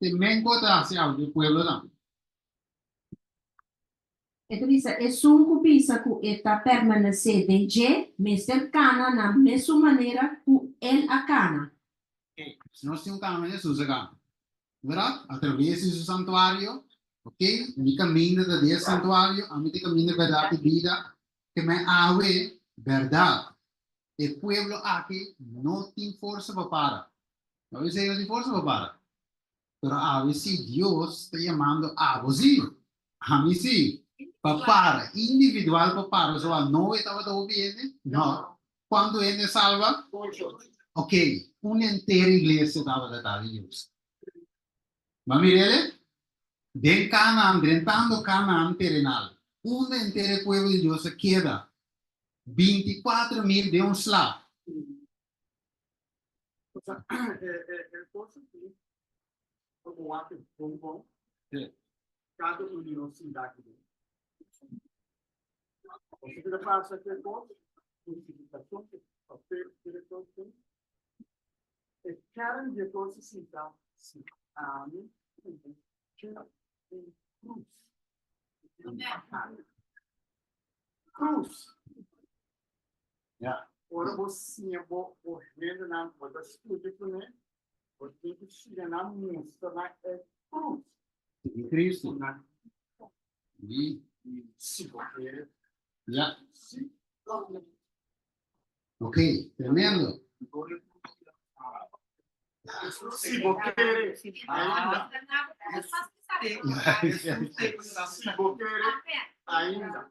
E men ku ta hasi algu di e pueblonan. E ta bisa, Esun ku bisa ku e ta permanesé den dje mester kana na mesun manera ku el a kana. Si nos tin un kana manera Hesus a kana. Verdad? A traves di su santuario, ok? Mi caminda ta den e santuario, ami ta e caminda, berdad y bida, ke men awe, berdad, e pueblo aki no tin forsa pa para. No bisa no tin forsa pa para. Pero awe si Dios ta yamando abo si, ami si, pa para, individual pa para. So a Noe tabata hopi hende? No. Cuantu hende salba? Ok, un henter iglesia tabata ta di Dios. Bo mir'e? Den Canaan, drentando Canaan terenal, unda henter e pueblo di Dios a keda? 24 mil den un sla. Osea, e cos aki, bo wak bon bon, cada un di nos sinta aki den. Pasobra ki ta pasa ku e kos, hustifikashon ku papel ku e kos tin, e kern di e kos ta sinta si ami ku bo keda un krus di karga. Krus! Ya. Ora bo siña bo bo hendenan, bo ta studia kuné, bo tin ku siña nan mustra nan e krus. Di Cristo. Ku nan Di. Si bo kere. Ya. Si. Ok, tremendo. Si bo kere. Ainda. Si bo kere. Ainda.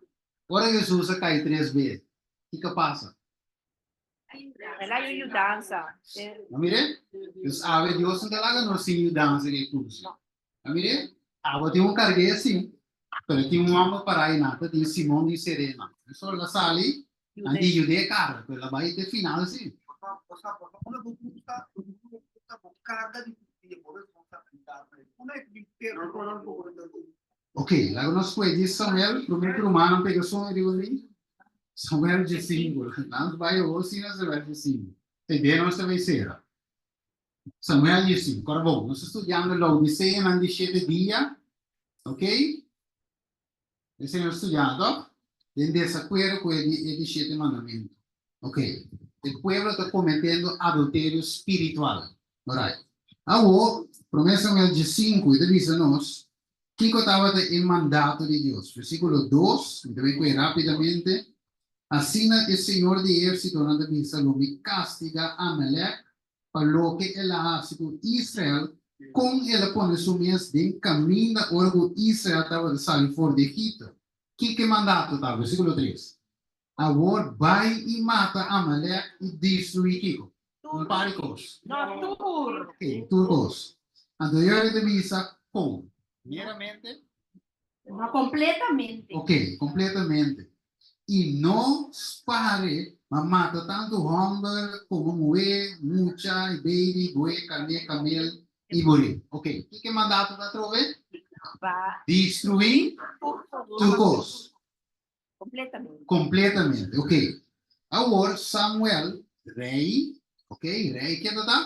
Ora Jesus a kai tres bes, kiko pasa? El a yudansa. A mire? Dus awe Dios no ta laga nos sin yudansa den e kurso. A mire? Abo tin un karg'é sin, pero tin un hòmber pará einan, ta tin Simon di Sirena. Eso el a sali, nan di yud'é karga, pero el a bai te final sin. Ok, laga nos kue di Samuel, promé ku rumannan pega soño riba mi. Samuel djesinku, nan bai awor sin na Samuel djesinku. E dia nos ta bai sera. Samuel djesinku, ora bon, nos ta studiando Laodiceanan di shete dia, ok? Esei nos studiando, toch? Den desakuerdo ku e di e di shete mandamentu. Ok, e pueblo ta kometendo adulterio spiritual. Alright. Awor, Promé Samuel djesinku e ta bisa nos Kiko tabata e mandato di Dios? Versíkulo dos, mi ta bai kohe rápidamente, Asina e Señor di ehérsitonan ta bisa, Lo mi kastigá Amalek pa loke el a hasi ku Israel, kon el a pone su mes den kaminda ora ku Israel tabata sali for di Egipto. Kiko e mandato ta? Versíkulo tres, Awor bai i mata Amalek i destruí kiko? Un par di kos. No, tur. Ok, tur kos. Anto Yahweh ta bisa kon? Meramente? No, kompletamente. Ok, kompletamente. I no spare. Ma mata tantu hòmber komo muhé, mucha i baby, bué, karné, kamel i burí. Ok, kiko e mandato ta atrobe? Destruí tur kos. Kompletamente. Kompletamente, ok. Awor Samuel, rei, ok, rei ke ta ta?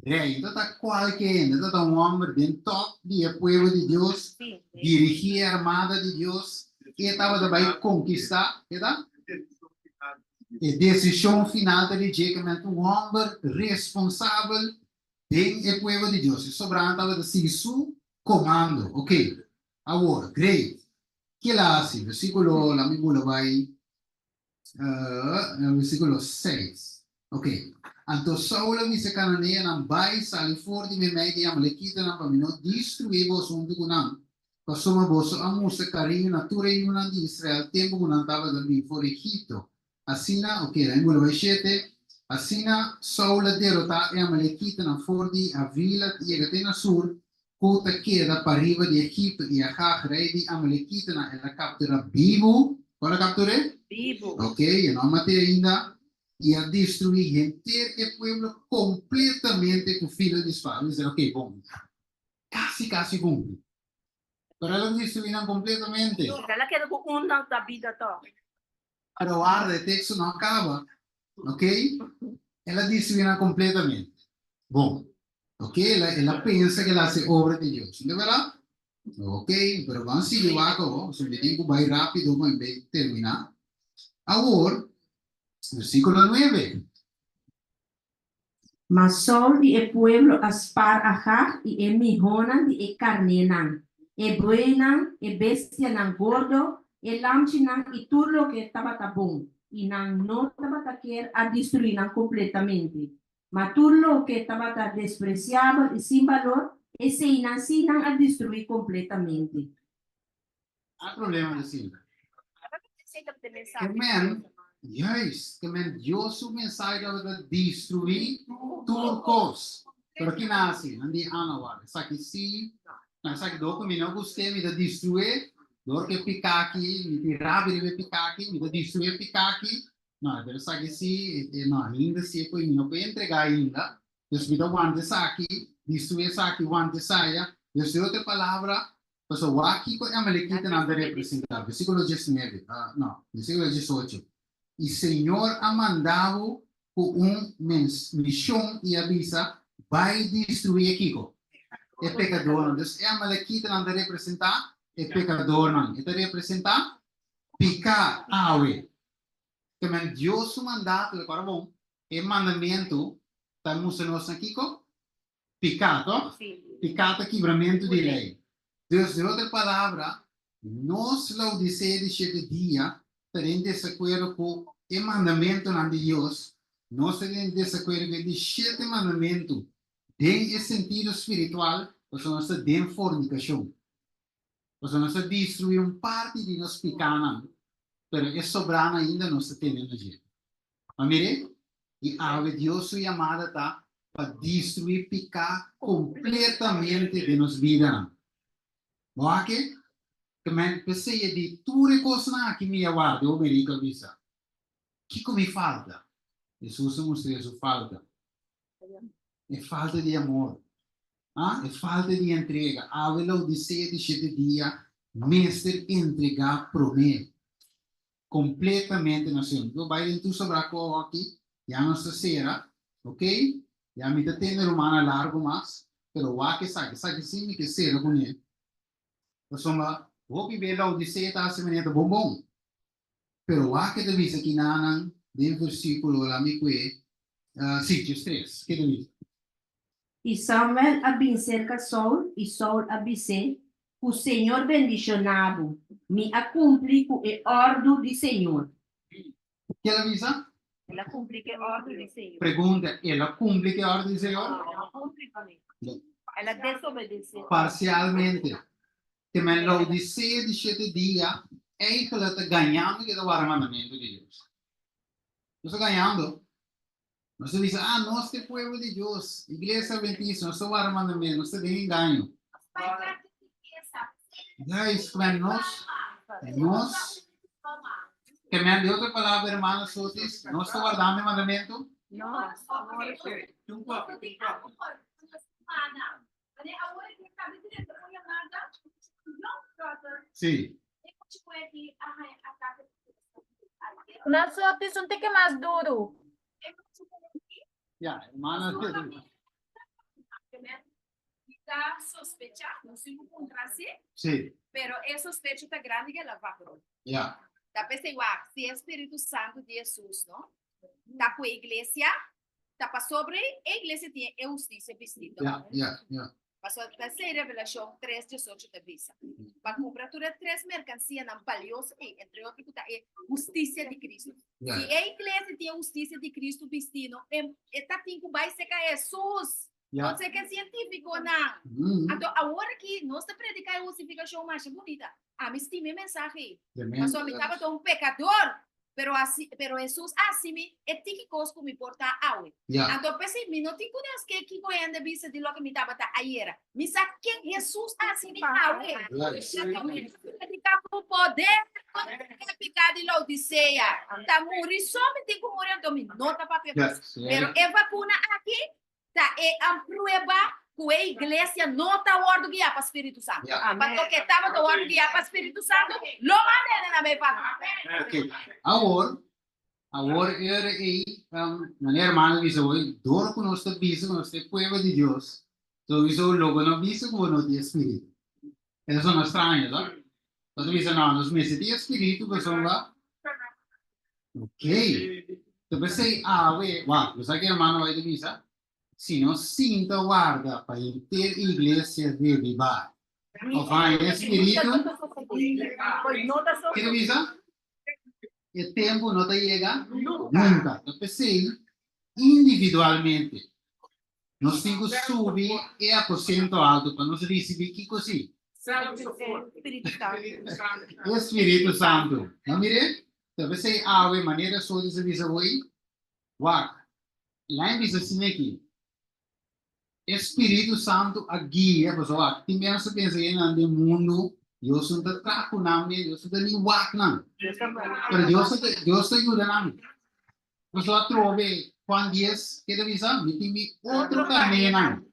Rei ta ta kualke hende, ta ta un hòmber den tòp di e pueblo di Dios, dirigí e armada di Dios, e tabata bai konkistá, ke ta? E desishon final ta di dje, ke men ta un hòmber responsabel den e pueblo di Dios. E sobrano tabata sigui su komando. Ok, awor, great. Kila hasi? Versíkulo, laat mi bula bai versíkulo 6. Ok. Anto Saul a bisa e kananeonan, Bai, sali for di meimei di e amalekitanan pa mi no destruí boso huntu ku nan, pasobra boso a mustra kariño na tur e yunan di Israel tempu ku nan tabata bin for di Egipto. Asina, ok, laat mi bula bai shete. Asina Saul a derotá e amalekitanan for di Havila yega te na Sur, ku ta keda pariba di Egipto, i Agag, rei di amalekitanan, el a kapturá bibu. Kon a kaptur'é? Bibu. Ok, e no a mat'é ainda. I a destruí henter e pueblo kompletamente ku filo di spada. Mi bisa, ok, bon, kasi kasi kumpli. Pero el a destruí nan kompletamente. El a keda ku un nan ta bida tòg. Pero warda, e teksto no a kaba. Ok? El a destruí nan kompletamente. Bon. Ok, el a, el a pensa ku el a hasi obra di Dios. No ta bèrdat? Ok, pero ban sigui wak awor, pasobra mi tin ku bai rápido pa mi bai terminá. Awor, versíkulo nuebe. Ma Saul i e pueblo a spar Agag i e mihónan di e karnénan, e bueynan, e bestianan gordo, e lamchinan i tur loke tabata bon, i nan no tabata kier a destruí nan kompletamente. Ma tur loke tabata despresiabel i sin balor, eseinan sí nan a destruí kompletamente. A problema ta sinta. Ke men, juist, ke men Dios su mensahe tabata destruí tur kos. Pero ki nan hasi? Nan di, ah no, wak, esaki sí, no, esaki dor ku mi no gust'é, mi ta destrué, dor ku e piká aki, mi tin rabia riba e piká aki, mi ta destruí e piká aki. No, pero esaki sí, no, ainda sí e koe mi no por entregá ainda. Dus mi ta wanta esaki, destruí esaki, wanta esaya. Dus den otro palabra, Pasobra wak kiko e amalekitanan ta representá. Versíkulo diesnuebe, no, versíkulo diesocho, I señor a manda bo ku un mishon i a bisa, Bai destruí e kiko? E pekadornan. Dus e amalekitanan ta representá e pekadornan. E ta representá piká awe. Te men Dios su mandato, rekòrda bon, e mandamentu ta mustra nos na kiko? Piká, tòg? Piká ta kibramentu di lei. Dus, den otro palabra, nos Laodisea di shete dia ta den desakuerdo ku e mandamentunan di Dios, nos ta den desakuerdo ku e di shete mandamentu den e sentido spiritual, pasobra nos ta den fornikashon. Pasobra nos ta destruí un parti di nos pikánan, pero e sobránan ainda nos ta tene na dje. Ma mir'é, i awe Dios su yamada ta pa destruí piká kompletamente den nos bidanan. Bo a ke? Ke men p'esei e di tur e kosnan aki mi a warda, e hòmber riku a bisa. Kiko mi falta? Hesus a mustr'é su falta. E falta di amor. Ah, e falta di entrega. Awe Laodisea di shete dia mester entregá promé. Kompletamente na Señor. Bo bai den tur sobrá ku awoki, ya nos ta sera, ok? Ya mi ta tende rumannan largu mas, pero wak esaki, esaki sí mi ke sera kuné. Pasobra hopi be Laodisea ta hasi manera ta bon bon. Pero wak ke ta bisa kinanan den versíkulo la mi kue, sí, diestres, ke ta bisa? I Samuel a bin serka Saul, i Saul a bis'é, Ku Señor bendishoná bo. Mi a kumpli ku e òrdu di Señor. Ke el a bisa? El a kumpli ku e òrdu di Señor. Pregunta, El a kumpli ku e òrdu di Señor? No, el a kumpli kuné. El a desobedesé. Parsialmente. Te men Laodisea di shete dia eigenlijk ta gañando ku e ta warda mandamentu di Dios. Nos ta gañando. Nos ta bisa, ah, nos ta e pueblo di Dios, Iglesia Adventista, nos ta warda mandamentu, nos ta den engaño. Juist, men nos, nos. Ke men di otro palabra, hermano Sotis, nos ta wardando e mandamentu? No. Sí. Na Sotis un tiki mas duru. Ya, hermano. Ta sospecha, no sin puntra así. Sí. Pero e sospecho ta grandi ku el a vapor. Ya. Ta p'esei wak, si e Spiritu Santu di Hesus, no, ta ku e iglesia, ta pasobra e iglesia tin e hustisia bistí. Ya, ya, ya. Pasobra p'esei Revelashon 3, 18 ta bisa, Pa kumpra tur e tres merkansianan balioso ei, entre otro ku ta e hustisia di Kristu. Ya. Si e iglesia tin e hustisia di Kristu bistí, no, e, e ta tin ku bai serka Hesus. Ya. No serka e sientífikonan. Anto awor aki nos ta prediká e hustifikashon masha bunita. Ami stima e mensahe ei. Pasobra mi tabata un pekador, pero asi, pero Hesus a hasi mi e tiki kos ku mi por ta awe. Ya. Anto p'esei mi no tin ku nes ke kiko hende bisa di loke mi tabata ayera. Mi sa ken Hesus a hasi mi awe. Anto mi ta prediká ku poder kontra e piká di Laodisea. Ta muri so mi tin ku muri, anto mi no ta papia mas. Pero e vakuna aki ta e an prueba ku e iglesia no ta wòrdu guiá pa Spiritu Santu. Pasobra ke tabata wòrdu guiá pa Spiritu Santu, lo manda hende na bay papia. Ok, awor, awor e ora ei, manera hermano bisa hoy, dor ku nos ta bisa ku nos ta e pueblo di Dios, souiso lo bo no bisa ku bo no tin e Spiritu. Eso no straño, to? Bo ta bisa, no, nos mester tin e Spiritu pasobra. Ok. Ta p'esei awe, wak, bo sa ki hermano bai ta bisa? Si nos sinta warda pa henter iglesia revivá òf haña e Spiritu, ki ta bisa? E tempu no ta yega nunka. Ta p'esei individualmente nos tin ku subi e aposento altu pa nos risibí kiko si? E Spiritu Santu. No mir'é? Ta p'esei awe manera Sotis a bisa hoy, wak, lain bisa asina aki, e Spiritu Santu a guia, pasobra wak, tin bia nos ta pensa ke nan den mundu, Dios no ta traha ku nan mes, Dios no ta ni wak nan, pero Dios ta Dios ta yuda nan. Pasobra atrobe Juan dies, ke ta bisa? Mi tin mi otro karnénan,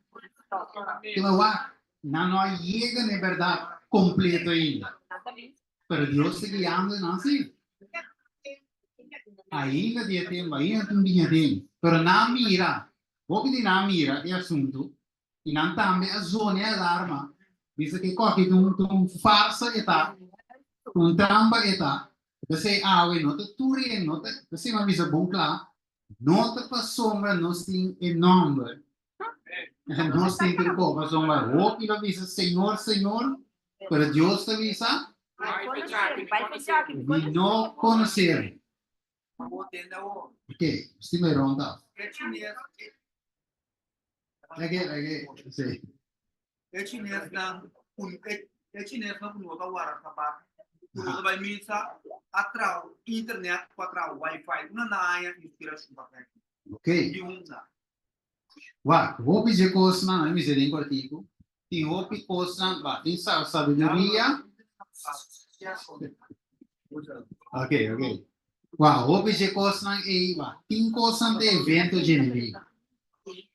ke mi wak, nan no a yega na e bèrdat kompleto ainda. Pero Dios ta guiando nan sí. Ainda di e tempu, ainda tin biña den. Pero nan mira, hopi di nan mira e asuntu i nan tambe a zona e alarma, bisa ke koki ta un ta un farsa e ta, un trampa e ta. P'esei awe no ta tur hende, no ta, p'esei mi a bisa bon kla, no ta pasobra nos tin e nòmber Nos tin tur ko, pasobra hopi lo bisa Señor, Señor, pero Dios ta bisa, Mi no konoser. Ok, stima e rond af. Lage, lage, sí. E chinesnan ku e chinesnan ku no ta wara sabat, ku no ta bai misa, a traha internet ku a traha wifi. Una nan haña inspirashon pa esaki. Ok. Wak, hopi dje kosnan, mi bisa den kòrtiku, tin hopi kosnan, wak, tin sabiduria. Ok, ok. Wak, hopi dje kosnan ei, wak, tin kosnan ta evento dje enemigu.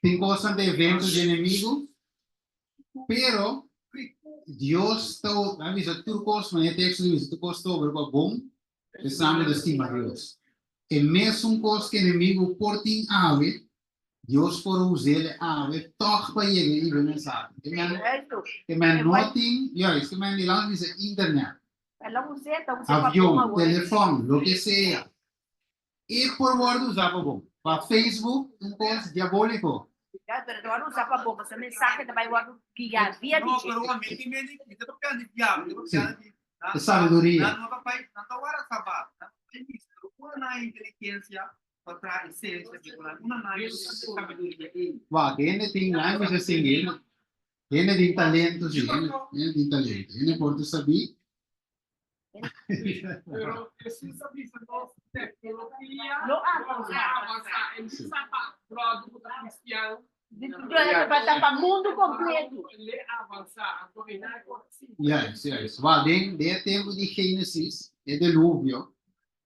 Tin kosnan ta evento dje enemigu, pero Dios ta, mi bisa tur kos, manera e teksto ta bisa, tur kos ta obra pa bon Esnan ku ta stima Dios. E mesun kos ku enemigu por tin awe, Dios por us'el awe tòg pa yega riba e mensahe. Ke men, ke men no tin, juist, ke men di laat bisa internet, avion, telefòn, loke sea, e por wòrdu usá pa bo. Pa Facebook, un kos diabóliko. Sí. E sabiduria. Wak, hende tin, laat mi bisa así, hende, hende tin talento, sí, hende, hende tin talento. Hende por ta sabí. Pero Jesús a bisa nos tecnología Lo avansa. avansa. E bisa pa brother ku ta cristian. Pa mundu kompleto. Le avansa. Anto e na kos así. Juist, juist. Wak, den, den e tempu di Génesis, e deluvio,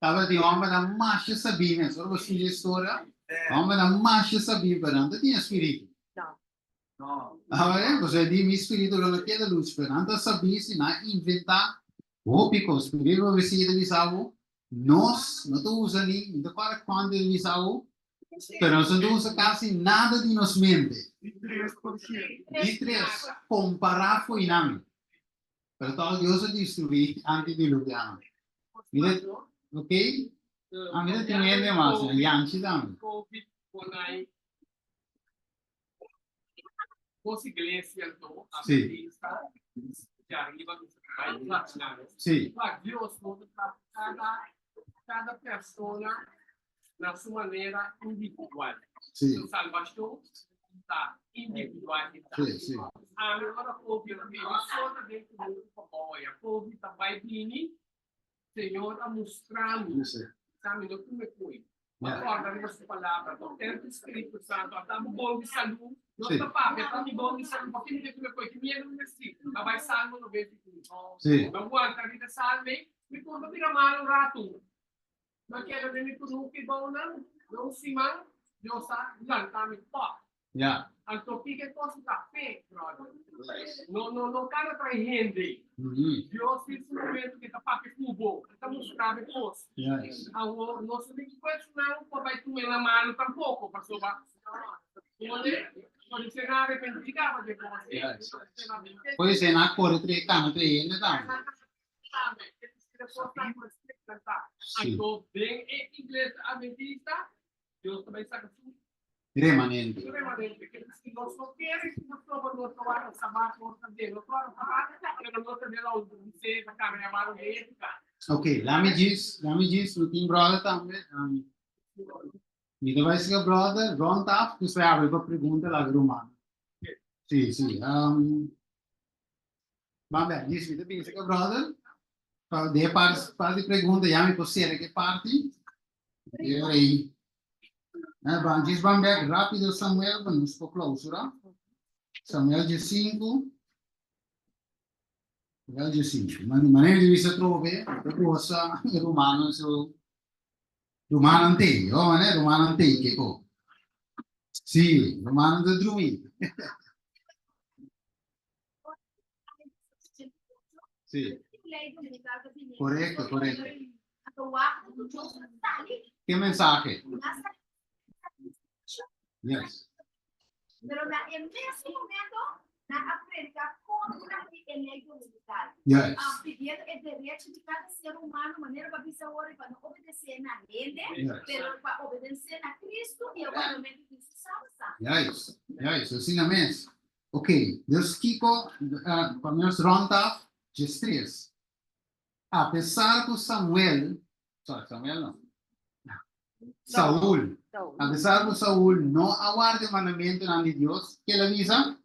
Tabatin hòmbernan masha sabí mes. Ora bo studia historia, hòmbernan masha sabí, pero nan ta tin e spiritu. Awor, pasobra e di, Mi spiritu lo no keda lucha, pero nan ta sabí si nan a inventá hopi kos. Spiritu profesia ta bisa bo, nos no ta usa ni, mi ta kòrda kuantu e bisa bo, pero nos no ta usa kasi nada di nos mente. Di tres, kompará ku einan. Pero tòg Dios a destruí antidiluviano. Mira, ok? Ah, mira tin hende mas, Yanchi tambe. Covid ponai Nos iglesia anto, Adventista, di ariba bai platinado. Sí. Pa Dios no ta trata cada, cada persona na su manera individual. Sí. Salvacion ta individual. Sí, sí. Ami ora Covid a bini, so ta den ku pa boya. Covid ta bai bini, Señor a mustra mi, sa mi no tume koe. Ma kòrda riba su palabra, ku tempu Spiritu Santu a ta bo bon di salú, no ta papia, ta mi bon di salú, pakico mi tume koe? Ki miedu mi mester? Ta bai Salmo 91. Mi a wanta riba e salmo ei, mi por ta bira mal un ratu. Mi a keda den mi kunuku i bounan, na un siman Dios a lanta mi tòg. Ja. Anto kiko e kos ta fe, brother? No, no, no kana trae hende. Dios tin su momento ke ta papia ku bo, e ta mustra bo e kos. Yes. Awor, nos no tin ku kuestioná ku a bai tum'é na mano tampoko, pasobra pone por di nan arepentí kaba di e kos ei. Yes. Puede ser nan a kore trae kana trae hende tambe. Tambe, e ta. Sí. Anto den e iglesia adventista, Dios ta bai saka su Remanente. Su remanente. Ke si nos no kere, si nos proba nos ta warda sabat, nos ta den, nos warda sabat, pero nos ta den la Laodicea, ta kambia mano de ética. Ok, lami djis, lami djis, mi tin brother tambe. Um, mi ta bai sika brother, rond af, dus wij abri pa pregunta laga ruman. Sí, sí. Um, maar ben, djis mi ta bin sika brother. Pa de par, par di pregunta, ya mi por sera ke parti. E ora ei. Eh, ban, djis ban bek rápido Samuel, pa nos por clausura. Samuel 5. Samuel 5. Man, manera di bisa trobe, ta goza romano su Rumannan te, yo mane rumannan te kiko. Sí, rumannan ta drumi. Sí. Correcto, correcto. Ke mensahe? Yes. Pero na e mesun momento, nan a predica contra di e ley dominical. Yes. Ah, pidiendo e derecho di cada ser humano, manera pa bisa ora, pa no obedece na hende, Yes. pero pa obedece na Cristo y e mandamento di su Sabata. Juist, juist, asina mes. Ok, dus kiko, uh, pa nos rond af, djes tres. Apesar ku Samuel, sorry, Samuel no, Saul, apesar ku Saul no a warda e mandamentunan di Dios, ke el a bisa?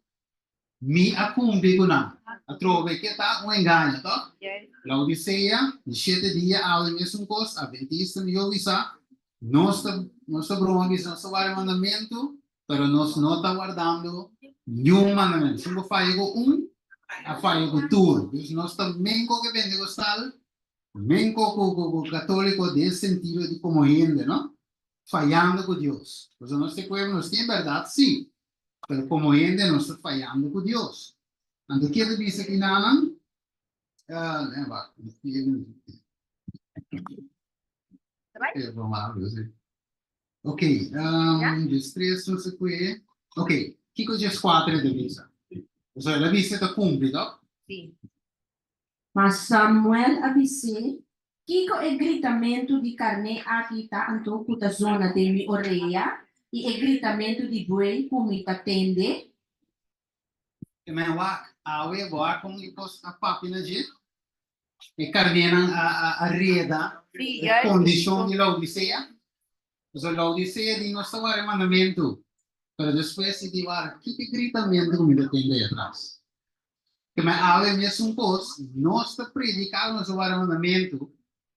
Mi a kumpli ku nan. Atrobe ke ta un engaño, tòg? Laodisea, di shete dia awe mesun kos, Adventista mihó bisa, nos ta nos ta broma bisa nos ta warda e mandamentu, pero nos no ta wardando niun mandamentu. Si bo faya ku un, a faya ku tur. Dus nos ta menko ku e pentecostal, menko ku ku ku katoliko den sentido di komo hende, no? Fayando ku Dios. Pasobra nos te pueblo nos tin bèrdat, sí, pero komo hende nos ta fayando ku Dios. Anto ke ta bisa kinanan? Uh, wak. Ok, um, djes tres no se kue. Ok, kiko djes kuater ta bisa? Pasobra el a bisa ta kumpli, tok? Sí. Ma Samuel a bis'é, Kiko e gritamentu di karné aki ta anto ku ta zona den mi orea, i e gritamentu di buey ku mi ta tende? E men wak, awe bo a kon e kos a papia na dje? E karnénan a a a reda e kondishon di Laodisea. Pasobra Laodisea di nos ta wara e mandamentu, pero despues e di wara kiko e gritamentu ku mi ta tende ei atras? Ke men awe mesun kos, nos ta prediká ku nos ta wara e mandamentu,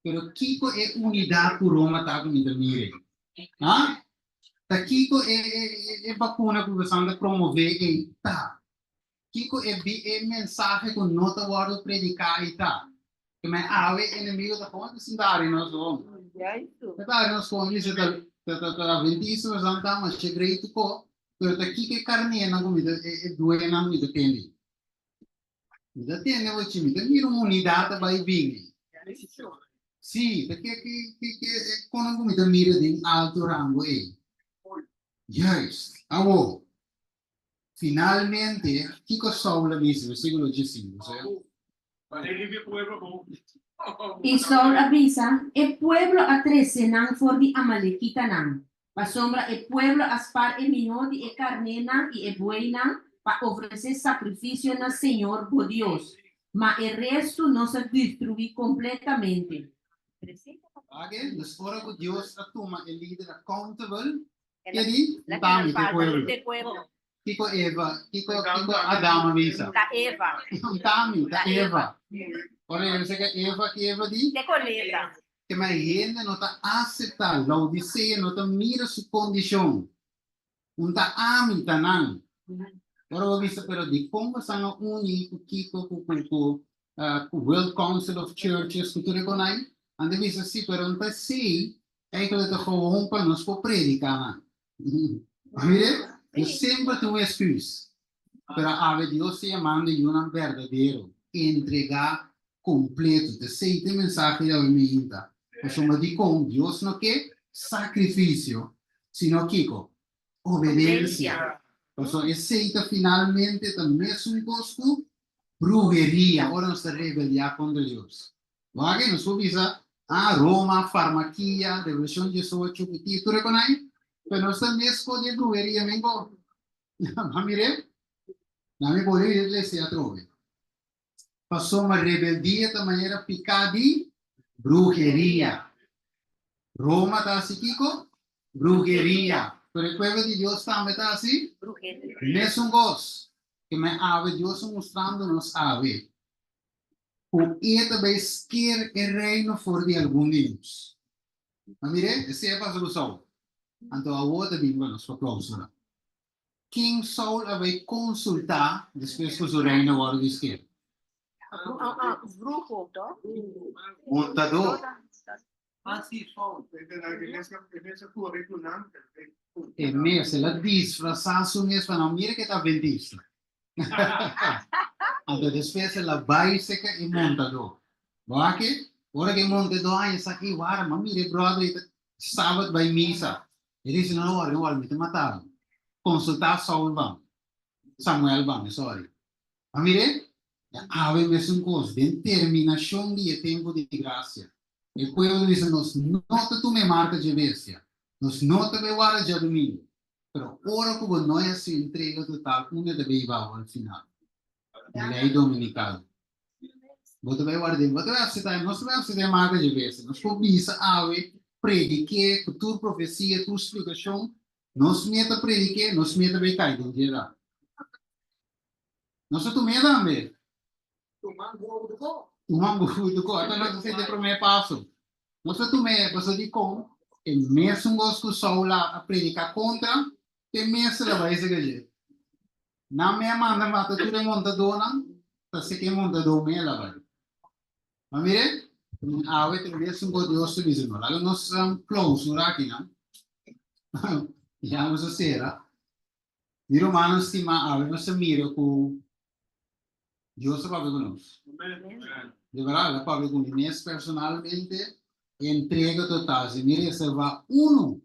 pero kiko e unidat ku Roma ta ku mi ta mira ei? Ha? Ta kiko e e e bakuna ku boso ta promové ei ta? Kiko e bi e mensahe ku no ta wòrdu prediká ei ta? Ke men awe enemigo ta gewoon ta sinta ari nos gewoon. Ta claro nos kon bisa ta ta ta ta adventista nos nan ta masha great ko, pero ta kiko e karnénan ku mi ta e e buenan mi ta tende. Mi ta tende bochi, mi ta mira un unidat ta bai bini. Sí, ta ke ke ke ke e konan ku mi ta mira den alto rango ei. Juist. Awo, finalmente, kiko Saul a bisa? Versíkulo diesinku, sea. I Saul a bisa, E pueblo a trese nan for di amalekitanan, pasobra e pueblo a spar e mihó di e karnénan i e bueynan pa ofresé sakrifisio na señor bo Dios, ma e restu nos a destruí kompletamente. Wak, dus ora ku Dios a tuma e lider accountable, Ke di? Tami te pueblo. Kiko Eva, kiko kiko Adam a bisa? Ta Eva. Tami, ta Eva. Ora Eva seka Eva, ki Eva di? Te colebra. Ke mai hende no ta acepta, Laodicea no ta mira su condicion. Un ta ami, ta nan. Ora bo bisa, pero dikon bosan a uni ku kiko ku ku ku ku World Council of Churches ku tur e konai? Nan ta bisa si, pero no ta esei Eigenlijk ta gewoon pa nos por prediká nan. Mire, nos semper tin un excuus. Pero awe Dios ta yamando yunan berdadero, entregá kompleto. Ta esei ta e mensahe di awe mainta. Pasobra dikon Dios no ke sakrifisio, sino kiko? Obedensia. Pasobra esei ta finalmente ta mesun kos ku bruheria, ora nos ta rebeldiá kontra Dios. Wak, nos por bisa, ah, Roma, farmakia, Revolucion 18, ku ti, tur e konai, pero nos ta mesko di e bruheria men ko. Ba mir'é? Na mi por ir lese atrobe. Pasobra rebeldia ta manera piká di bruheria. Roma ta hasi kiko? Bruheria. Pero e pueblo di Dios tambe ta hasi? Bruheria. Mesun kos. Ke men awe Dios a mustrando nos awe. Ku e ta bai sker e reino for di algun di nos. Ma mir'é, esei a pasa ku Saul. Anto awor ta bin pa nos pa klousura. Ken Saul a bai konsultá despues ku su reino wòrdu di sker? Bruho, to? Montadó. E mes, el a disfrasá su mes pa nan mira ku e ta adventista. Anto despues el a bai seka e montadó. Bo wak e? Ora ku e montadó haña esaki, wara, m'a mira e bròder ei ta sabat bai misa. E dici, No wòri, no wòri, mi ta mata bo. Konsultá Saul ban, Samuel ban, sòri. A mir'é? Ya awe mesun kos, den terminashon di e tempu di grasia. E pueblo bisa, Nos no ta tuma e marka dje bestia. Nos no ta bai warda djadumingu. Pero ora ku bo no hasi entrega total, unda ta bai babo al final? Lei dominikal. Bo ta bai warda, bo ta bai aseptá, nos ta bai aseptá e marka dje bestia. Nos por bisa awe, predik'é ku tur profesia, tur splikashon. Nos meta predik'é, nos meta bai kai den dje la. Nos ta tum'é tambe. Tuma butu ko. Ata nos a sete promé paso. Nos ta tum'é pasobra dikon e mesun kos ku Saul a prediká kontra, te mes el a bai sega dje. Nan me a manda mata tur e montadónan, ta seka e montadó me el a bai. Ma mire, awe ta mesun kos Dios ta bisa nos. Laga nos klousura akinan. Ya nos a sera. Mi rumannan stimá, awe nos ta mira ku Dios ta papia ku nos. Di bèrdat, el a papia ku mi mes personalmente, entrega total. Si mi reservá unu,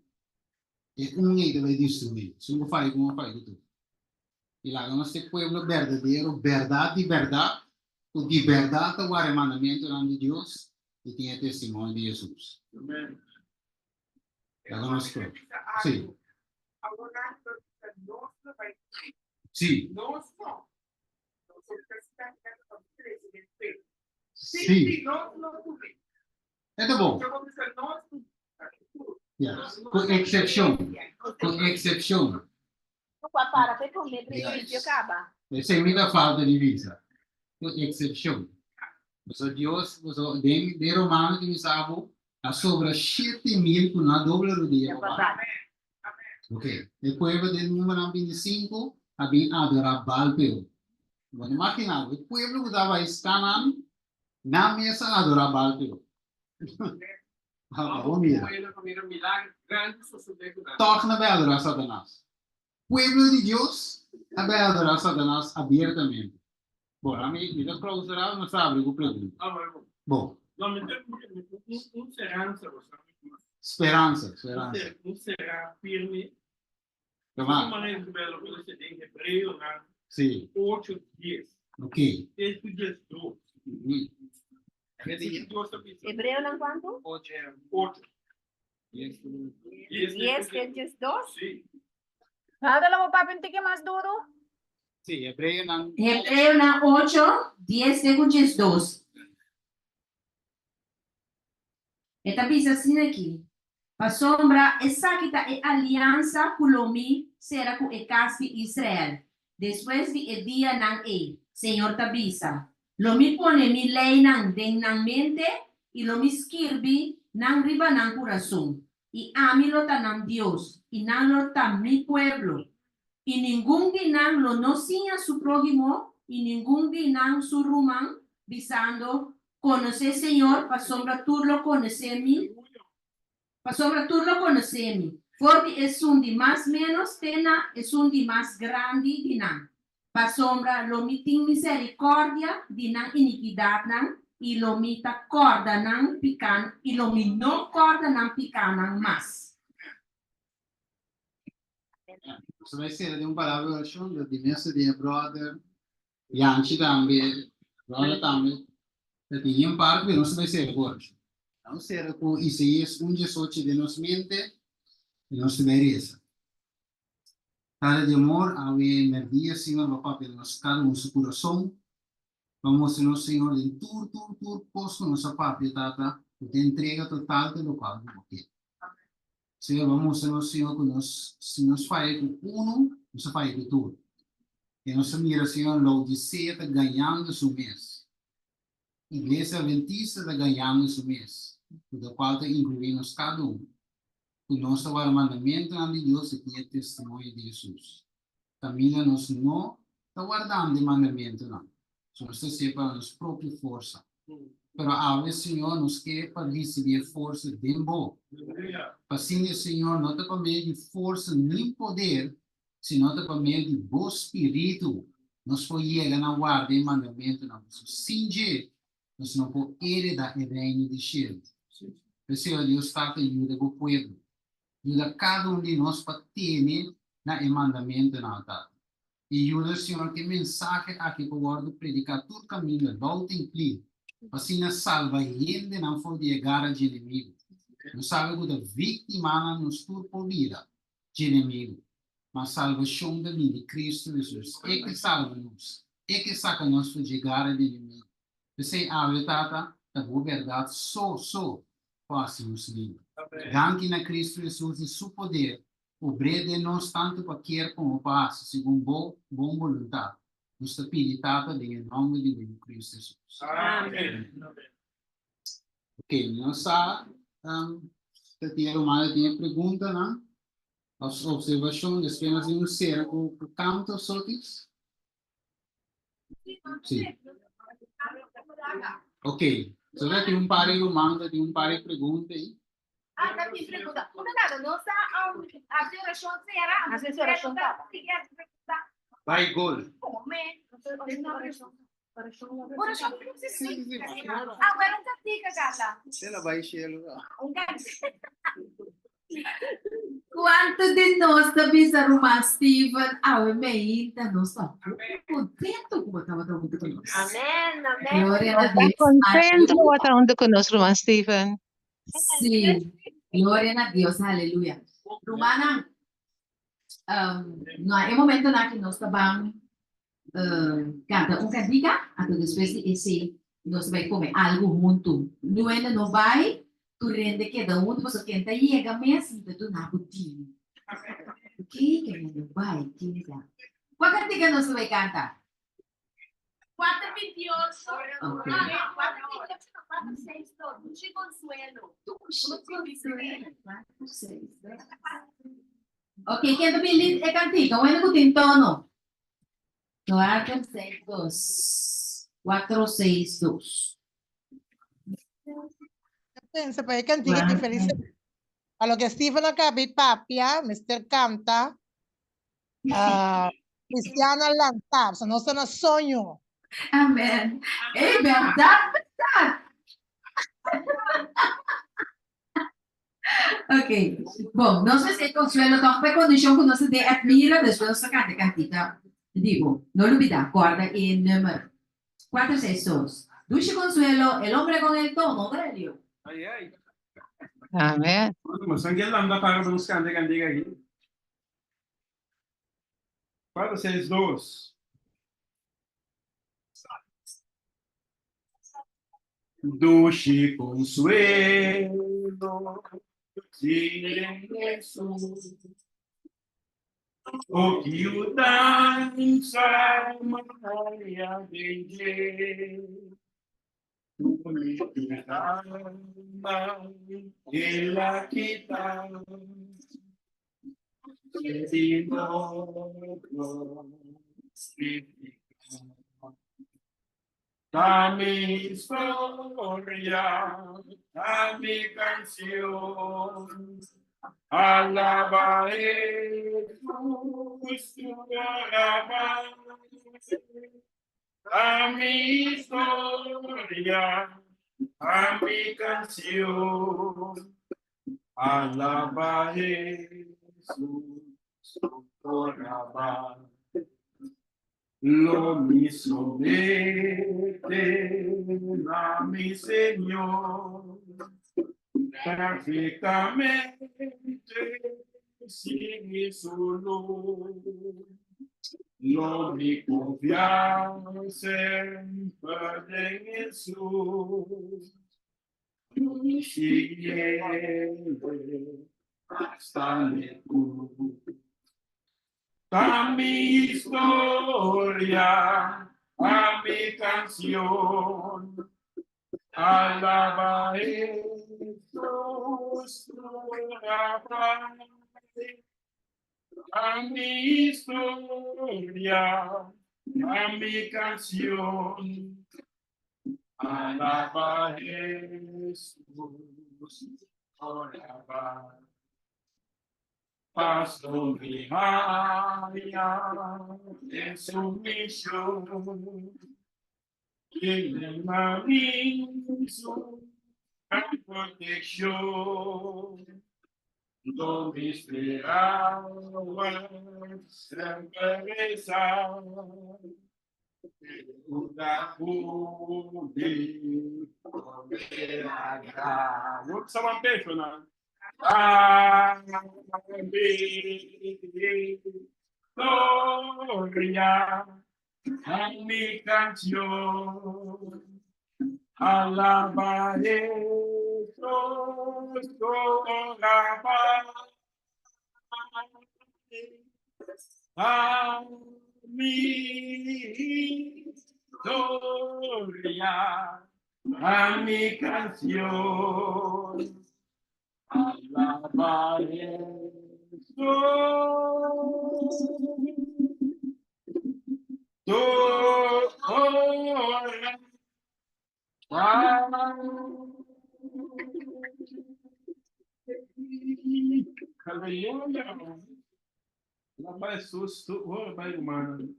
e un ei ta bai destruí. Esun ku faya ku mi a faya ku tur. I laga nos ta e pueblo berdadero, bèrdat di bèrdat, ku di bèrdat ta wara e mandamentunan di Dios i tin e testimonio di Hesus. Laga nos pray. Sí. Sí. Sí. E ta bon. Ya. Ku eksepshon. Ku eksepshon. Esei mi ta falta di bisa. Ku eksepshon. Pasobra Dios, pasobra den den Romano tin bisa bo a sobra 7000 ku no a dobla rudia pa Baal. Ok, e pueblo den numberonan 25 a bin adorá Baal Peor. Bo ta imaginá bo, e pueblo ku tabata bai Canaan, nan mes a adorá Baal Peor. Bo mira. Tòg nan bai adorá Satanas. Pueblo di Dios a bai adorá Satanas abiertamente. Bo, ami mi ta klausurá o nos ta abri ku pregunta? Bo. Speransa, speransa. Toma. Sí. Ok. Hebreonan kuantu? 10 te 12? Nada lo bo papia un tiki mas duru? Sí, Hebreonan. Hebreonan 8, 10 te ku 12. E ta bisa asina aki, Pasobra esaki ta e aliansa ku lo mi sera ku e kas di Israel despues di e dianan ei, Señor ta bisa, Lo mi pone mi leinan den nan mente i lo mi skirbi nan riba nan kurason, i ami lo ta nan Dios, i nan lo ta mi pueblo. I ningun di nan lo no siña su próhimo i ningun di nan su ruman, bisando, Konosé Señor, pasobra tur lo konosé mi, pasobra tur lo konosé mi, for di esun di mas ménos te na esun di mas grandi di nan. Pasobra lo mi tin miserikòrdia di nan inikidatnan, i lo mi ta kòrda nan pikánan, i lo mi no kòrda nan pikánan mas. Nos ta bai sera den un palabra di orashon, di mester di e bròder Yanchi tambe, brother tambe, ta tin un parti, pero nos ta bai sera ku orashon. Nos sera ku Isaías un diesocho den nos mente i nos ta bai resa. Tata di amor, awe merdia, Señor, bo papia na nos kada un su kurason. Bo mustra nos, Señor, den tur, tur, tur kos ku nos a papia, Tata, ku ta entrega total te lokual ku bo ke. Señor, bo mustra nos, Señor, ku nos, si nos faya ku unu, nos a faya ku tur. I nos a mira, Señor, Laodisea ta gañando su mes. Iglesia Adventista ta gañando su mes, ku ta kual ta inkluí nos kada un, ku nos ta warda mandamentunan di Dios i tin e testimonio di Hesus. Kaminda nos no ta wardando e mandamentunan, so nos ta hasié pa nos propio forsa. Pero awe, Señor, nos ke pa risibí e forsa den Bo. Pa asina, Señor, no ta pa medio di forsa ni poder, sino ta pa medio di Bo Spiritu nos por yega na warda e mandamentunan, pasobra sin dje nos no por hereda e reino di shelu. P'esei, o Dios Tata, yuda Bo pueblo. Yuda kada un di nos pa tene na e mandamentunan, Tata. I yuda, Señor, ku e mensahe aki por wòrdu prediká tur kaminda, loud and clear, pa asina salba hendenan for di e gara dje enemigu. Nos sabe ku ta víktimanan nos tur por bira dje enemigu, ma salbashon ta bini di Kristu Hesus. E ke salba nos, e ke saka nos for dje gara di enemigu. P'esei awe, Tata, ta bo bèrdat so so por hasi nos liber. Danki na Kristu Hesus i su poder Obr'é den nos tantu pa kier komo pa hasi segun Bo bon boluntat. Nos ta pidi, Tata, den e nòmber di bo Yu Kristu Hesus. Amen. Ok, mi no sa si tin e ruman ta tin e preguntanan òf observashon, despues nos tin un sera ku kanto sotis. Sí. Ok, so ta tin un par di ruman ta tin un par di pregunta ei. Ah, ta tin pregunta. Una nada, nos ta hasi orashon sera, Hasi orashon tata. Sigui hasi pregunta. Bai gol. Come? Orashon sí, sí. Ah, bueno, un cantica, Carla. Se la bai cielo. Un cantica. Kuantu di nos ta bisa ruman Steven awe meinta nos ta hopi kontentu ku bo tabata huntu ku nos. Amen, amen. Gloria na Nos ta Dios. kontentu ku bo ta huntu ku nos, ruman Steven. Sí, gloria na Dios, aleluya. Rumannan, um, na e momentonan aki nos ta ban Canta un cantica, anto despues di esey nos ta bay come algo hunto. Nuende no bay, tur hende keda hunto, pasobra ken ta yega mes mi ta duna bo dini. Ok, ken no bay, keda. Cua cantica nos ta bay canta? Cuatro veintiocho. Ok. No, no, cuatro veintiocho, no, cuatro seis dos. Dushi Consuelo. Dushi Consuelo. Cuatro seis dos. Ok, ken ta bin lead e cantica? Wende cu tin tono? Cuater, seis, dos. Cuatro, seis, dos. Pensa pa e kantika ki feliz. Pa loke Steven a kaba di papia, mester kanta ah, Cristiana lanta, so nos ta na soño. Amen. Ey, berdad, berdad. Ok. Bon, nos mester consuelo toch pa e condicion cu nos ta den admira, despues nos ta canta e cantica. Digo, no lubida, corda e nummer. Cuatro, seis, dos. Dushi consuelo, el hombre con el tono de Dios. Ai, ai. Amen. Mas ang landa para pa nos canta e cantica aki. Cuatro, seis, dos. Dushi consuelo, tin den Jesus. O ki yudansa m'a den dje. Tur mi alma el a kita. Di morto Ta mi historia, ta mi canción. Alaba Jesus, alaba. Ta mi historia, ta mi canción. Alaba Jesus, alaba. Lo mi somete na mi Señor, perfectamente sigui su luz. Lo mi confia semper den Jesus, siguiendo hasta mi cruz. Ta mi historia, ta mi canción. Alaba Jesus, alaba. Ta mi historia, ta mi canción. Alaba Jesus, alaba. Paso mi haya den su misión. Yena mi su gran protección. Lo mi esperaba semper resa. Una cumi Sa pecho na. Gloria a mi canción. Alaba Jesús, alaba a mi gloria, a mi canción. Alaba Jesús. Hallelujah. Alaba Jesus, tu ora bai ruman.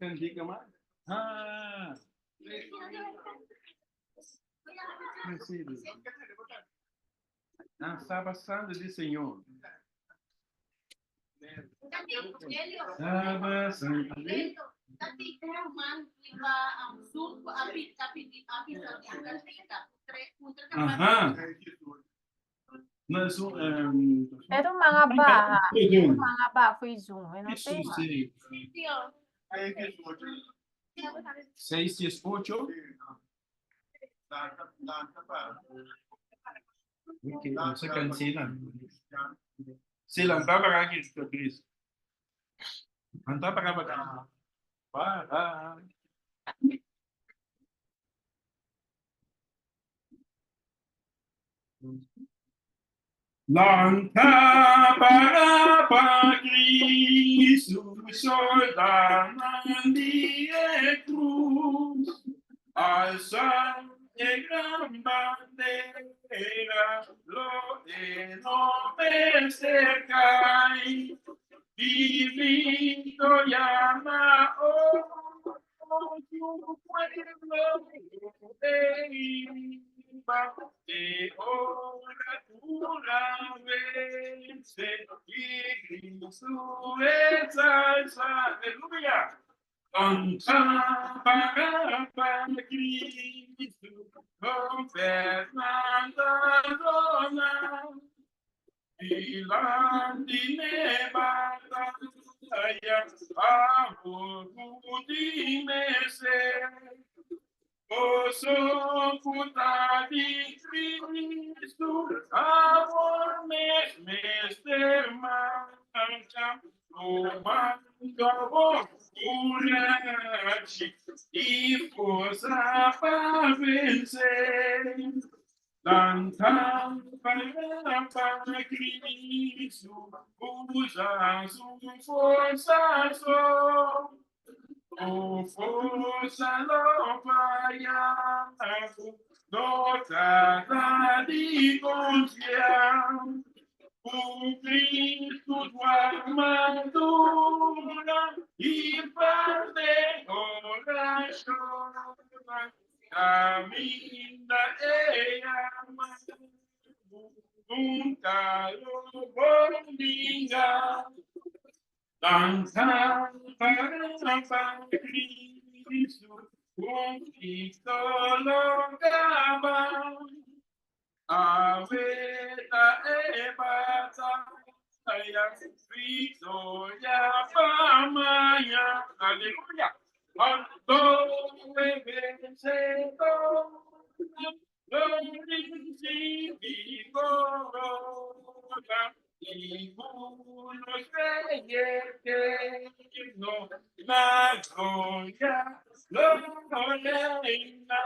Cantica mas. Ah. Na Santo di Señor. Saba Santo. Aha. No, eso, Pero mga ba, mga ba foi Zoom, eh, no tema. Sí. 6, 10, 8. Ok, no se cancela. Sí, lanta para aquí, Chris. Lanta para acá. Para. Lanta para pa Cristo, soldanan di e cruz, alza E gran bandera, lo e no mester kai. Di victoria na su pueblo e iba de ora tura vence y Cristo es alza. Aleluya. Canta para Cristo, con Fernanda Dona. Dilanti ne batalla, amor mese. Oso puta di Cristo, amor mes mester marcha, tomando coraje e força para vencer. Lanta para Cristo, usa sua força só. O força lo paiaco, no trata de confiar. O Cristo tua armadura e faz de oração. Caminha e amado, nunca lo vingar. Dança para Cristo, conquista lo gaba. A veta e batalha, vitória para amanhã. Aleluia! Quando é vencedor, lo recibe corona. Ninguno rey eterno, na gloria lo reina.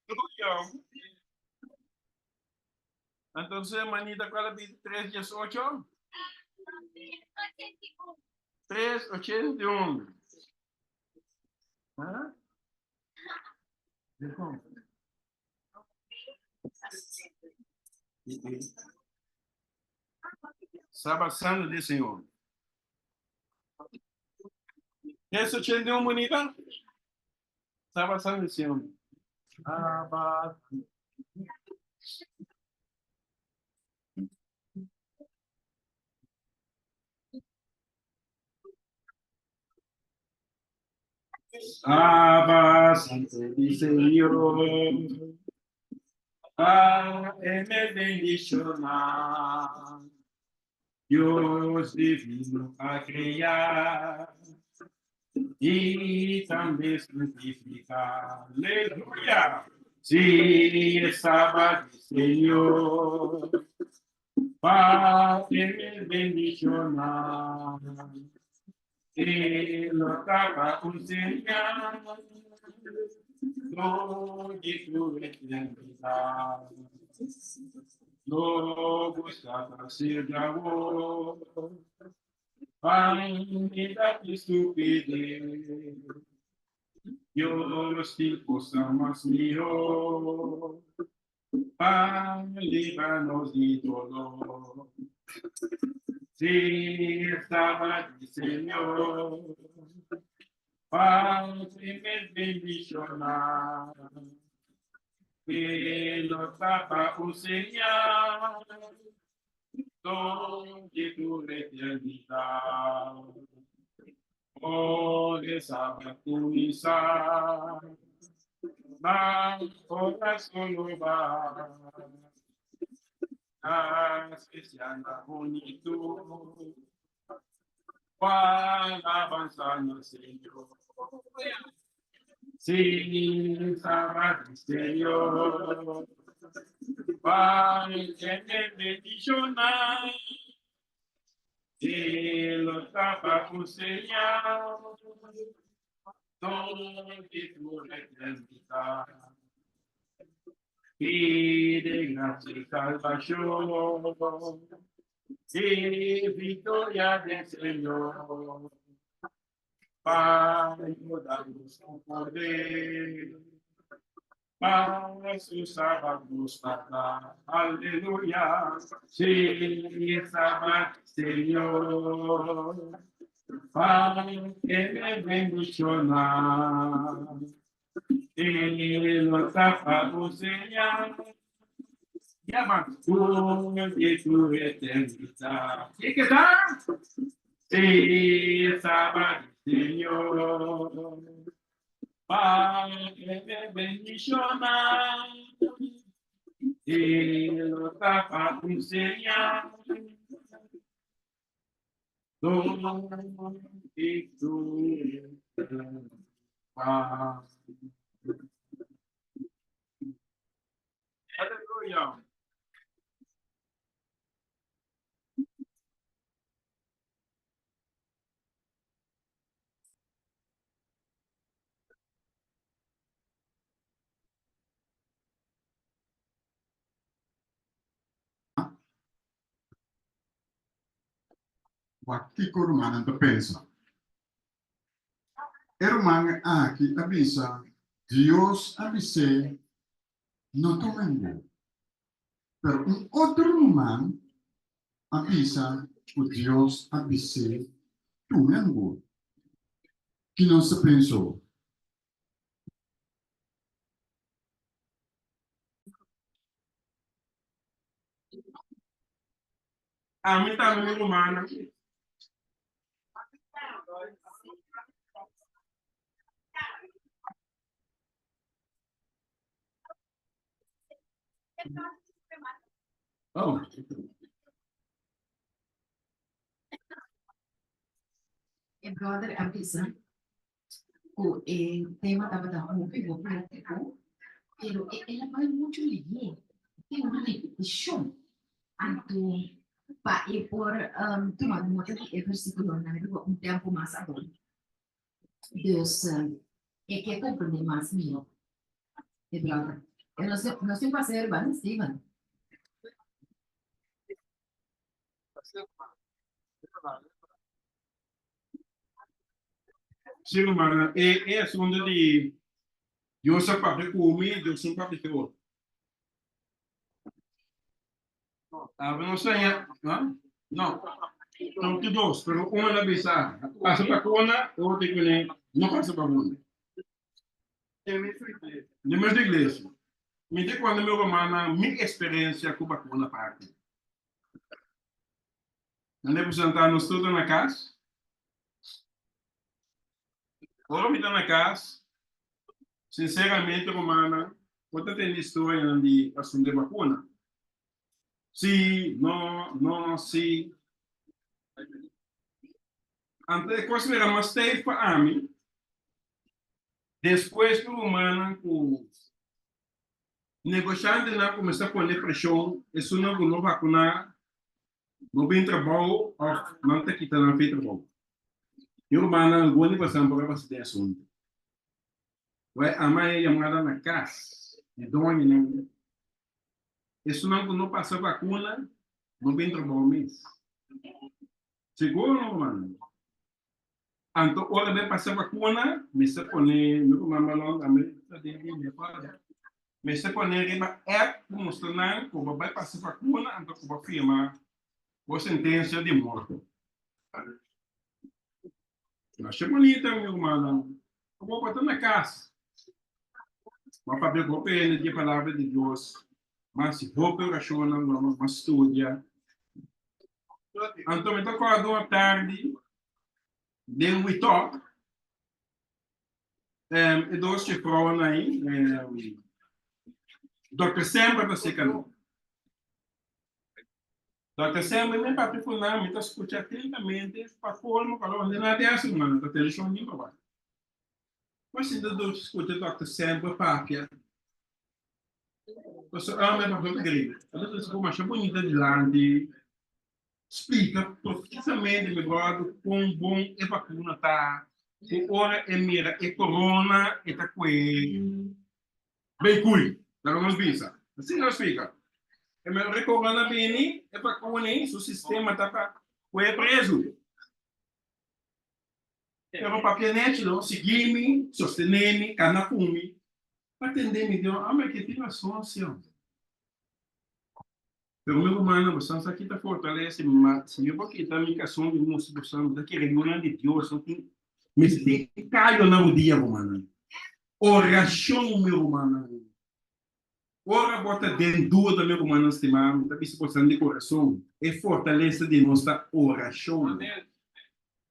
Aleluya. Entonces, manita, ¿cuál es 3, 10, 8? 3, 81. ¿Ah? Sábado Santo do Senhor. 381, bonita? Sábado Santo do Senhor. Sábado. Abba, Santo do Senhor. A me bendicionar. Dios divino a criar e também santificar. Aleluia! Se é sábado, Senhor, Padre me bendicionar. E lo tapa un señal, de tu eternidad. No buscava ser de amor, ainda que estupidez. Dios te possa mais melhor, para livrar-nos de dolor. Se estava de Senhor, Padre me bendicionar. Que lo tapa o Senhor, donde tu eternidad. Oh, sábado começar, mas coração no bar. Especial bonito, para avançar no Senhor. Sim, sábado, Senhor, Pai, que me bendicionar. Lo tapa o Senhor, donde tu eternidad. Pide gracia y salvación, y victoria del Señor. Pa yuda nos ku poder. Pa su Sabat nos ta kla. Aleluya. Sí, Sabat Señor. Pa e me bendiciona. E lo ta pa un señal. Llama de tu eternidad. ¿Y qué tal? Sí, Sabat Señor. Pa e me bendiciona. E lo ta pa un señal. De tu eternidad. Aleluya. Wak kiko rumannan ta pensa. E ruman aki a bisa, Dios a bis'é, No tuma engo. Pero un otro ruman a bisa ku Dios a bis'é, Tuma engo. Ki nos ta pensa ow? Ami tambe mi rumannan. Oh. E brother a bisa ku e tema tabata hopi hopi hopi bon, pero e el a bai muchu lihé, tin un ripitishon. Anto pa e por tuma nota di e versikulonan riba un tempu mas abou. Dus e ke komprendé mas mihó e brother. E nos nos tin pasa riba no Steven? Sí, rumannan, e e asuntu di Dios a papia ku mi, Dios no papia ku otro. Abo no saña, ha? No. Son tur dos, pero un a bisa pasa bakuna, e otro di kuné no pasa bakuna. Den mes iglesia. Mi ta konta mi rumannan mi eksperensia ku bakuna parti. Nan representá nos tur ta na kas. Ora mi ta na kas, sinseramente rumannan, bo ta tende historianan di asuntu di bakuna. Sí, no, no, sí. Anto e kos bira mas stijf pa ami despues ku rumannan ku negoshantenan kuminsá pone preshon esunnan ku no bakuná no bin trabou òf nan ta kita nan fi trabou. Mi rumannan algun di boso por a pasa den asuntu. Wei ama e yamada na kas di doñonan. Esunnan ku no pasa vakuna no bin trabou mes. Sigur no rumannan. Anto ora bo pasa vakuna mester pone, mi ruman Marlon tambe ta den di mi acuerdo, mester pone riba app ku mustra nan ku bo bai pasa vakuna anto ku bo firma bo sentencia di morto. Masha bonita mi rumannan. Bo por ta na kas. Bo papia ku hopi hende di e palabra di Dios, mas hopi orashonnan, mas studia. Anto mi ta kòrda un atardi den We Talk, e dos chefrounan ei, Dòkter Semper ta seka nan. Dòkter Semper mi papia ku nan, mi ta skucha atentamente pa kolmo kalor hende nan ta hasi nan ta televishon ni pa wak. Mi sinta dushi skucha Dòkter Semper papia. Pasobra ami a papia ku griego. A ta trese masha bunita dilanti, splika profusamente mi bròder kon bon e vakuna ta, ku ora e mira e korona e ta kue bei kui, laga nos bisa. Asina el a splika. E mira ora e korona bini, e vakuna ei, su sistema ta pa kue prezu. Pero papia nechi no, sigui mi, sostené mi, kana ku mi. Pa tende mi, Dios, ame ke tin rason siò. Pero mi rumannan, boso sa kita fortalesa mi, ma si mi por kita mi kason di mustra boso, mi ta kere yunan di Dios no tin mester kayo na rudia, rumannan. Orashon, mi rumannan. Ora bo ta den duda, mi rumannan stimá, mi ta bisa boso di kurason, e fortalesa di nos ta orashon.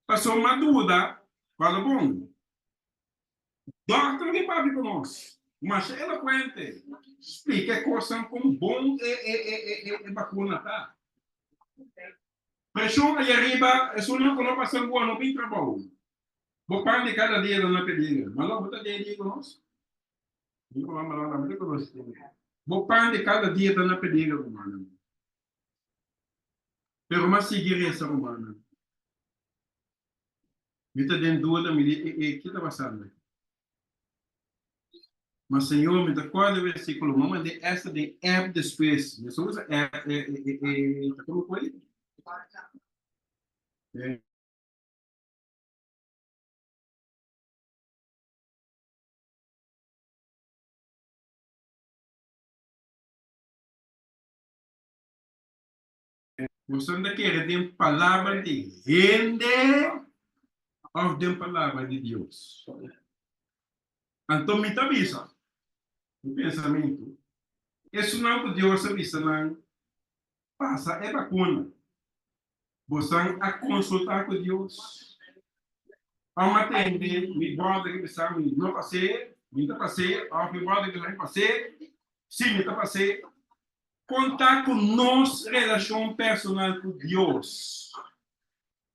Pasobra duda, fala bon. Dòkter di papia ku nos, masha elokuente, splika e kosnan kon bon e e e e e bakuna ta. Preshon aya riba, esunnan ku no pasa bua no bin trabou. Bo pan di kada dia ta na peliger. Malo bo ta dia dia ku nos? Mi ku mama Lola, mi ta konosi tin. Bo pan di kada dia ta na peliger, rumannan. Pero mas sigui resa, rumannan. Mi ta den duda, mi di, e, e, ki ta pasando aki? Ma Señor, mi ta kòrda e versíkulo, mi a mand'é esta den app despues. Mi sa usa app, e, e, e, e, ta komo ku ei? E. Boso ta kere den palabra di hende òf den palabra di Dios? Anto mi ta bisa, mi pensamentu, esunnan ku Dios a bisa nan pasa e bakuna, bosan a konsultá ku Dios? Òf mi a tende mi bròder ki bisa mi no pas'é, mi ta pas'é, òf mi bròder ki bisa mi pas'é, sí mi ta pas'é. Kon ta ku nos relashon personal ku Dios?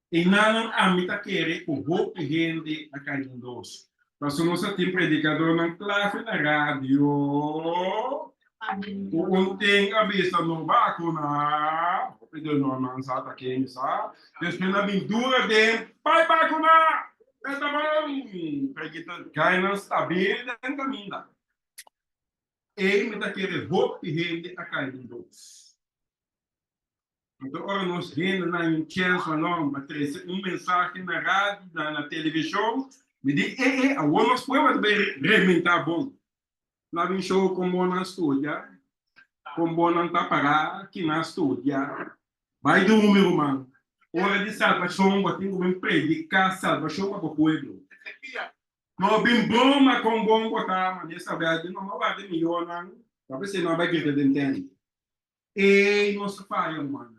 Enanan ami ta kere ku hopi hende a kai den dos. Pasobra nos a tin predikadornan klave na radio ku un tin a bisa no bakuna, hopi di norman sa ta ken sa, despues nan bin dura den bai bakuna, e ta bon, prekita gainan stabil den kaminda. Ei mi ta kere hopi hende a kai den dos. Anto ora nos hendenan un chèns malon pa trese un mensahe na radio, na na televishon, mi di e e awor nos pueblo ta bai rementá bon. Nan bin show kon bon nan studia, kon bon nan ta pará, ki nan studia. Bai drumi ruman. Ora di salbashon bo tin ku bin prediká salbashon pa bo pueblo. No bin broma kon bon bo ta, ma nes tabel di no ma warda miyonan, ta pesey no a bai grita den tent. Ey nos a faya rumannan.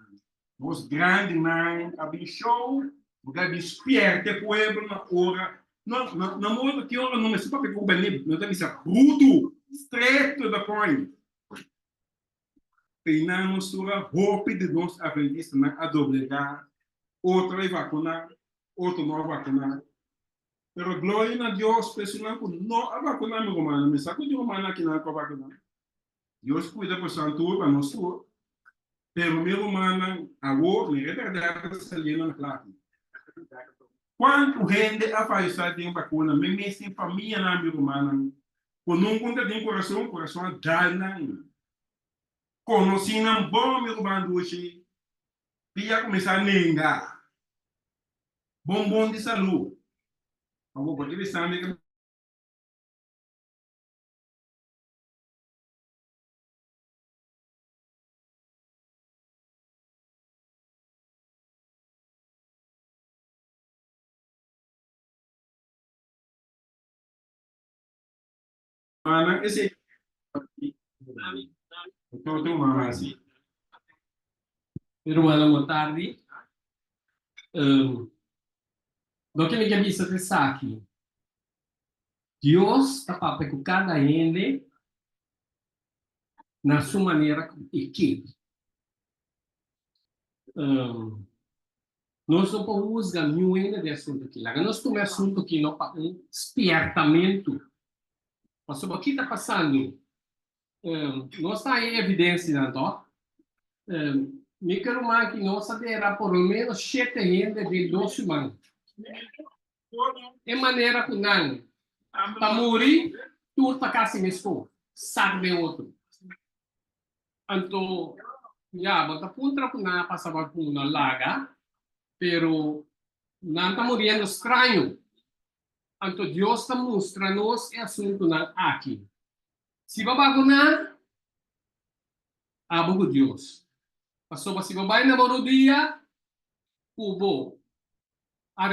Nos grandinan a bin show, bo ta bin spierta e pueblo na ora, no, na, na modo ki ora no mester papia ku bani, no ta bisa brutu, straight to the point. Peinan nos tura hopi di nos adventistanan a doblega, otro a vakuna, otro no a vakuna. Pero gloria na Dios pa esunnan ku no a vakuná, mi rumannan. Mi sa ku tin rumannan akinan ku a vakuná. Dios kuida bosonan tur pa nos tur. Pero mi rumannan, awor mira e bèrdat ta saliendo na kla aki. Kuantu hende a fayesá den bakuna? Mi mes tin famianan, mi rumannan, ku nunka ta tin kurason, kurason a dal nan. Konosí nan bon, mi ruman dushi, pia kuminsá nenga. Bon bon di salú. Awor bo ta bisa mi ke. Manan esei. Otro mama hasi. Mi rumannan bon tardi. Loke mi ke bisa ta esaki, Dios ta papia ku kada hende na su manera ku e ke. Nos no por huzga niun hende den asuntu aki. Laga nos tuma e asuntu aki no pa un spiertamentu. Pasobra ki ta pasando? Nos ta haña evidensianan tòg. Mi ke ruman aki nos a dera por lo menos shete hende den dos siman. E manera ku nan ta muri tur ta kasi meskos, sak den otro. Anto, ya, bo ta puntra ku nan a pasa bakuna laga, pero nan ta muriendo straño. Anto Dios ta mustra nos e asuntunan aki. Si bo bakuná, abo ku Dios. Pasobra si bo bai na bo rudia ku bo a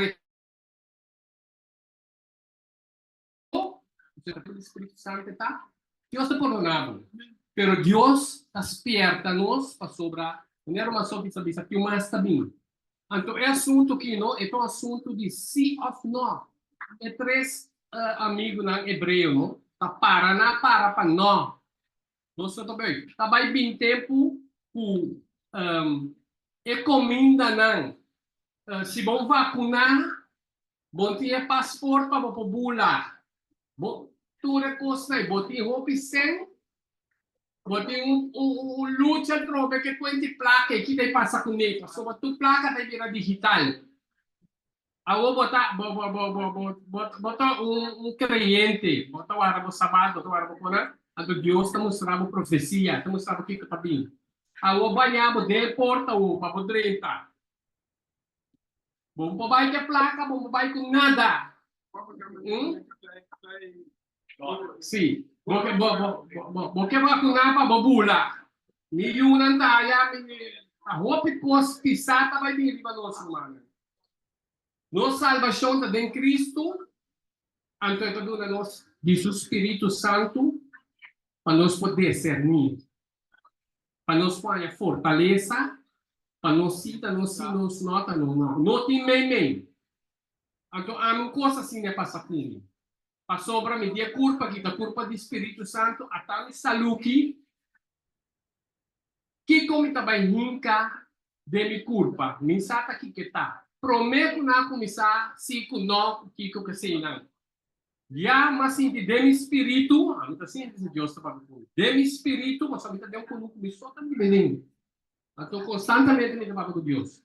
Spiritu Santu ta, Dios ta pordoná bo. Pero Dios ta spierta nos pasobra, manera Ruman Sophie sa bisa, tin mas ta bin. Anto e asuntu aki no, e ta un asuntu di sí òf nò. E tres amigunan hebreo no ta para na para pa nò. Nos no ta bai. Ta bai bin tempu ku e komindanan, si bo vakuná, Bo tin e pasport pa bo por bula. Bo tur e kosnan ei. Bo tin hopi sèn. Bo tin un un lucha trobe ke kuenti plaka ei. Kita ei pasa kuné? Pasobra tur plaka ta bira digital. Awor bo ta bo bo bo bo bo bo bo ta un un kreyente. Bo ta warda bo sabat, bo ta warda bo kona. Anto Dios ta mustra bo profesia, ta mustra bo kiko ta bin. Awor baña bo den e porta awor pa bo drenta. Bo no por bai ku e plaka, bo no por bai ku nada. Hmm? Sí. Bo ke bo bo bo bo ke vakuná pa bo bula. Mi yunan ta aya, mi ta hopi kos pisá ta bai bin riba nos, rumannan. Nos salbashon ta den Kristu, anto e ta duna nos di su Spiritu Santu pa nos por deserní. Pa nos por haña fortalesa, pa nos sí ta nos sí, nos no ta nos no. No tin meimei. Anto ami un kos asina a pasa ku mi. Pasobra mi di e kurpa aki ta kurpa di Spiritu Santu, ata mi saluki, kiko mi ta bai hinka den mi kurpa? Mi sa ta kiko e ta. Promé ku nan a kuminsá sí ku no ku kiko ku eseinan. Ya m'a sinti den mi spiritu, ami ta sinti si Dios ta papia ku mi, den mi spiritu, pasobra mi ta den un kunuku mi so ta biba den. Anto konstantemente mi ta papia ku Dios.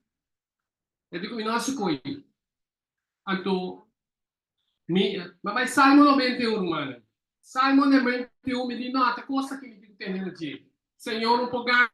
E di ku mi no hasi koi. Anto mi, m'a bai Salmo 91, rumannan. Salmo 91 mi di, no, ta kos aki mi tin ku tene na dje. Señor, un por gana.